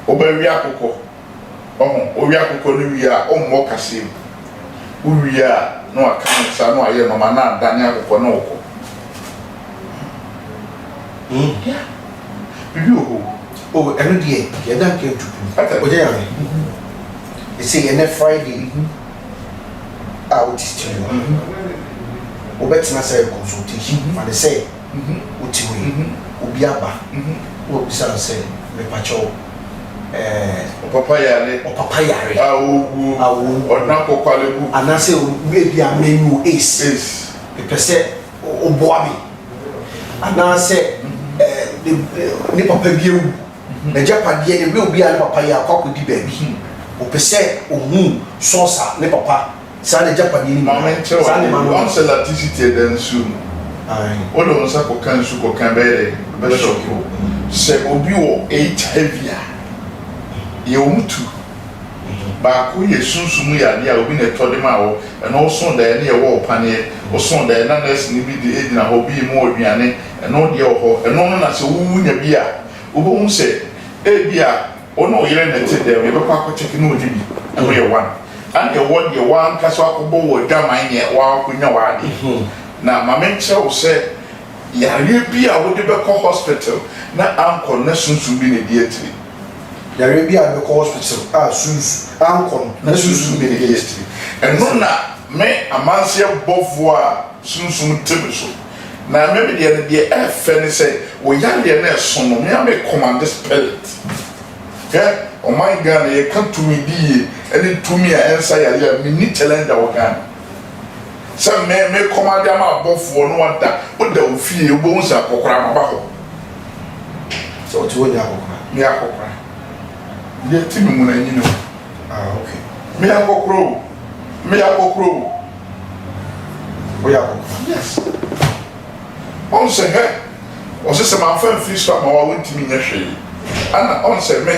wobɛwe akokɔ. Wahu? Wowe akokɔ no wie a, wommɔ kaseɛ mu. Wowie a, na waka ne nsa na wayɛ nnoɔma na adane akokɔ na ɔkɔ. Hmm. Yeah. Biribi wɔ hɔ o. Oh, ɛno deɛ, yɛda nka ntu pum. Ogya Nyame. Ɛsei, ɛnɛ Friday a wote studio ha, wobɛtena sɛ consultation, fa no sɛ wote hɔ yi, obi aba na wabisa no sɛ, mepakyɛw, ɛɛ. Ɔpapa yare. Ɔpapa yare. A ɔwuo. A ɔwuo. Ɔde no akɔ Korle Bu. Anaasɛ ebia me mewɔ AIDS. AIDS. Mepɛ sɛ woboa me. Anaasɛ ɛɛ ne papa bi awu. N'agyapadeɛ, ne will bi a ne papa yɛ akɔ akɔdi baabi. Ɔpɛ sɛ ɔhu source a ne papa. Saa n'agyapadeɛ no Ma nyinaa, menkyerɛ wo saa adeɛ nneɛma bi, no. Woahu sɛ electricity ɛda nsuo mu? Ae. Wode wo nsa kɔka nsu kɔka ɛbɛyɛ dɛn? Ɛbɛhyɔke wo. Sɛ obi wɔ HIV a, yɛwɔ mu tu. Baako yɛ sunsum mu yadeɛ a obi na ɛtɔ de maa wo, ɛno wosoo daeɛ ne yɛwɔ wo paneɛ, wosoo daeɛ na nɛɛseni bi de gyina hɔ, obi rema wo aduane, ɛno deɛ wɔ hɔ. Ɛno no na sɛ wonya bi a, wobɛhu sɛ ebia Wo ne wo yere na ɛte dɛm, yɛbɛkɔ akɔ check na ɔnni bi, ɛno yɛ one. Ɛna ɛwɔ deɛ w'ankasa wakɔbɔ wo adwaman neɛ w'akɔnya w'adeɛ. Na ma menkyerɛ wo sɛ yareɛ bi a wode bɛkɔ hospital na ankɔ no na sunsum bi na ɛdi akyire. Yareɛ bi a wode bɛkɔ hospital a sunsum ankɔ no na sunsum bi na ɛdi akyire. Ɛno na me amanseɛ bɔfoɔ a sunsum te me so. Na me me deɛ no deɛ ɛfɛ ne sɛ wo yareɛ no ɛso no me a me commande spirit. Hwɛ ɔman Ghana yɛka tumi di yie ɛne tumi a ɛnsa yareɛ a menni challenger wɔ Ghana. Sɛ me me kɔmande ama abɔfoɔ no wada woda wo fie wobɛhu sɛ akɔkora maba hɔ. Sɛ wote hɔ nyɛ akɔkora. Meyɛ akɔkora. Deɛ ɛte me mu no anyini o. Ah okay. Meyɛ akɔkora o. Meyɛ akɔkora o. Woyɛ akɔkora. Yes. Ɔn sɛ hɛ ɔse sɛ manfa mfiri soro ama wo a wontumi nyɛ hwee. Ana ɔn sɛ me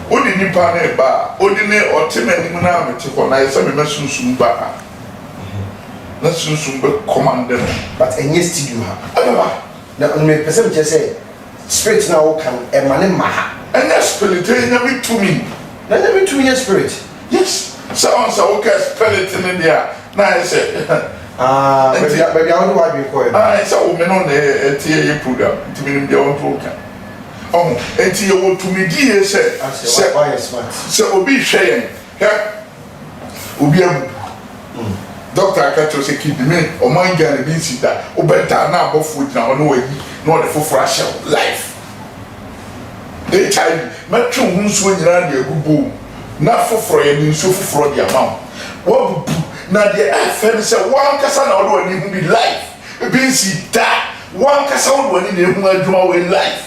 wode nipa no reba a odi ne ɔte m'anim no a mete hɔ no ayɛ sɛ mema sunsum ba ha na sunsum bɛ command no. But ɛnyɛ studio ha. Ɛbɛba. Na mepɛ sɛ mekyerɛ sɛ spirit no a woka no ɛma no mma ha. Ɛnyɛ spirit ɛyɛ Nyame tumi. Na Nyame tumi nyɛ spirit. Yes sɛ ɔn sɛ woka spirit no deɛ a na ayɛ sɛ Ah baabi a baabi a wode w'adwene kɔɛ no. Ae sɛ wo me no na ɛte yɛyɛ program nti menim deɛ wo nso woka. Ɔho nti yɛwɔ tumidie sɛ sɛ sɛ obi hwɛ yɛn hwɛ obi abubu doctor aka kyerɛ sɛ kidney me ɔman Ghana bi nsi da wobɛda na abɔfoɔ gyina hɔ na wayi na ɔde foforɔ ahyɛ wo life HIV mɛtwe wo ho nsuo nyinaa de agu bowl mu na foforɔ yɛde nsuo foforɔ de ama wo wabubu na deɛ ɛfɛ ne sɛ wankasa na wode w'ani hu bi life Ebi nsi da. Wankasa wode w'ani na ehu adwuma wei life.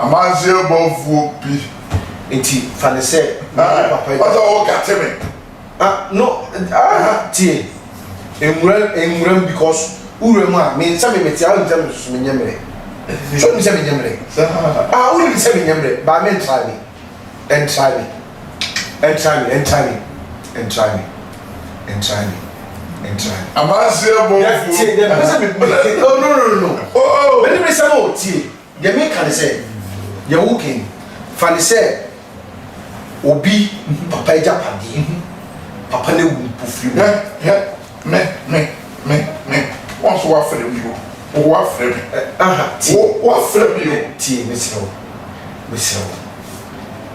Amanseɛ bɔfoɔ bi. Nti fa no sɛ me ne papa yi. Ɔsɛ wo kate me. Ah no ah tie. Nwura nwura mu because wura mu a me nsa me mete a wonim sɛ me soso menyɛ mmerɛ. So wonim sɛ menyɛ mmerɛ. Ah wonim sɛ menyɛ mmerɛ but me ntry me. Ɛntrae me, ɛntrae me, ɛntrae me, ɛntrae me, ɛntrae me, ɛntrae me. Amanseɛ bɔfoɔ. Tie, deɛ mepɛ sɛ me, oh no no no no. Oh. Mene me sɛm o, tie, deɛ meka ne sɛ, deɛ woka yi, fa ne sɛ obi papa agyapadeɛ, papa no awu mpofirim. Hwɛ, hwɛ, me, me, me, me, wɔn nso wɔafrɛ me o. Wo wafrɛ me. Aha, tie. Wo wafrɛ me o. Tie, mesrɛ wo. Mesrɛ wo.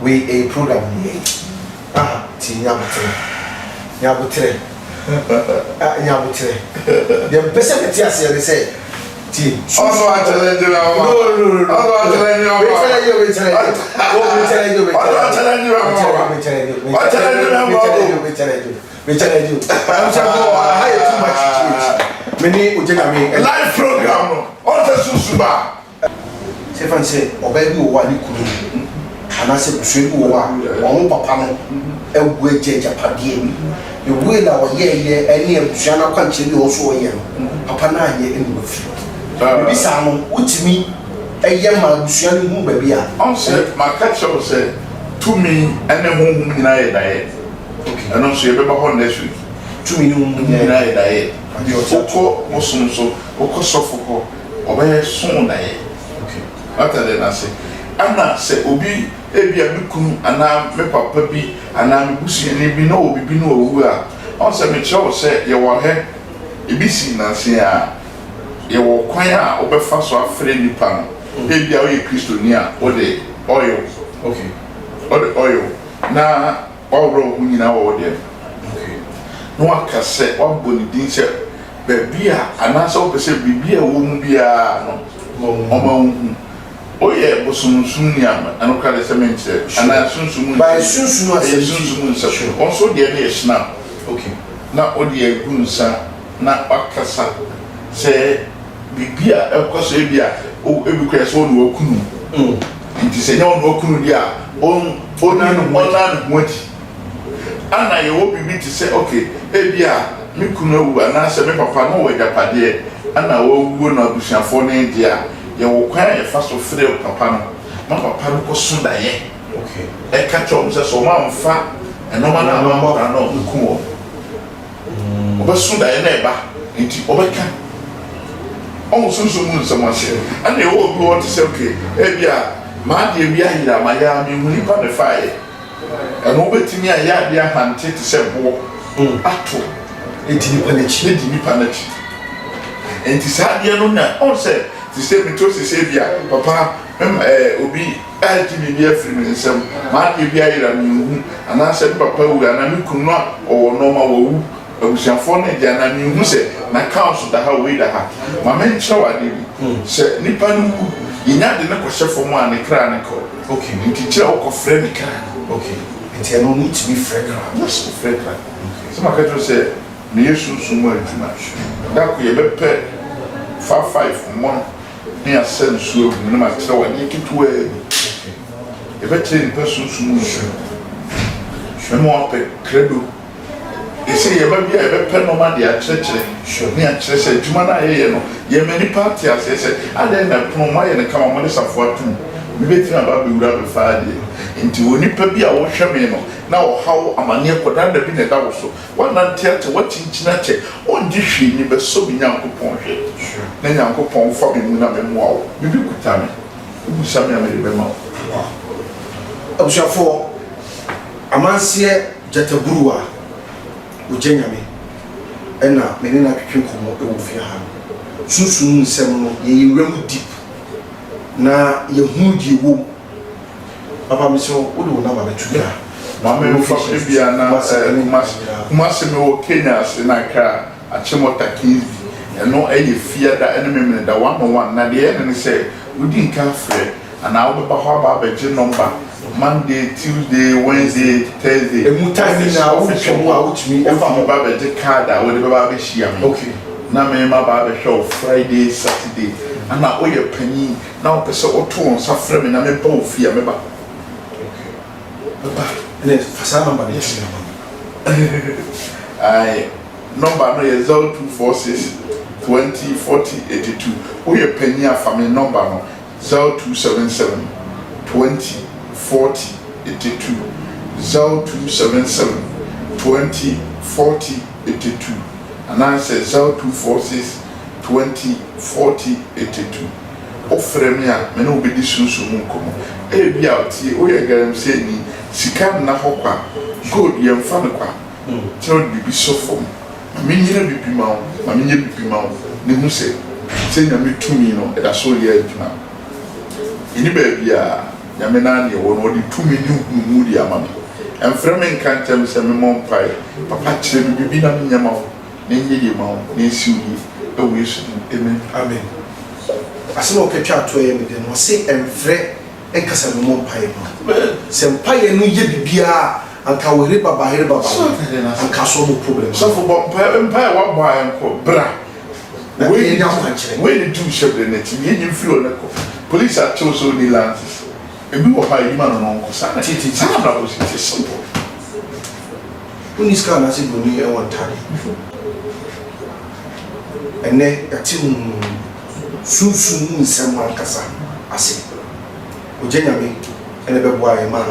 Wei ɛyɛ program ne yɛyɛ. Aha, tie, nya aboterɛ. Nya aboterɛ. Ah, nya aboterɛ. Deɛ mpɛ sɛ mete aseɛ ne sɛ, tie. Ɔno akyɛlɛngye me ama. No, no, no, no. Ɔno akyɛlɛngye me ama. Wei challenge, wei challenge. Oh, wei challenge, wei challenge. Ɔno akyɛlɛngye me ama. Wei challenge, wei challenge. Wei challenge, Ɔchallenge me ama. wei challenge. Me challenge you. I'm saying, oh, I hire too much GH. Me ni oje na me. Live program no. On se susu ba. Sɛ fa sɛ ɔbaa bi wɔ hɔ a ne kunu anaasɛ abusua bi wɔ hɔ a wɔn papa no awu agya agyapadeɛ ne will a ɔyɛɛyɛ ɛne abusua no akwankyerɛ bi a ɔwɔ so ɔyɛ no papa no anyɛ ɛna wafiri. Biribi saa no wotumi yɛ ma abusua no hunu baabi a. Ɔn sɛ maka kyerɛ wo sɛ tumi ne honhom nyinaa yɛ daeɛ. Ɛno nso yɛbɛba hɔ next week. Tumi ne honhom nyinaa yɛ daeɛ. Wokɔ bosom so, wokɔ sɔfo hɔ, ɔbɛyɛ so wo daeɛ. Wate adeɛ no ase? Ɛna sɛ obi, ebia me kunu anaa me papa bi anaa me busuani bi na ɔwɔ biribi na wawu a, ɔhu sɛ mekyerɛ wo sɛ yɛwɔ hɛ, ebi si nnansa yi ara, yɛwɔ kwan a wobɛfa so afrɛ nipa no. Ebia woyɛ Kristoni a, wode oil, wode oil na Woaworɔ wo ho nyinaa wɔ wo deɛ no na woaka sɛ woabɔ ne din sɛ baabi a anaasɛ wopɛ sɛ biribi a ɛwɔ mu biara no ɔma wo hu. Woyɛ bosomsomni a, ɛno koraa deɛ sɛ menkyerɛ, anaa sunsum mu nsɛm, ɛyɛ sunsum mu nsɛm. Wo nso wo deɛ no yɛ hyena na wode agu nsa na woakasa sɛ biribi a ɛkɔ so ebia ebi koraa sɛ wo na woakunu nti sɛ nyɛ wo na woakunu deɛ a ɔnna ne ho adi. Ana yɛwɔ biribi te sɛ ok ebia me kunu awu anaasɛ me papa na ɔwɔ agyapadeɛ ana wawuo na abusuafoɔ no regye a, yɛwɔ kwan a yɛfa so frɛ papa no ma papa no kɔso daeɛ ɛka kyerɛ wɔn sɛ sɛ wɔn amfa nnoɔma no amma nkwadaa no a wɔbɛku wɔn. Ɔbɛso daeɛ na ɛba nti ɔbɛka. Ɔho sunsum mu nsɛm ase. Ɛna ɛwɔ obi wɔ hɔ te sɛ okay ebi a m'adeɛ bi ayera mayɛ a menhu nipa na ɛfaeɛ. Ɛno wobɛtumi ayɛ adeɛ ahante te sɛ boɔ ato Edi nipa n'akyi. Edi nipa n'akyi. Nti saa adeɛ no na ɔho sɛ te sɛ meto sɛ ebi a papa mɛma ɛɛ obi agye biribi afiri me nsam, m'adeɛ bi ayera menhu, anaasɛ me papa awu anaa me kunu na ɔwɔ nnoɔma wawu, abusuafoɔ no agye anaa menhu sɛ n'accounts da ha wei da ha. Ma menkyerɛ wo adeɛ bi, sɛ nipa no wu, yɛnya de no kɔhyɛ fam a ne kra no kɔ. Okay. Nti kyerɛ wokɔfrɛ ne kra no. Okay. Nti ɛno no wotumi frɛ kra no? Yes, wofrɛ kra. Sɛ maka kyerɛ wo sɛ meyɛ sunsum mu adwuma. Da ko yɛbɛpɛ fa five mono ne yɛasa nsuo agu mu na makyerɛ wo adeɛ ketewaa bi. Yɛbɛkyerɛ nnipa sunsum mu nsɛm. Mɛma woapɛ krado. Ese yɛba bi a yɛbɛpɛ nnoɔma de akyerɛkyerɛ ne akyerɛ sɛ adwuma no a yɛyɛ no yɛma nnipa ate aseɛ sɛ adɛn na ɛpono moayɛ no kama mode safoa ato mu obi bɛtumi aba abɛwura abɛfa adeɛ nti onipa bi a wohwɛ me no na ɔhaw amaneɛ kɔdaada bi na ɛda wo so woanante akyɛ woakyinkyini akyɛ ɔngye hwee nni bɛsɔ me Nyankopɔn hwɛ na Nyankopɔn fa me mu na memmoa wo biribi kuta me wobisa me a mede bɛma wo. Wow. Abusuafoɔ, amanseɛ Gyataburuwa, Ogya Nyame na me ne no atwetwe nkɔmmɔ wɔ fie ha no. Sunsum mu nsɛm no, yɛyɛ wura mu deep na yɛhunu deɛ ɛwɔ mu. Papa mesrɛ wo, wode wo number bɛto dwa. Ma me nfa ebia na Kumasi Kumasi me wɔ Kenya ase na Accra Achimota Kingsby ɛno ɛyɛ Fiada ɛne Memeneda one on one na deɛ ɛyɛ no ne sɛ wodi nka frɛ Anaa wobɛba hɔ aba abɛgye nɔmba Monday, Tuesday, Wednesday, Thursday. Emu time Office nyinaa office wotwa mu a hɔ wotumi fa wotumi hɔ. ba bɛgye card a wode bɛba abɛhyia me. Okay. Na me maba abɛhwɛ wo Friday, Saturday. Ana woyɛ panyin na wopɛ sɛ woto wo nsa frɛ me na meba wo fie a, mɛba. Okay. Mɛba. Ɛnna fa saa nɔmba no to dwa ma me. Ae, nɔmba no yɛ 0246 20 40 82. Woyɛ panyin a fa me nɔmba no. 0277 20 40 82 0277 20 40 82 anaasɛ 0246 20 40 82. Wofrɛ me a, me ne wo bɛdi sunsum mu nkɔmmɔ. Ebia, tie, woyɛ galamseyni, sika nna hɔ kwa, gold yɛmfa no kwa, kyerɛ wode biribi sɔ fam. Ma menyina biribi ma wo, ma menyɛ biribi ma wo, na hu sɛ, sɛ Nyame tumi no ɛda so reyɛ adwuma. Yɛnni baabi a Nyame no ara na yɛwɔ no, ɔde tumi ne nhunumu de ama me. Ɛmfrɛ me nka nkyerɛ me sɛ memmɔ mpaeɛ, Papa kyerɛ me biribi na menyɛ ma wo, na ɛnyɛ yie ma wo, na ɛnsi wo yie. Ɛwɔ Yesu din mu, amen. Amen. Asɛm a ɔka twaa toɔ yɛ me dɛ no, ɔse ɛmfrɛ nka sɛ memmɔ mpaeɛ ma wo. Sɛ mpaeɛ no yɛ biribiara a, Anka wo yere baba yere baba no anka so ɔmo problem ama. Sɔfo bɔ mpae mpae a wabɔ a ɛnkɔ bra Na wei yɛnya akwankyerɛ. Wei ne tu hyɛ brɛ n'akyi yɛnyi mfiri hɔ ne kɔ police akyew sɛ ɔnni lances ebi wɔ hɔ a yi ma no na ɔnkɔ saa na saa na abrabɔ si te simple. Wonni sika anaasɛ broni wɔ ntade. Ɛnnɛ yɛate sunsum mu nsɛm ankasa ase. Ogya Nyame na ɛbɛboa yɛn ma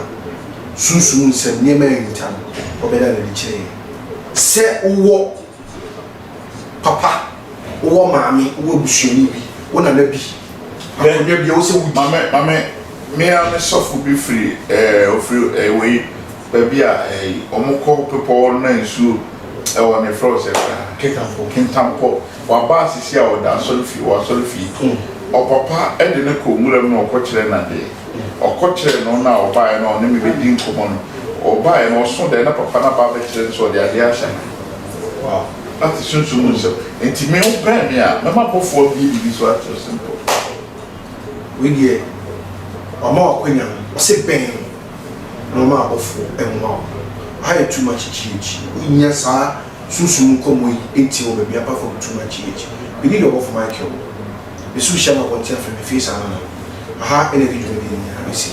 sunsum nsɛm, nneɛma a ɛnhinta no, ɔbɛda no adi kyerɛ yɛn. Sɛ wowɔ papa, wowɔ maame, wowɔ abusuani bi, wo nana bi, akonnwa bi a ɛwɔ sɛ wodi. Maame, maame, me ara me sɔfo bi firi ɛɛ, ɔfiri ɛɛ wei, baabi a ɛɛ wɔkɔ bepɔ no na nsuo ɛwɔ no, yɛfrɛ hɔ sɛ koraa? Kintampo. Kintampo. Waba asisi a ɔda asɔrefie, wɔ asɔrefie. Ɔpapa de no kɔɔ nwura mu na ɔkɔkyerɛɛ no adeɛ. Ɔkɔkyerɛɛ no no a ɔbaeɛ no a ɔne me bɛdi nkɔmmɔ no, ɔbaeɛ no ɔso daeɛ na papa no aba abɛkyerɛ no sɛ ɔde adeɛ ahyɛ ha. Wow. Ate sunsum mu nsɛm. Nti me wobɛn me a, mɛma abɔfoɔ abue biribi so akyerɛ wo simple. Wei deɛ wama wo akwanya no, ɔse bɛn no na ɔma abɔfoɔ mmoa wo. Aha yɛ too much GH. Wonnya saa Sunsum nkɔmbɔ yi nntsie wɔ beebi apart from too much GH. Menye deɛ ɔbɔfo Michael. Mesu hyia no abɔnten afrɛ me face anana. Aha na yɛde dwumadie no nyinaa bɛsi.